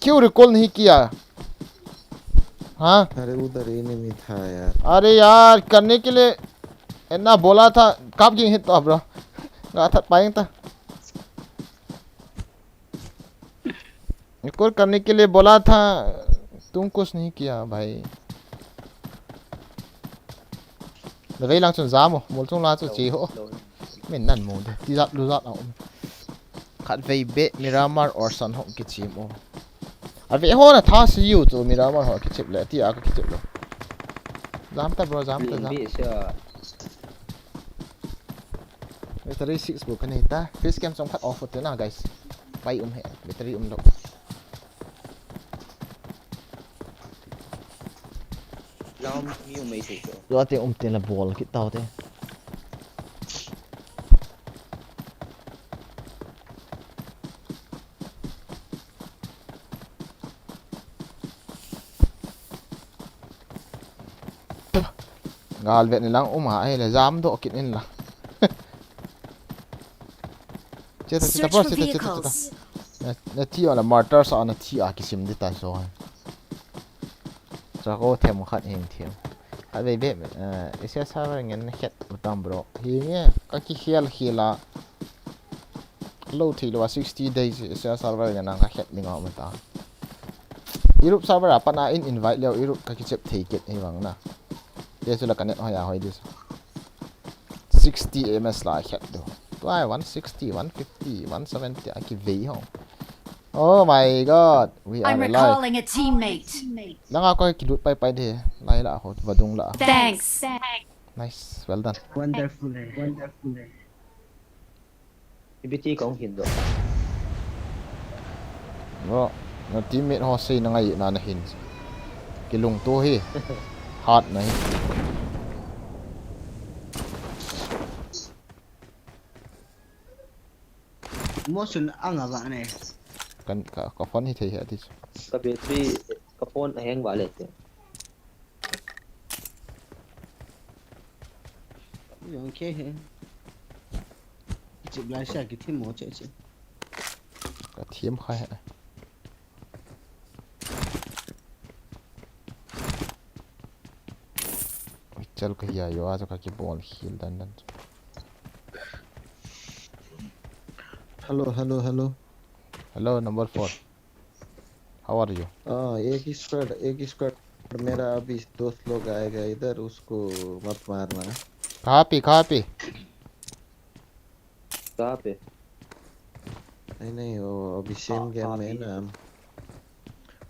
Keu recall nahi kiya. हाँ। अरे, उधर एनिमी था यार। अरे यार, करने के लिए इतना बोला था, कब गिंग हित तो ब्रो। गाथा पाएंगे ता। एक और करने के लिए बोला था, तुम कुछ नहीं किया भाई। Lagay lang chun jam o, mol chung la chu che ho. Min nan mo de, ti jat lu jat a um. Khatvei beh Miramar or San ho kichim o. Ave ho na tha si u chu Miramar ho kichip le, ti a ka kichip le. Jam ta bro, jam ta, jam. Battery six bu ka nei ta. Face cam chom khat off u te na, guys. Pai um he, battery um lo. Lam mi um mai thei chu. Tua te um te la bol kit tau te. Gal vet ni lang um ha, eh, le jam doh kit in la. Che ta, che ta, Search boss, for che ta, che ta, che ta. Vehicles. Na, na thi a la mortar sa na thi a kisim di ta so. Sa ko them khat hing them. Khatvei beh, eh, S S R ngen het u tam bro. Hi nge, ka kikhel khel a. Lo thei lo a sixty days S S R ngen ang ka het ding a um ta. Europe server a pat na in invite leo Europe ka kichep thei kit hi vang na. Te chu la ka net hoi a hoi dis. Sixty M S la het do. Tua one sixty, one fifty, one seventy a kivei ho. Oh my God, we are alive. I'm recalling a teammate. Langa ko kilut pai pai de. Lai la ho, vadung la. Thanks. Nice, well done. Wonderful, eh. Wonderful, eh. Ipi ti kong hin do. Bro, na teammate ho sei na ngai na na hin. Kilungto hi. Hard na hi. Mosun anga va ne. Kan ka, ka phone hi thei hi ati chu. Ka battery, ka phone a hang va le te. Yung ke he. Chip lai sa ki thim mo che che. Ka thim kha he. Chal ka hi a yo a ka kibol khel dan dan. Hello, hello, hello. Hello, number four. How are you? हाँ, एक ही स्क्वाड, एक ही स्क्वाड। मेरा अभी दोस्त लोग आएगा इधर, उसको मत मारना। कहाँ पे, कहाँ पे? कहाँ पे? नहीं, नहीं, वो अभी सेम हाँ, गेम हाँ, में है अभी। ना।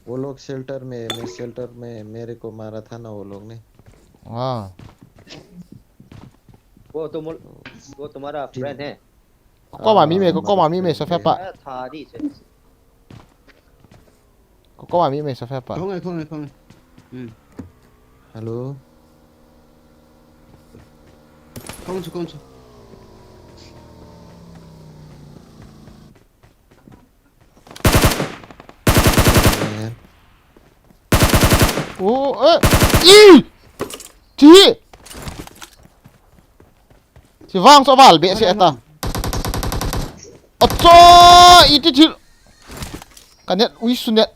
वो लोग शेल्टर में, मैं शेल्टर में, मेरे को मारा था ना वो लोग ने। हाँ। वो तो मुल-, वो तुम्हारा टीम फ्रेंड है? Ko koma mi me, ko koma mi me, sa fe pa. Ko koma mi me, sa fe pa. Kong ai, kong ai, kong ai. Hmm. Hello. Kong chu, kong chu. Oh, eh, i! Chi! Chi vang so val be se ta. Acha, iti thil. Ka net, ui su net.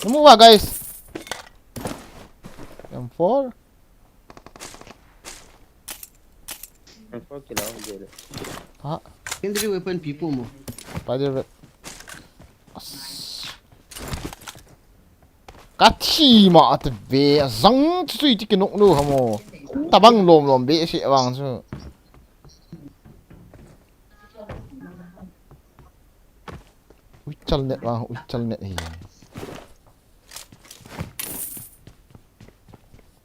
Namu va, guys. M four. M four kilo, jele. Ha. Legendary weapon pipo mo. Spider web. As. Ka thi ma ate ve, azang chu chu iti kinok lou ham o. Tabang lom lom be se vang chu. Ui chal net vang, ui chal net hi.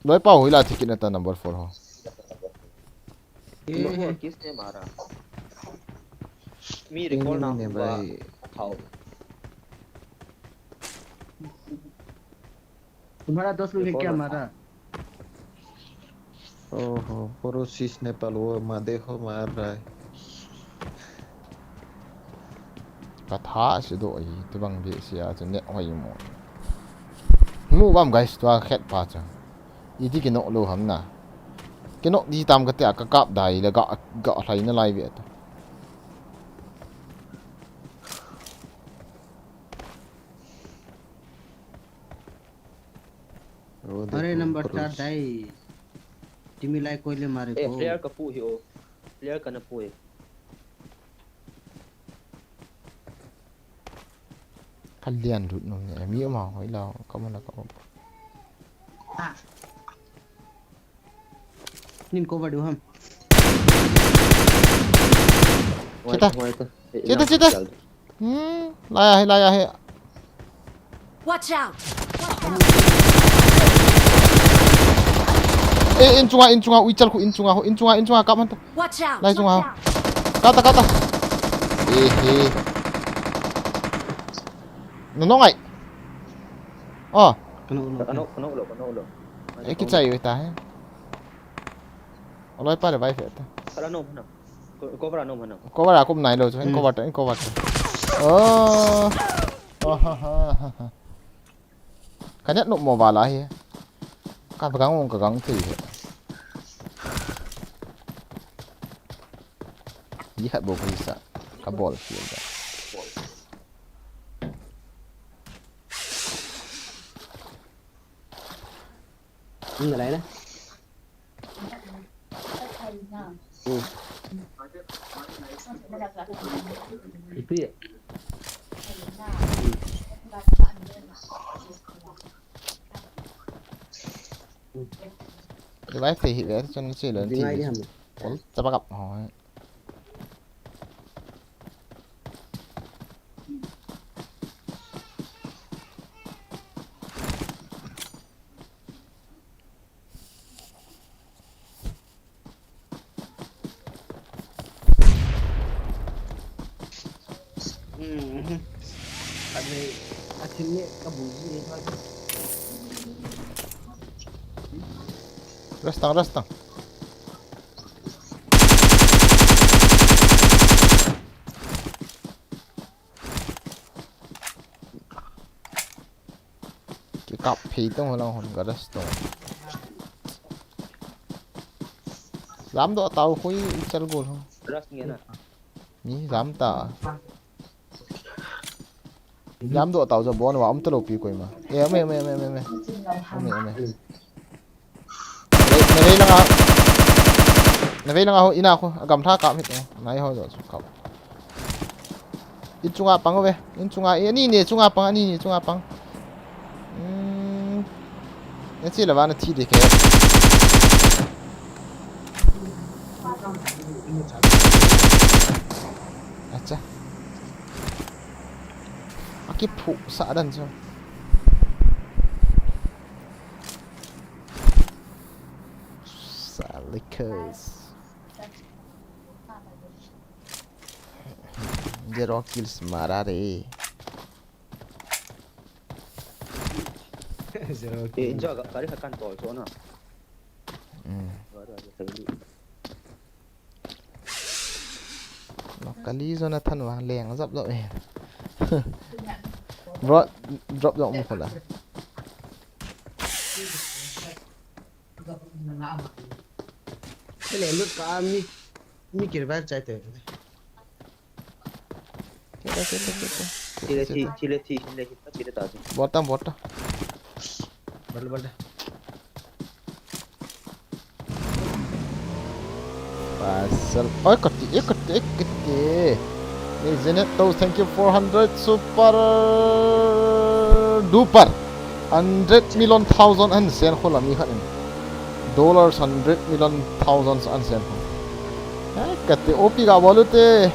Loi pau hoi la thi kit na ta number four ho. ये तुमको है। किसने मारा? Me recall ना नहीं, नहीं हुआ। भाई। उठाओ। तुम्हारा दोस्त लोग ने रिकॉल क्या उठा। मारा? ओहो, प्रो सीस नेपाल वो मा देखो मार रहा है। Ka tha se do ai, tebang be se a, chu net hoi mo. Mu bam guys, tua khet pa chu. Iti kinok lou ham na. Kinok di tam kate a ka kap dai le ga, ga hlai na lai ve ta. अरे नंबर चार दाई, तिमीलाई कोहीले मारेको? ए, फ्लेयर का पू ही ओ। फ्लेयर का ना पू है। Kalian lut no ni, mi ma hoi la, kamu la kamu. Nin cover du ham. Chita. Chita, chita. Hmm, laya hai, laya hai. Watch out! Eh, in chunga, in chunga, ui chal khu, in chunga, in chunga, in chunga, kap man ta. Watch out! Lai chunga. Kata, kata. Eh, eh. No, no ngai. Oh. Kano, kano, kano, kano, kano. Eh, kichai ui ta hai. Aloi pa le vai fe ta. Para no, no. Cover a nom hana. Cover a kum nai lo chu, in cover ta, in cover ta. Oh. Oh, ha, ha, ha, ha. Ka net nuh mo vala hi. Ka gang ong ka gang thei hi. Yi khat bo ka sa. Ka bol field da. Ina lai na. Revive thei hih ve, chun chi lon chi. Ol chapa kap hoi. Rest tang, rest tang. Kikap phei tong lang hon ka rest tong. Jam doh tau khui chal gol ho. Rest nge na. Mi jam ta. Jam doh tau ja bon wa um ta lo pi koima. E, ame, ame, ame, ame, ame. Ame, ame. Na vei langa. Na vei langa ho, ina ho, agam tha kap hit. Nai ho jo chu kap. In chunga pang ve. In chunga, e, ani ni chunga pang, ani ni chunga pang. Hmm. Na chi lava na thi de ke. Acha. Aki phu sa dan chu. Salikas. Zero kills mara re. Zero kill. Eh, injo ka, kari ka kan tol so na. Hmm. Gari, gari, gari. Locally zone a than vang leng zap zap e. Bro, drop zong mu khola. Ele lut ka mi, mi kir bar chai te. Keta, keta, keta. Chile thi, chile thi, chile thi, chile ta. Bota, bota. Bal, bal. Pasal. Oi, kati, eh, kati, eh, kati. Ni Zenet to, thank you, four hundred super duper. Hundred million thousand and sen khola mi khat in. Dollars hundred million thousands and sen. Eh, kati, O P ga bolu te.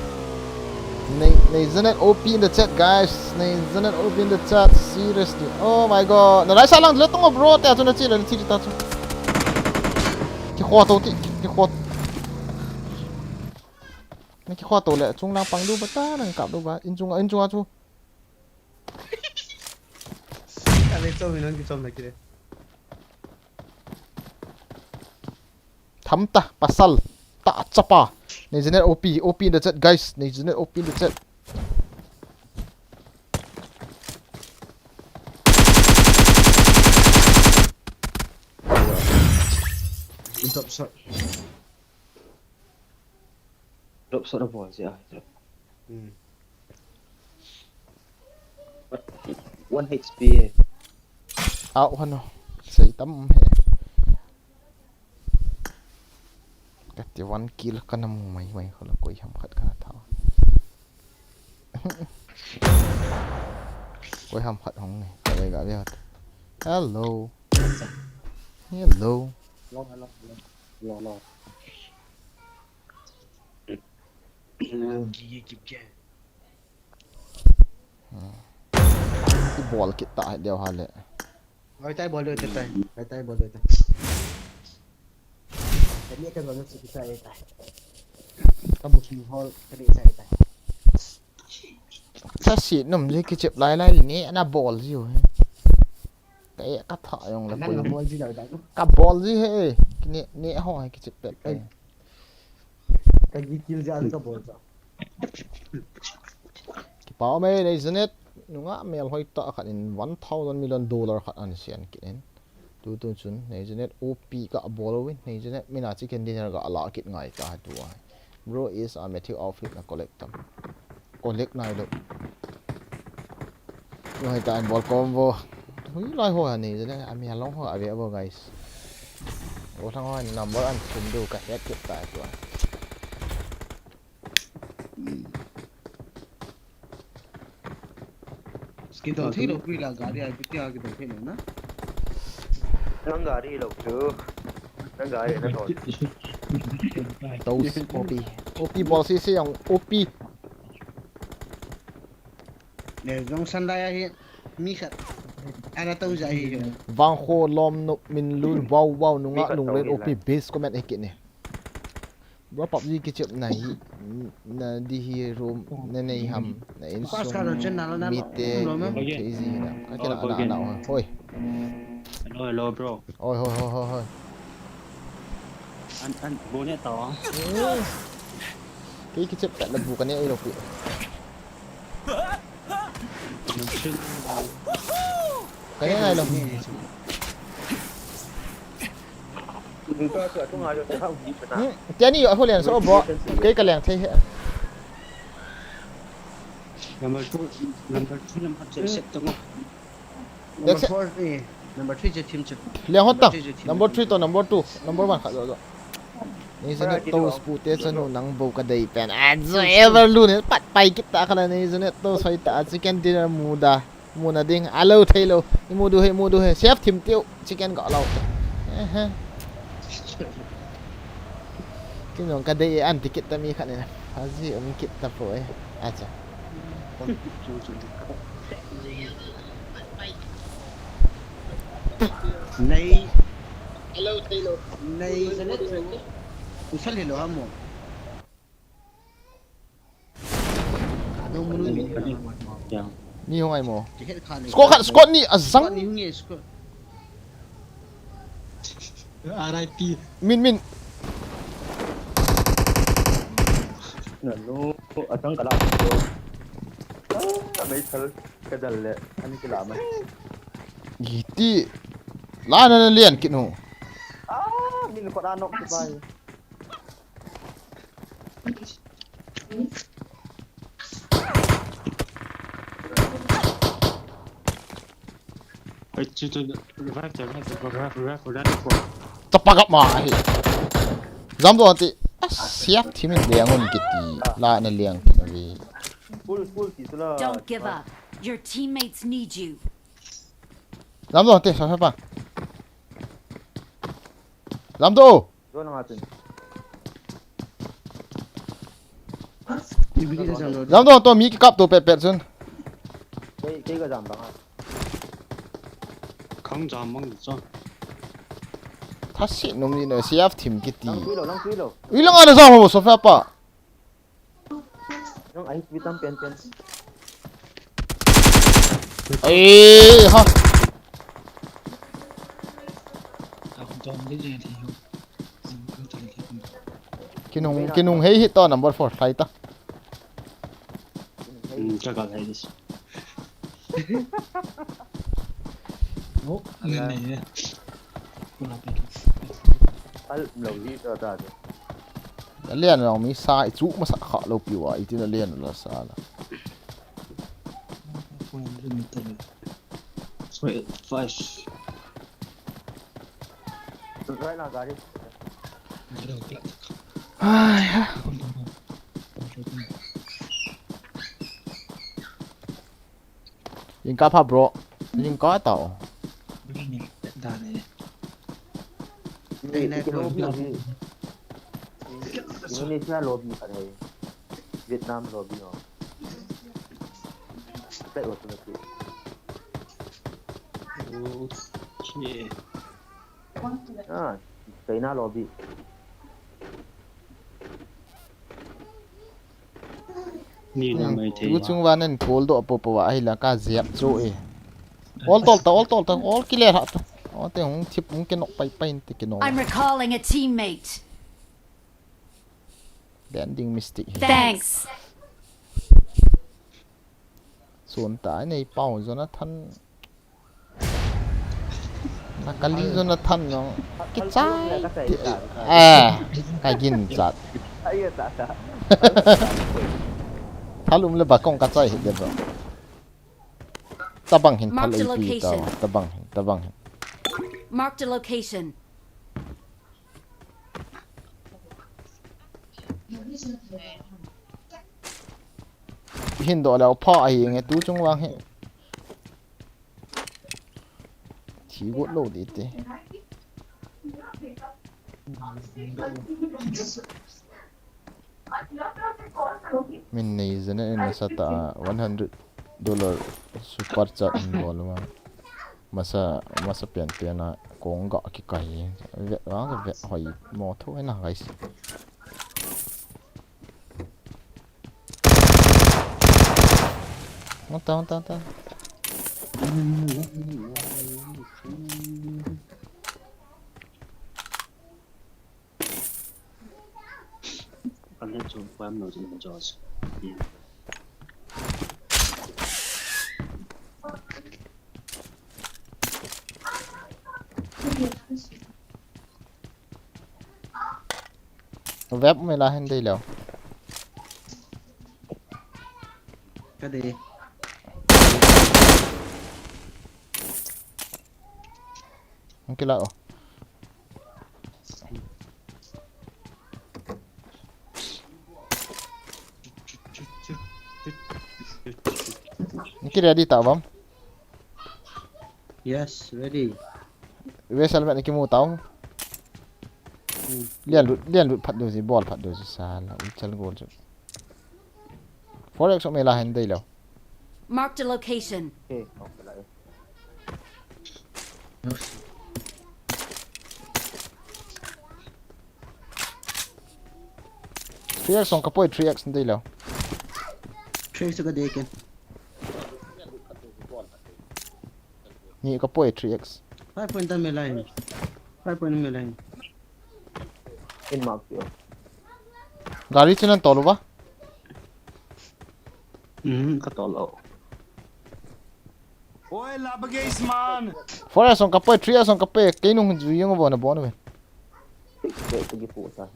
Nei, Nei Zenet O P in the chat, guys. Nei Zenet O P in the chat. Seriously. Oh my God. Na lai sa lang le tong bro. Te achu na chi le chi ta chu. Ki kho to ti, ki kho. Na ki kho to le chung lang pang du ba ta nang kap du ba. In chung, in chung a chu. Ale chom in ki chom na ki le. Tham ta, pasal, ta chapa. Nei Zenet O P, O P in the chat, guys. Nei Zenet O P in the chat. Drop shot. Drop shot na bol si ah. Hmm. What? One H P eh. Out hano. Sei tam he. Kati one kill kana mu mai mai kho la koi ham khat kana tha. Koi ham khat hong ni. Ka ve ga ve hat. Hello. Hello. Lo, lo, lo, lo, lo. Gigi kip ke. Hmm. I bol kit ta hai deu ha le. Oi, tai bol deu tai. Tai, tai bol deu tai. Tadi akan bol deu tai, tai. Ka booking hall, tadi tai, tai. Sa si nom ji kichep lai lai ni ana bol ji u he. Ka e ka tha jong le. Nang koi. Bol ji lai tai. Ka bol ji he. Ni, ni ho he kichep pet. Ai. Ka gi kill ja ka bol ja. Kipa mai nei Janet, nunga mel hoi ta khat in one thousand million dollar khat an sian kit in. Tu tu chun nei Janet O P ka bol win, nei Janet mina chicken dinner ka la kit ngai ta tu a. Bro is a Matthew outfit na collect tam. Collect nai lo. Noi ta an bol combo. Hui lai ho ani je le, ami along ho ave abo guys. O thang ho number an thum du ka het kit ta tu. Kidou thei lou pui la gari a, kiti a kidou thei lou na. Nang gari lou chu. Nang gari na to. Those O P. O P bol si si jong O P. Ne jong san lai ahi, mi khat. Ana tou ja hi. Vangkho lom nop min lun wow wow nunga lunglen O P base comment hi kit ni. Bro PUBG kichep na hi, na di hi room, na nei ham, na insung, mite, thei ji na. Ka kila na na hoi. Hello, hello, bro. Hoi, hoi, hoi, hoi, hoi. An, an, bo ne ta. Kei kichep ta na bu ka ne ai lo pi. Ka ne ai lo. Hmm, tia ni yo, a holian so bo. Kei ka leng thei he. Number two, number two lam hat set to. Number four ni, number three je thim chu. Liang hot ta. Number three to number two, number one kha jo jo. Ni Janet to spu te chanu nang bo ka dei pen. A jo ever lu ne pat pai kit ta khala ni Janet to soi ta chicken dinner mu da. Mu na ding. A lo thei lo. I mu du he, mu du he. Chef thim tiu. Chicken ka lo. Eh, eh. Kin jong ka dei e, an ti kit ta mi khat ni na. Haji um kit ta po e. Acha. Nei. Hello, hello. Nei, Janet chu. Usal hello, amo. Ni hung ai mo. Squad khat, squad ni, a zang. Squad ni hung e, squad. R I P. Min, min. Nanu, atang kala. Ah, mai thal ka dal le, ani kila mai. Giti. La na na lian kit nu. Ah, min ko da nok tu bai. Wait, to, to, revive the, revive the, revive, revive, revive, revive. Chapa gap ma hi. Jam do ati. A siap thim in liang un kiti. La na liang kiti. Full, full kiti la. Don't give up. Your teammates need you. Jam do ati, sa sa pa. Jam do. Zone nga tin. Jam do to mi kikap to pet pet sun. Kei, kei ka jam bang a. Khang jam bang chu. Thasi num ni no siap thim kiti. Nang tui lo, nang tui lo. Ui lang ana jam ho so fa pa. Nang ai tui tam pen pen. Ai ha. Kinung, kinung hei hit to number four, hlai ta. Hmm, chaka hlai dis. Oh, nene. Al lo hi to ta de. Alian lo mi sa i chu ma sa kha lo piwa i tin alian lo sa la. Wait, five. Right now, gari. Ai, ha. Jingkah pha, bro. Jingkah tao. Indonesia lobby khat hai. Vietnam lobby ho. Pai automatic. Okay. Ah, China lobby. Ni na mai thei. Tu chung van en call do po po wa hila ka zep chu e. All tol ta, all tol ta, all clear ha ta. All te hung thip hung ke nok pai pai te ke nok. I'm recalling a teammate. Landing mistake. Thanks. Sun ta nei pau Jonathan. Na kali Jonathan nong. Kichai. Ah, ka gin chat. Ai ta ta. Thalum le bakong ka chai hi de bro. Tabang hin thal Marked a ei pi ta. Location. Tabang hin, tabang hin. Marked a location. Hin do le pha ahi nge tu chung vang hi. Thi got lo di te. Min nei zene in nasa ta one hundred dollar super chat in bol ma. Masa masa pen pen a kong ga ki kai. Ve wa ve hoi mo tho na guys. Anta anta anta. Kale chu pam lo jin George. Vep me la hen dei leo. Ka dei. Ang kila o. Ang kila di ta bam. Yes, ready. West helmet ni kimu tau. Hmm. Lian lut, lian lut phat du si, ball phat du si, sala, u chal gol chu. Four X me la hen dei lo. Marked a location. Okay, okay la. Three X song ka poi, three X dei lo. Three X ka dei ken. Ni ka poi three X. Five point ta me line. Five point me line. In mark you. Gari chu nan tolu ba? Mhm, ka tol lo. Oi, la bagage man. Four X song ka poi, three X song ka poi. Kei nung ju yung bo na bo na be. Six point to give water.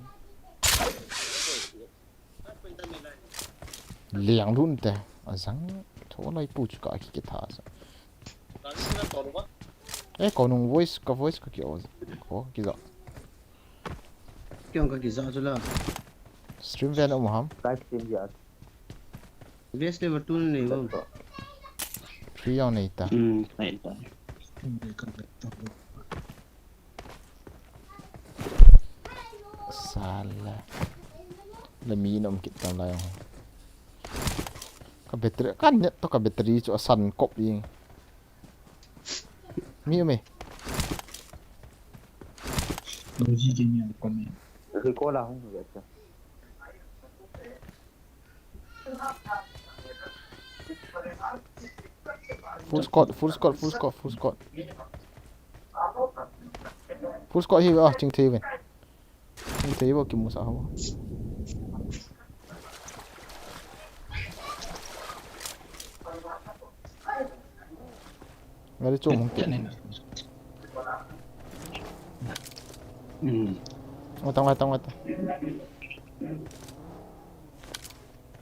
Liang lun te. Azang. Tho lai pu chu ka ki ki tha sa. Eh, ko nung voice, ka voice ka ki o. Ko ki za. Kyong ka ki za chu la. Stream ven um ham. Guys, team ya. Best level two nei bo. Three yang nei ta. Hmm, nei ta. Sala. Le mi nom kit tam lai. Ka battery, ka net to ka battery chu asan kop ing. Mi me. Recall a hung ve cha. Full squad, full squad, full squad, full squad. Full squad hi, ah, ching thei ven. Ching thei bo kimu sa ho. Gari chu hung te. Hmm. Oi, tang, oi, tang, oi, tang.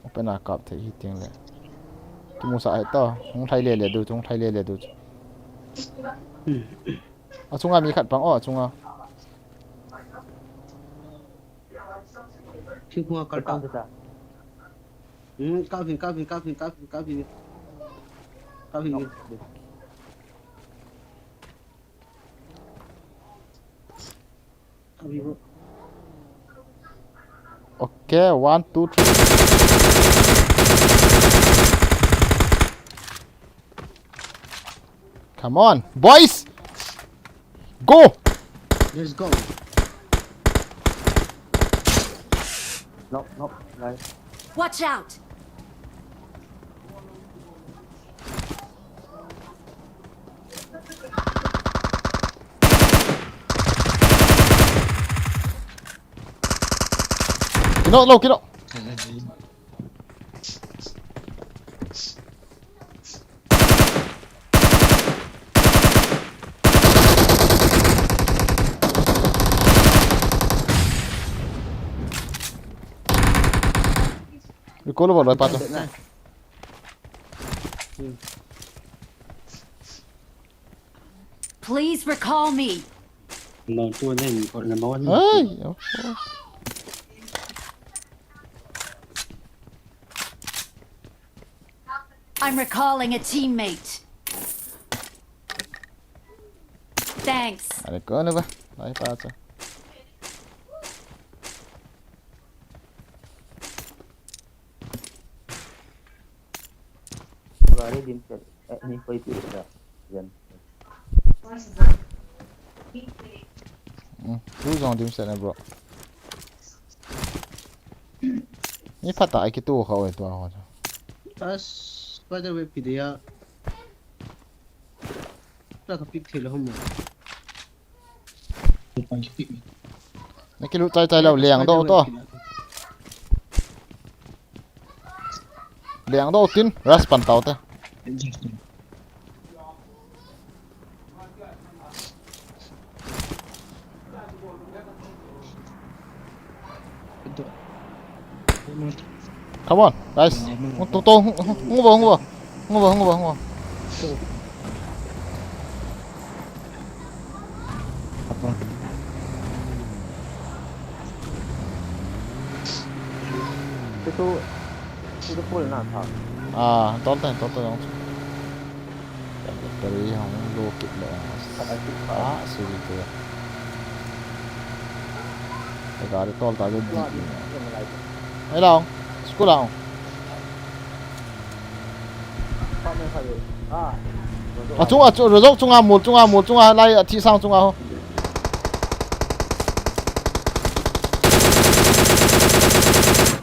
Open a kap thei hi ting le. Kimu sa ai to. Hung thai le le du, hung thai le le du. A chunga mi khat pang o, a chunga. Thingphung a kal ta. Kal ta. Hmm, kap hin, kap hin, kap hin, kap hin, kap hin. Kap hin. Kap hin. Okay, one, two, three. Come on, boys! Go! Let's go. Knock, knock, guys. Watch out! Kino, lo, kino. Recall over, pato. Please recall me. Number two, then you got number one. Ay, oh, oh. I'm recalling a teammate. Thanks. Are ko na ba? Ay, pato. Gari din ka, eh, ni koi pi ka, yan. Hmm, tu jong dim se na, bro. Ni phat a kitu kha oi tu ho. As, by the way, P D A. Ka pick thei lou mo. Na kilut chai chai lou, leng doh to. Leng doh tin, rush pan tau te. Come on, guys. Hung to, to, hung, hung, hung uva, hung uva. Hung uva, hung uva, hung uva. Itu, itu full na tha. Ah, tol ta, tol ta, tol ta. Battery hung low kit le. Ah, si tu. Gari tol ta jo di. Hello. School a. Achung, achung, rozok chunga, mol chunga, mol chunga, lai athi sang chunga ho.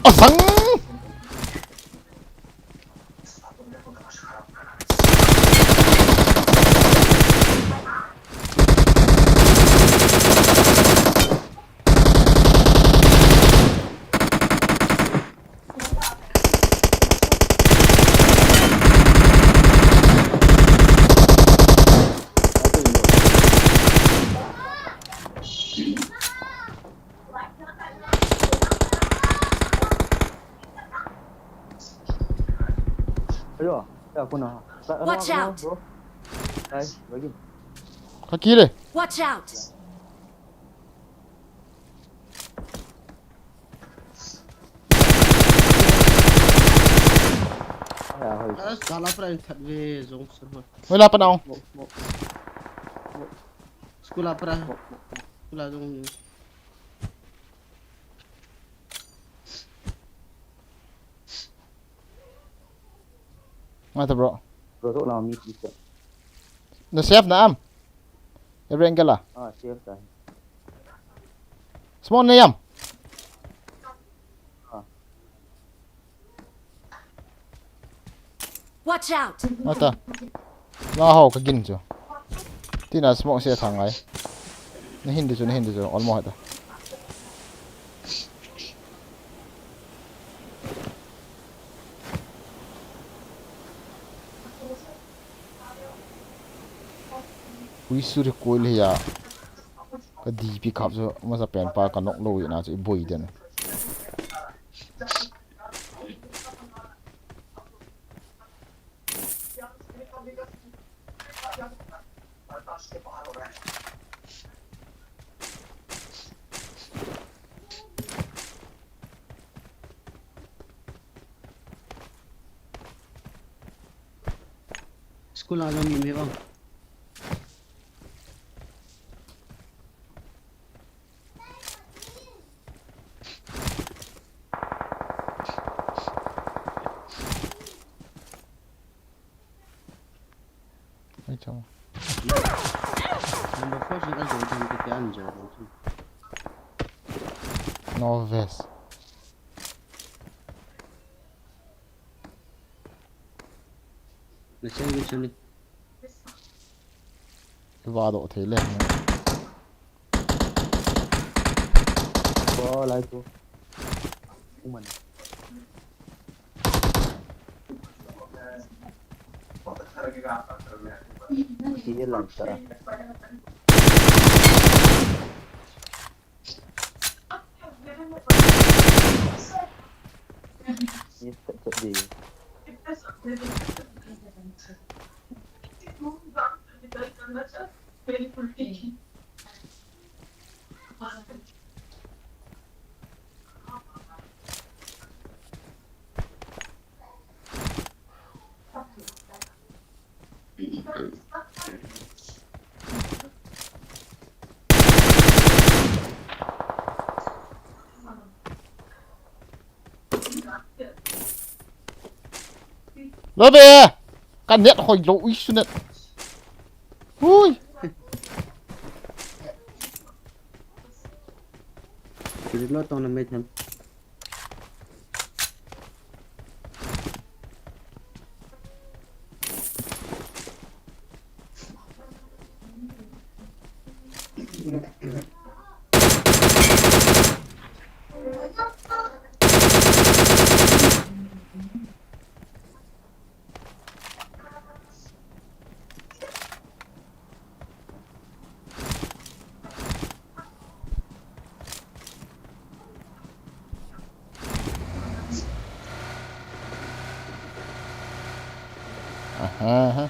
Asang. Ayo, ya kuna. Watch out. Bro. Ai, lagi. Kaki le. Watch out. Aya, hoi. As, gala pra in khat ve, jong sir ho. Hoi la pa nao. Mo, mo. Mo. School a pra. Mo, mo. School a jong. Mata, bro. Bro, tu na mi ti. Na safe na am? Every angle a? Ah, safe ta. Smoke na yam. Ah. Watch out. Mata. Na ho ka gin chu. Tina smoke se thang ai. Na hin di chu, na hin di chu. Almost ta. Hui suri koi le ya. Ka D P khap chu masa pen pa ka nok lo ina chu i boi den. Kula jong mi me o. Ai chang. Number four jing an jong jong ke an jong jong. No vest. Na sandwich ni. Vado thei le. Ko lai ko. Uman. Sini lang tara. Yes, tak tak dia. Lo be. Ka net hoi lo ui su net. Hui. Kiri lo tong na me them. Aha, aha.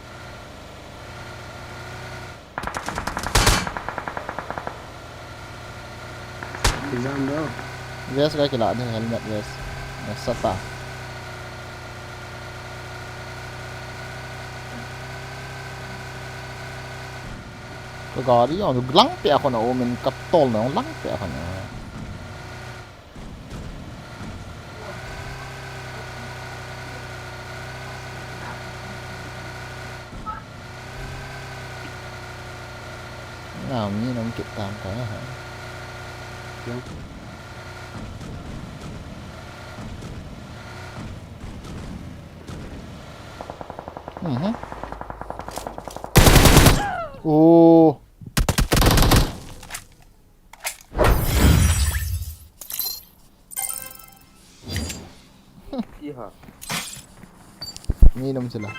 Exam bro. Vest ka kila ding, helmet vest. Nasa ta. Ka gari jong lang peh a kon a um in ka tol na jong lang peh a kon a. Nga mi nom kit tam ka ha. Yo. Mhm. Oh. Iha. Ni nom sila.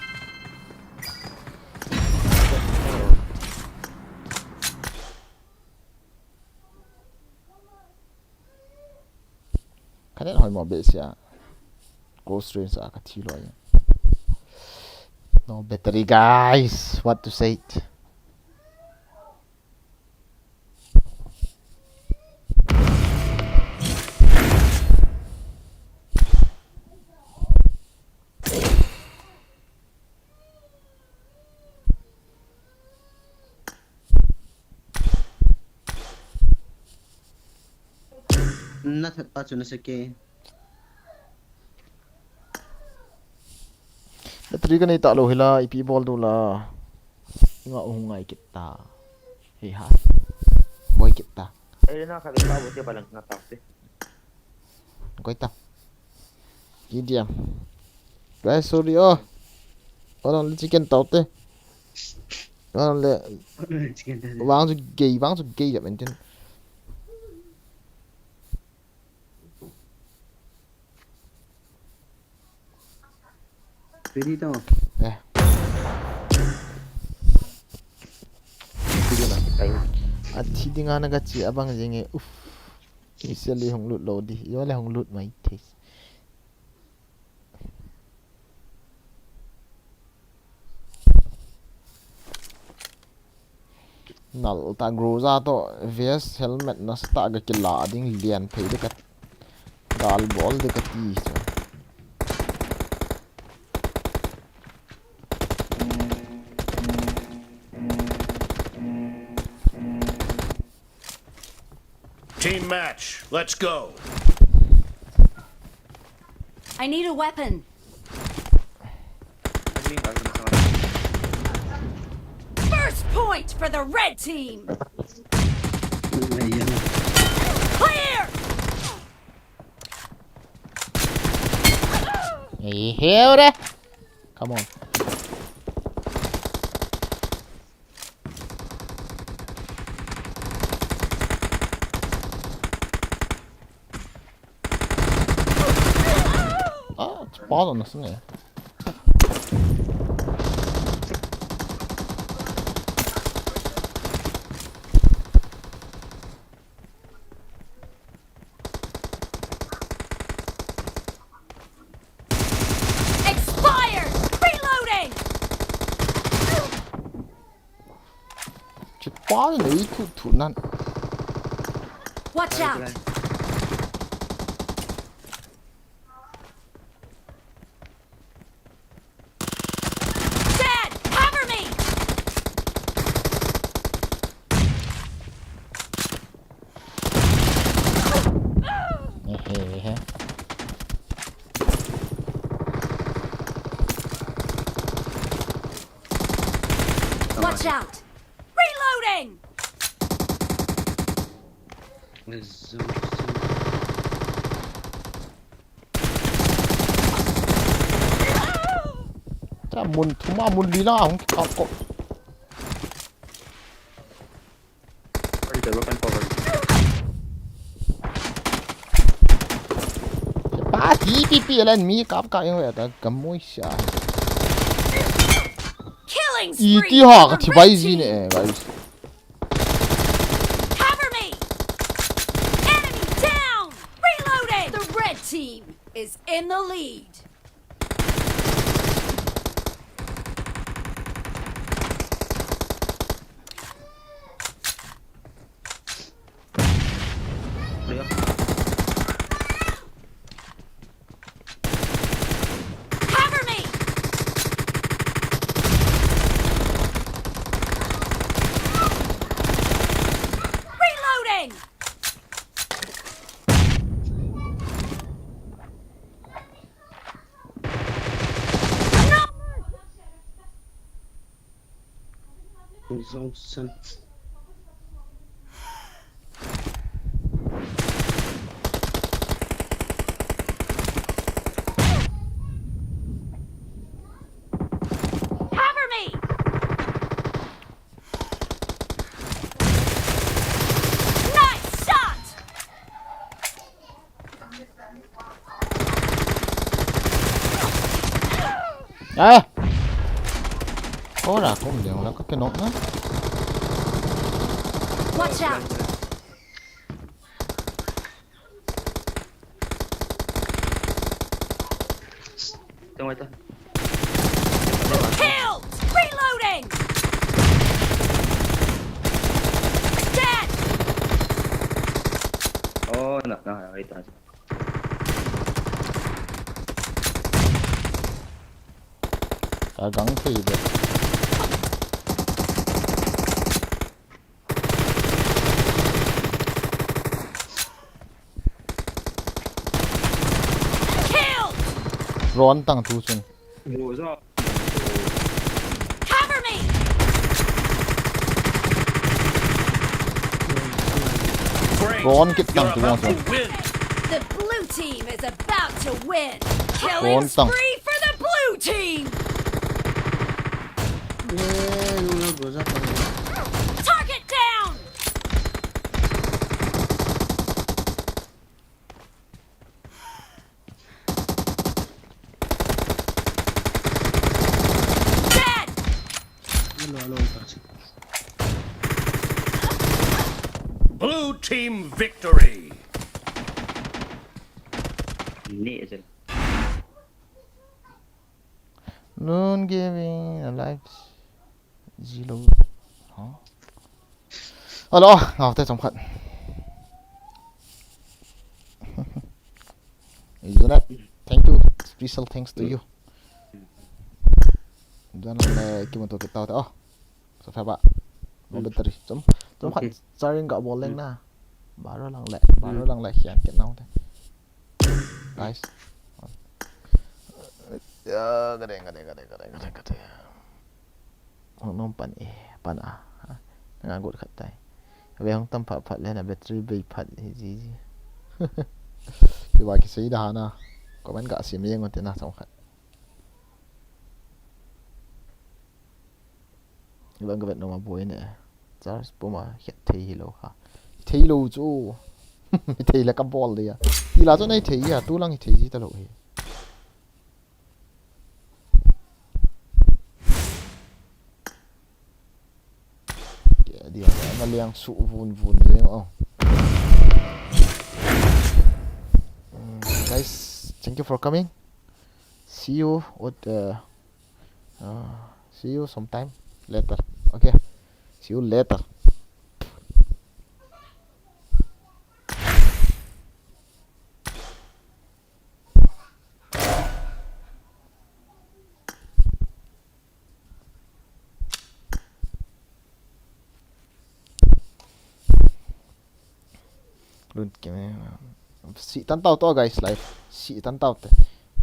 Ka net hoi mo behseh a. Ghost Range a ka thi loi. No battery, guys. What to say? Na that pa chu na sake. Battery ka nei ta lou hi la, ipi bol diu la. Nga u ngai kit ta. Hei ha. Boi kit ta. Ei, na kha de ka bo te balang na ta te. Koi ta. Ki diam. Guys, sorry oh. Orang le chicken tau te. Orang le. Chicken tau te. Vang chu gei, vang chu gei ya maintain. Ready to. Eh. Athi dinga na ka chi abang jenge. Uf. Isi le hung lut lou di. Yo le hung lut mai thei. Nal ta Groza to vest helmet nasa ta ka kila ding lian phei de ka gal bol de ka ti chu. Team match, let's go. I need a weapon. First point for the red team. Clear! Hey, here. Come on. Ah, spawn on the snare. Expired! Reloading! Chipal nei thu thu nan. Watch out! Dad, cover me! Ehe, ehe. Watch out! Reloading! Cha mun thum a mun li lang a hung kikap ko. Sorry, the weapon cover. Pa ti pi pi lan mi kap kap jeng ve ta ka mui sa. Killing spree. Iti ha ka thi bai ji ne, guys. Cover me! Enemy down! Reloading! The red team is in the lead. Cover me! Reloading! Cover me! Nice shot! Ah! Ora, kom de, ora ka knock na. Watch out! Tengok itu. Killed! Reloading! Dead! Oh, nak, nak, itu aja. Kagang thei de. Killed! Ron tang tu chun. Cover me! Ron kit tang tu chun. The blue team is about to win. Killing spree for the blue team! Target down! Dead! Blue team victory! Ni ejel. Lone giving a life zero. Huh? Hello, now that's some cut. Isn't that? Thank you. Special thanks to you. Don't let kimuto kita. Oh. Sa fa ba. Mo battery. Chom, chom khat. Charing ka bol leng na. Baro lang le, baro lang le, khian kit nau te. Guys. Ya, kade, kade, kade, kade, kade, kade. Hung nom pan e, pan a. Ha? Nanga got khat tai. Ve hung tam phat phat le na battery bei phat hi ji ji. Kiba kisei da hana. Comment ga sim jeng un te na chom khat. Vang ka vet nom a boi ne. Charge puma het thei hilou kha. Thei lou chu. Thei le ka bol de ya. Ti la chu nei thei ya, tu lang hi thei ji ta lou hi. Ke dia, na liang su vun vun jeng o. Mm, guys, thank you for coming. See you with, uh, uh, see you sometime later. Okay. See you later. Lun ke me. Si tan tau to, guys, live. Si tan tau te.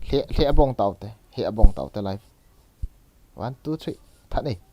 He, he abong tau te. He abong tau te live. One, two, three. That ni.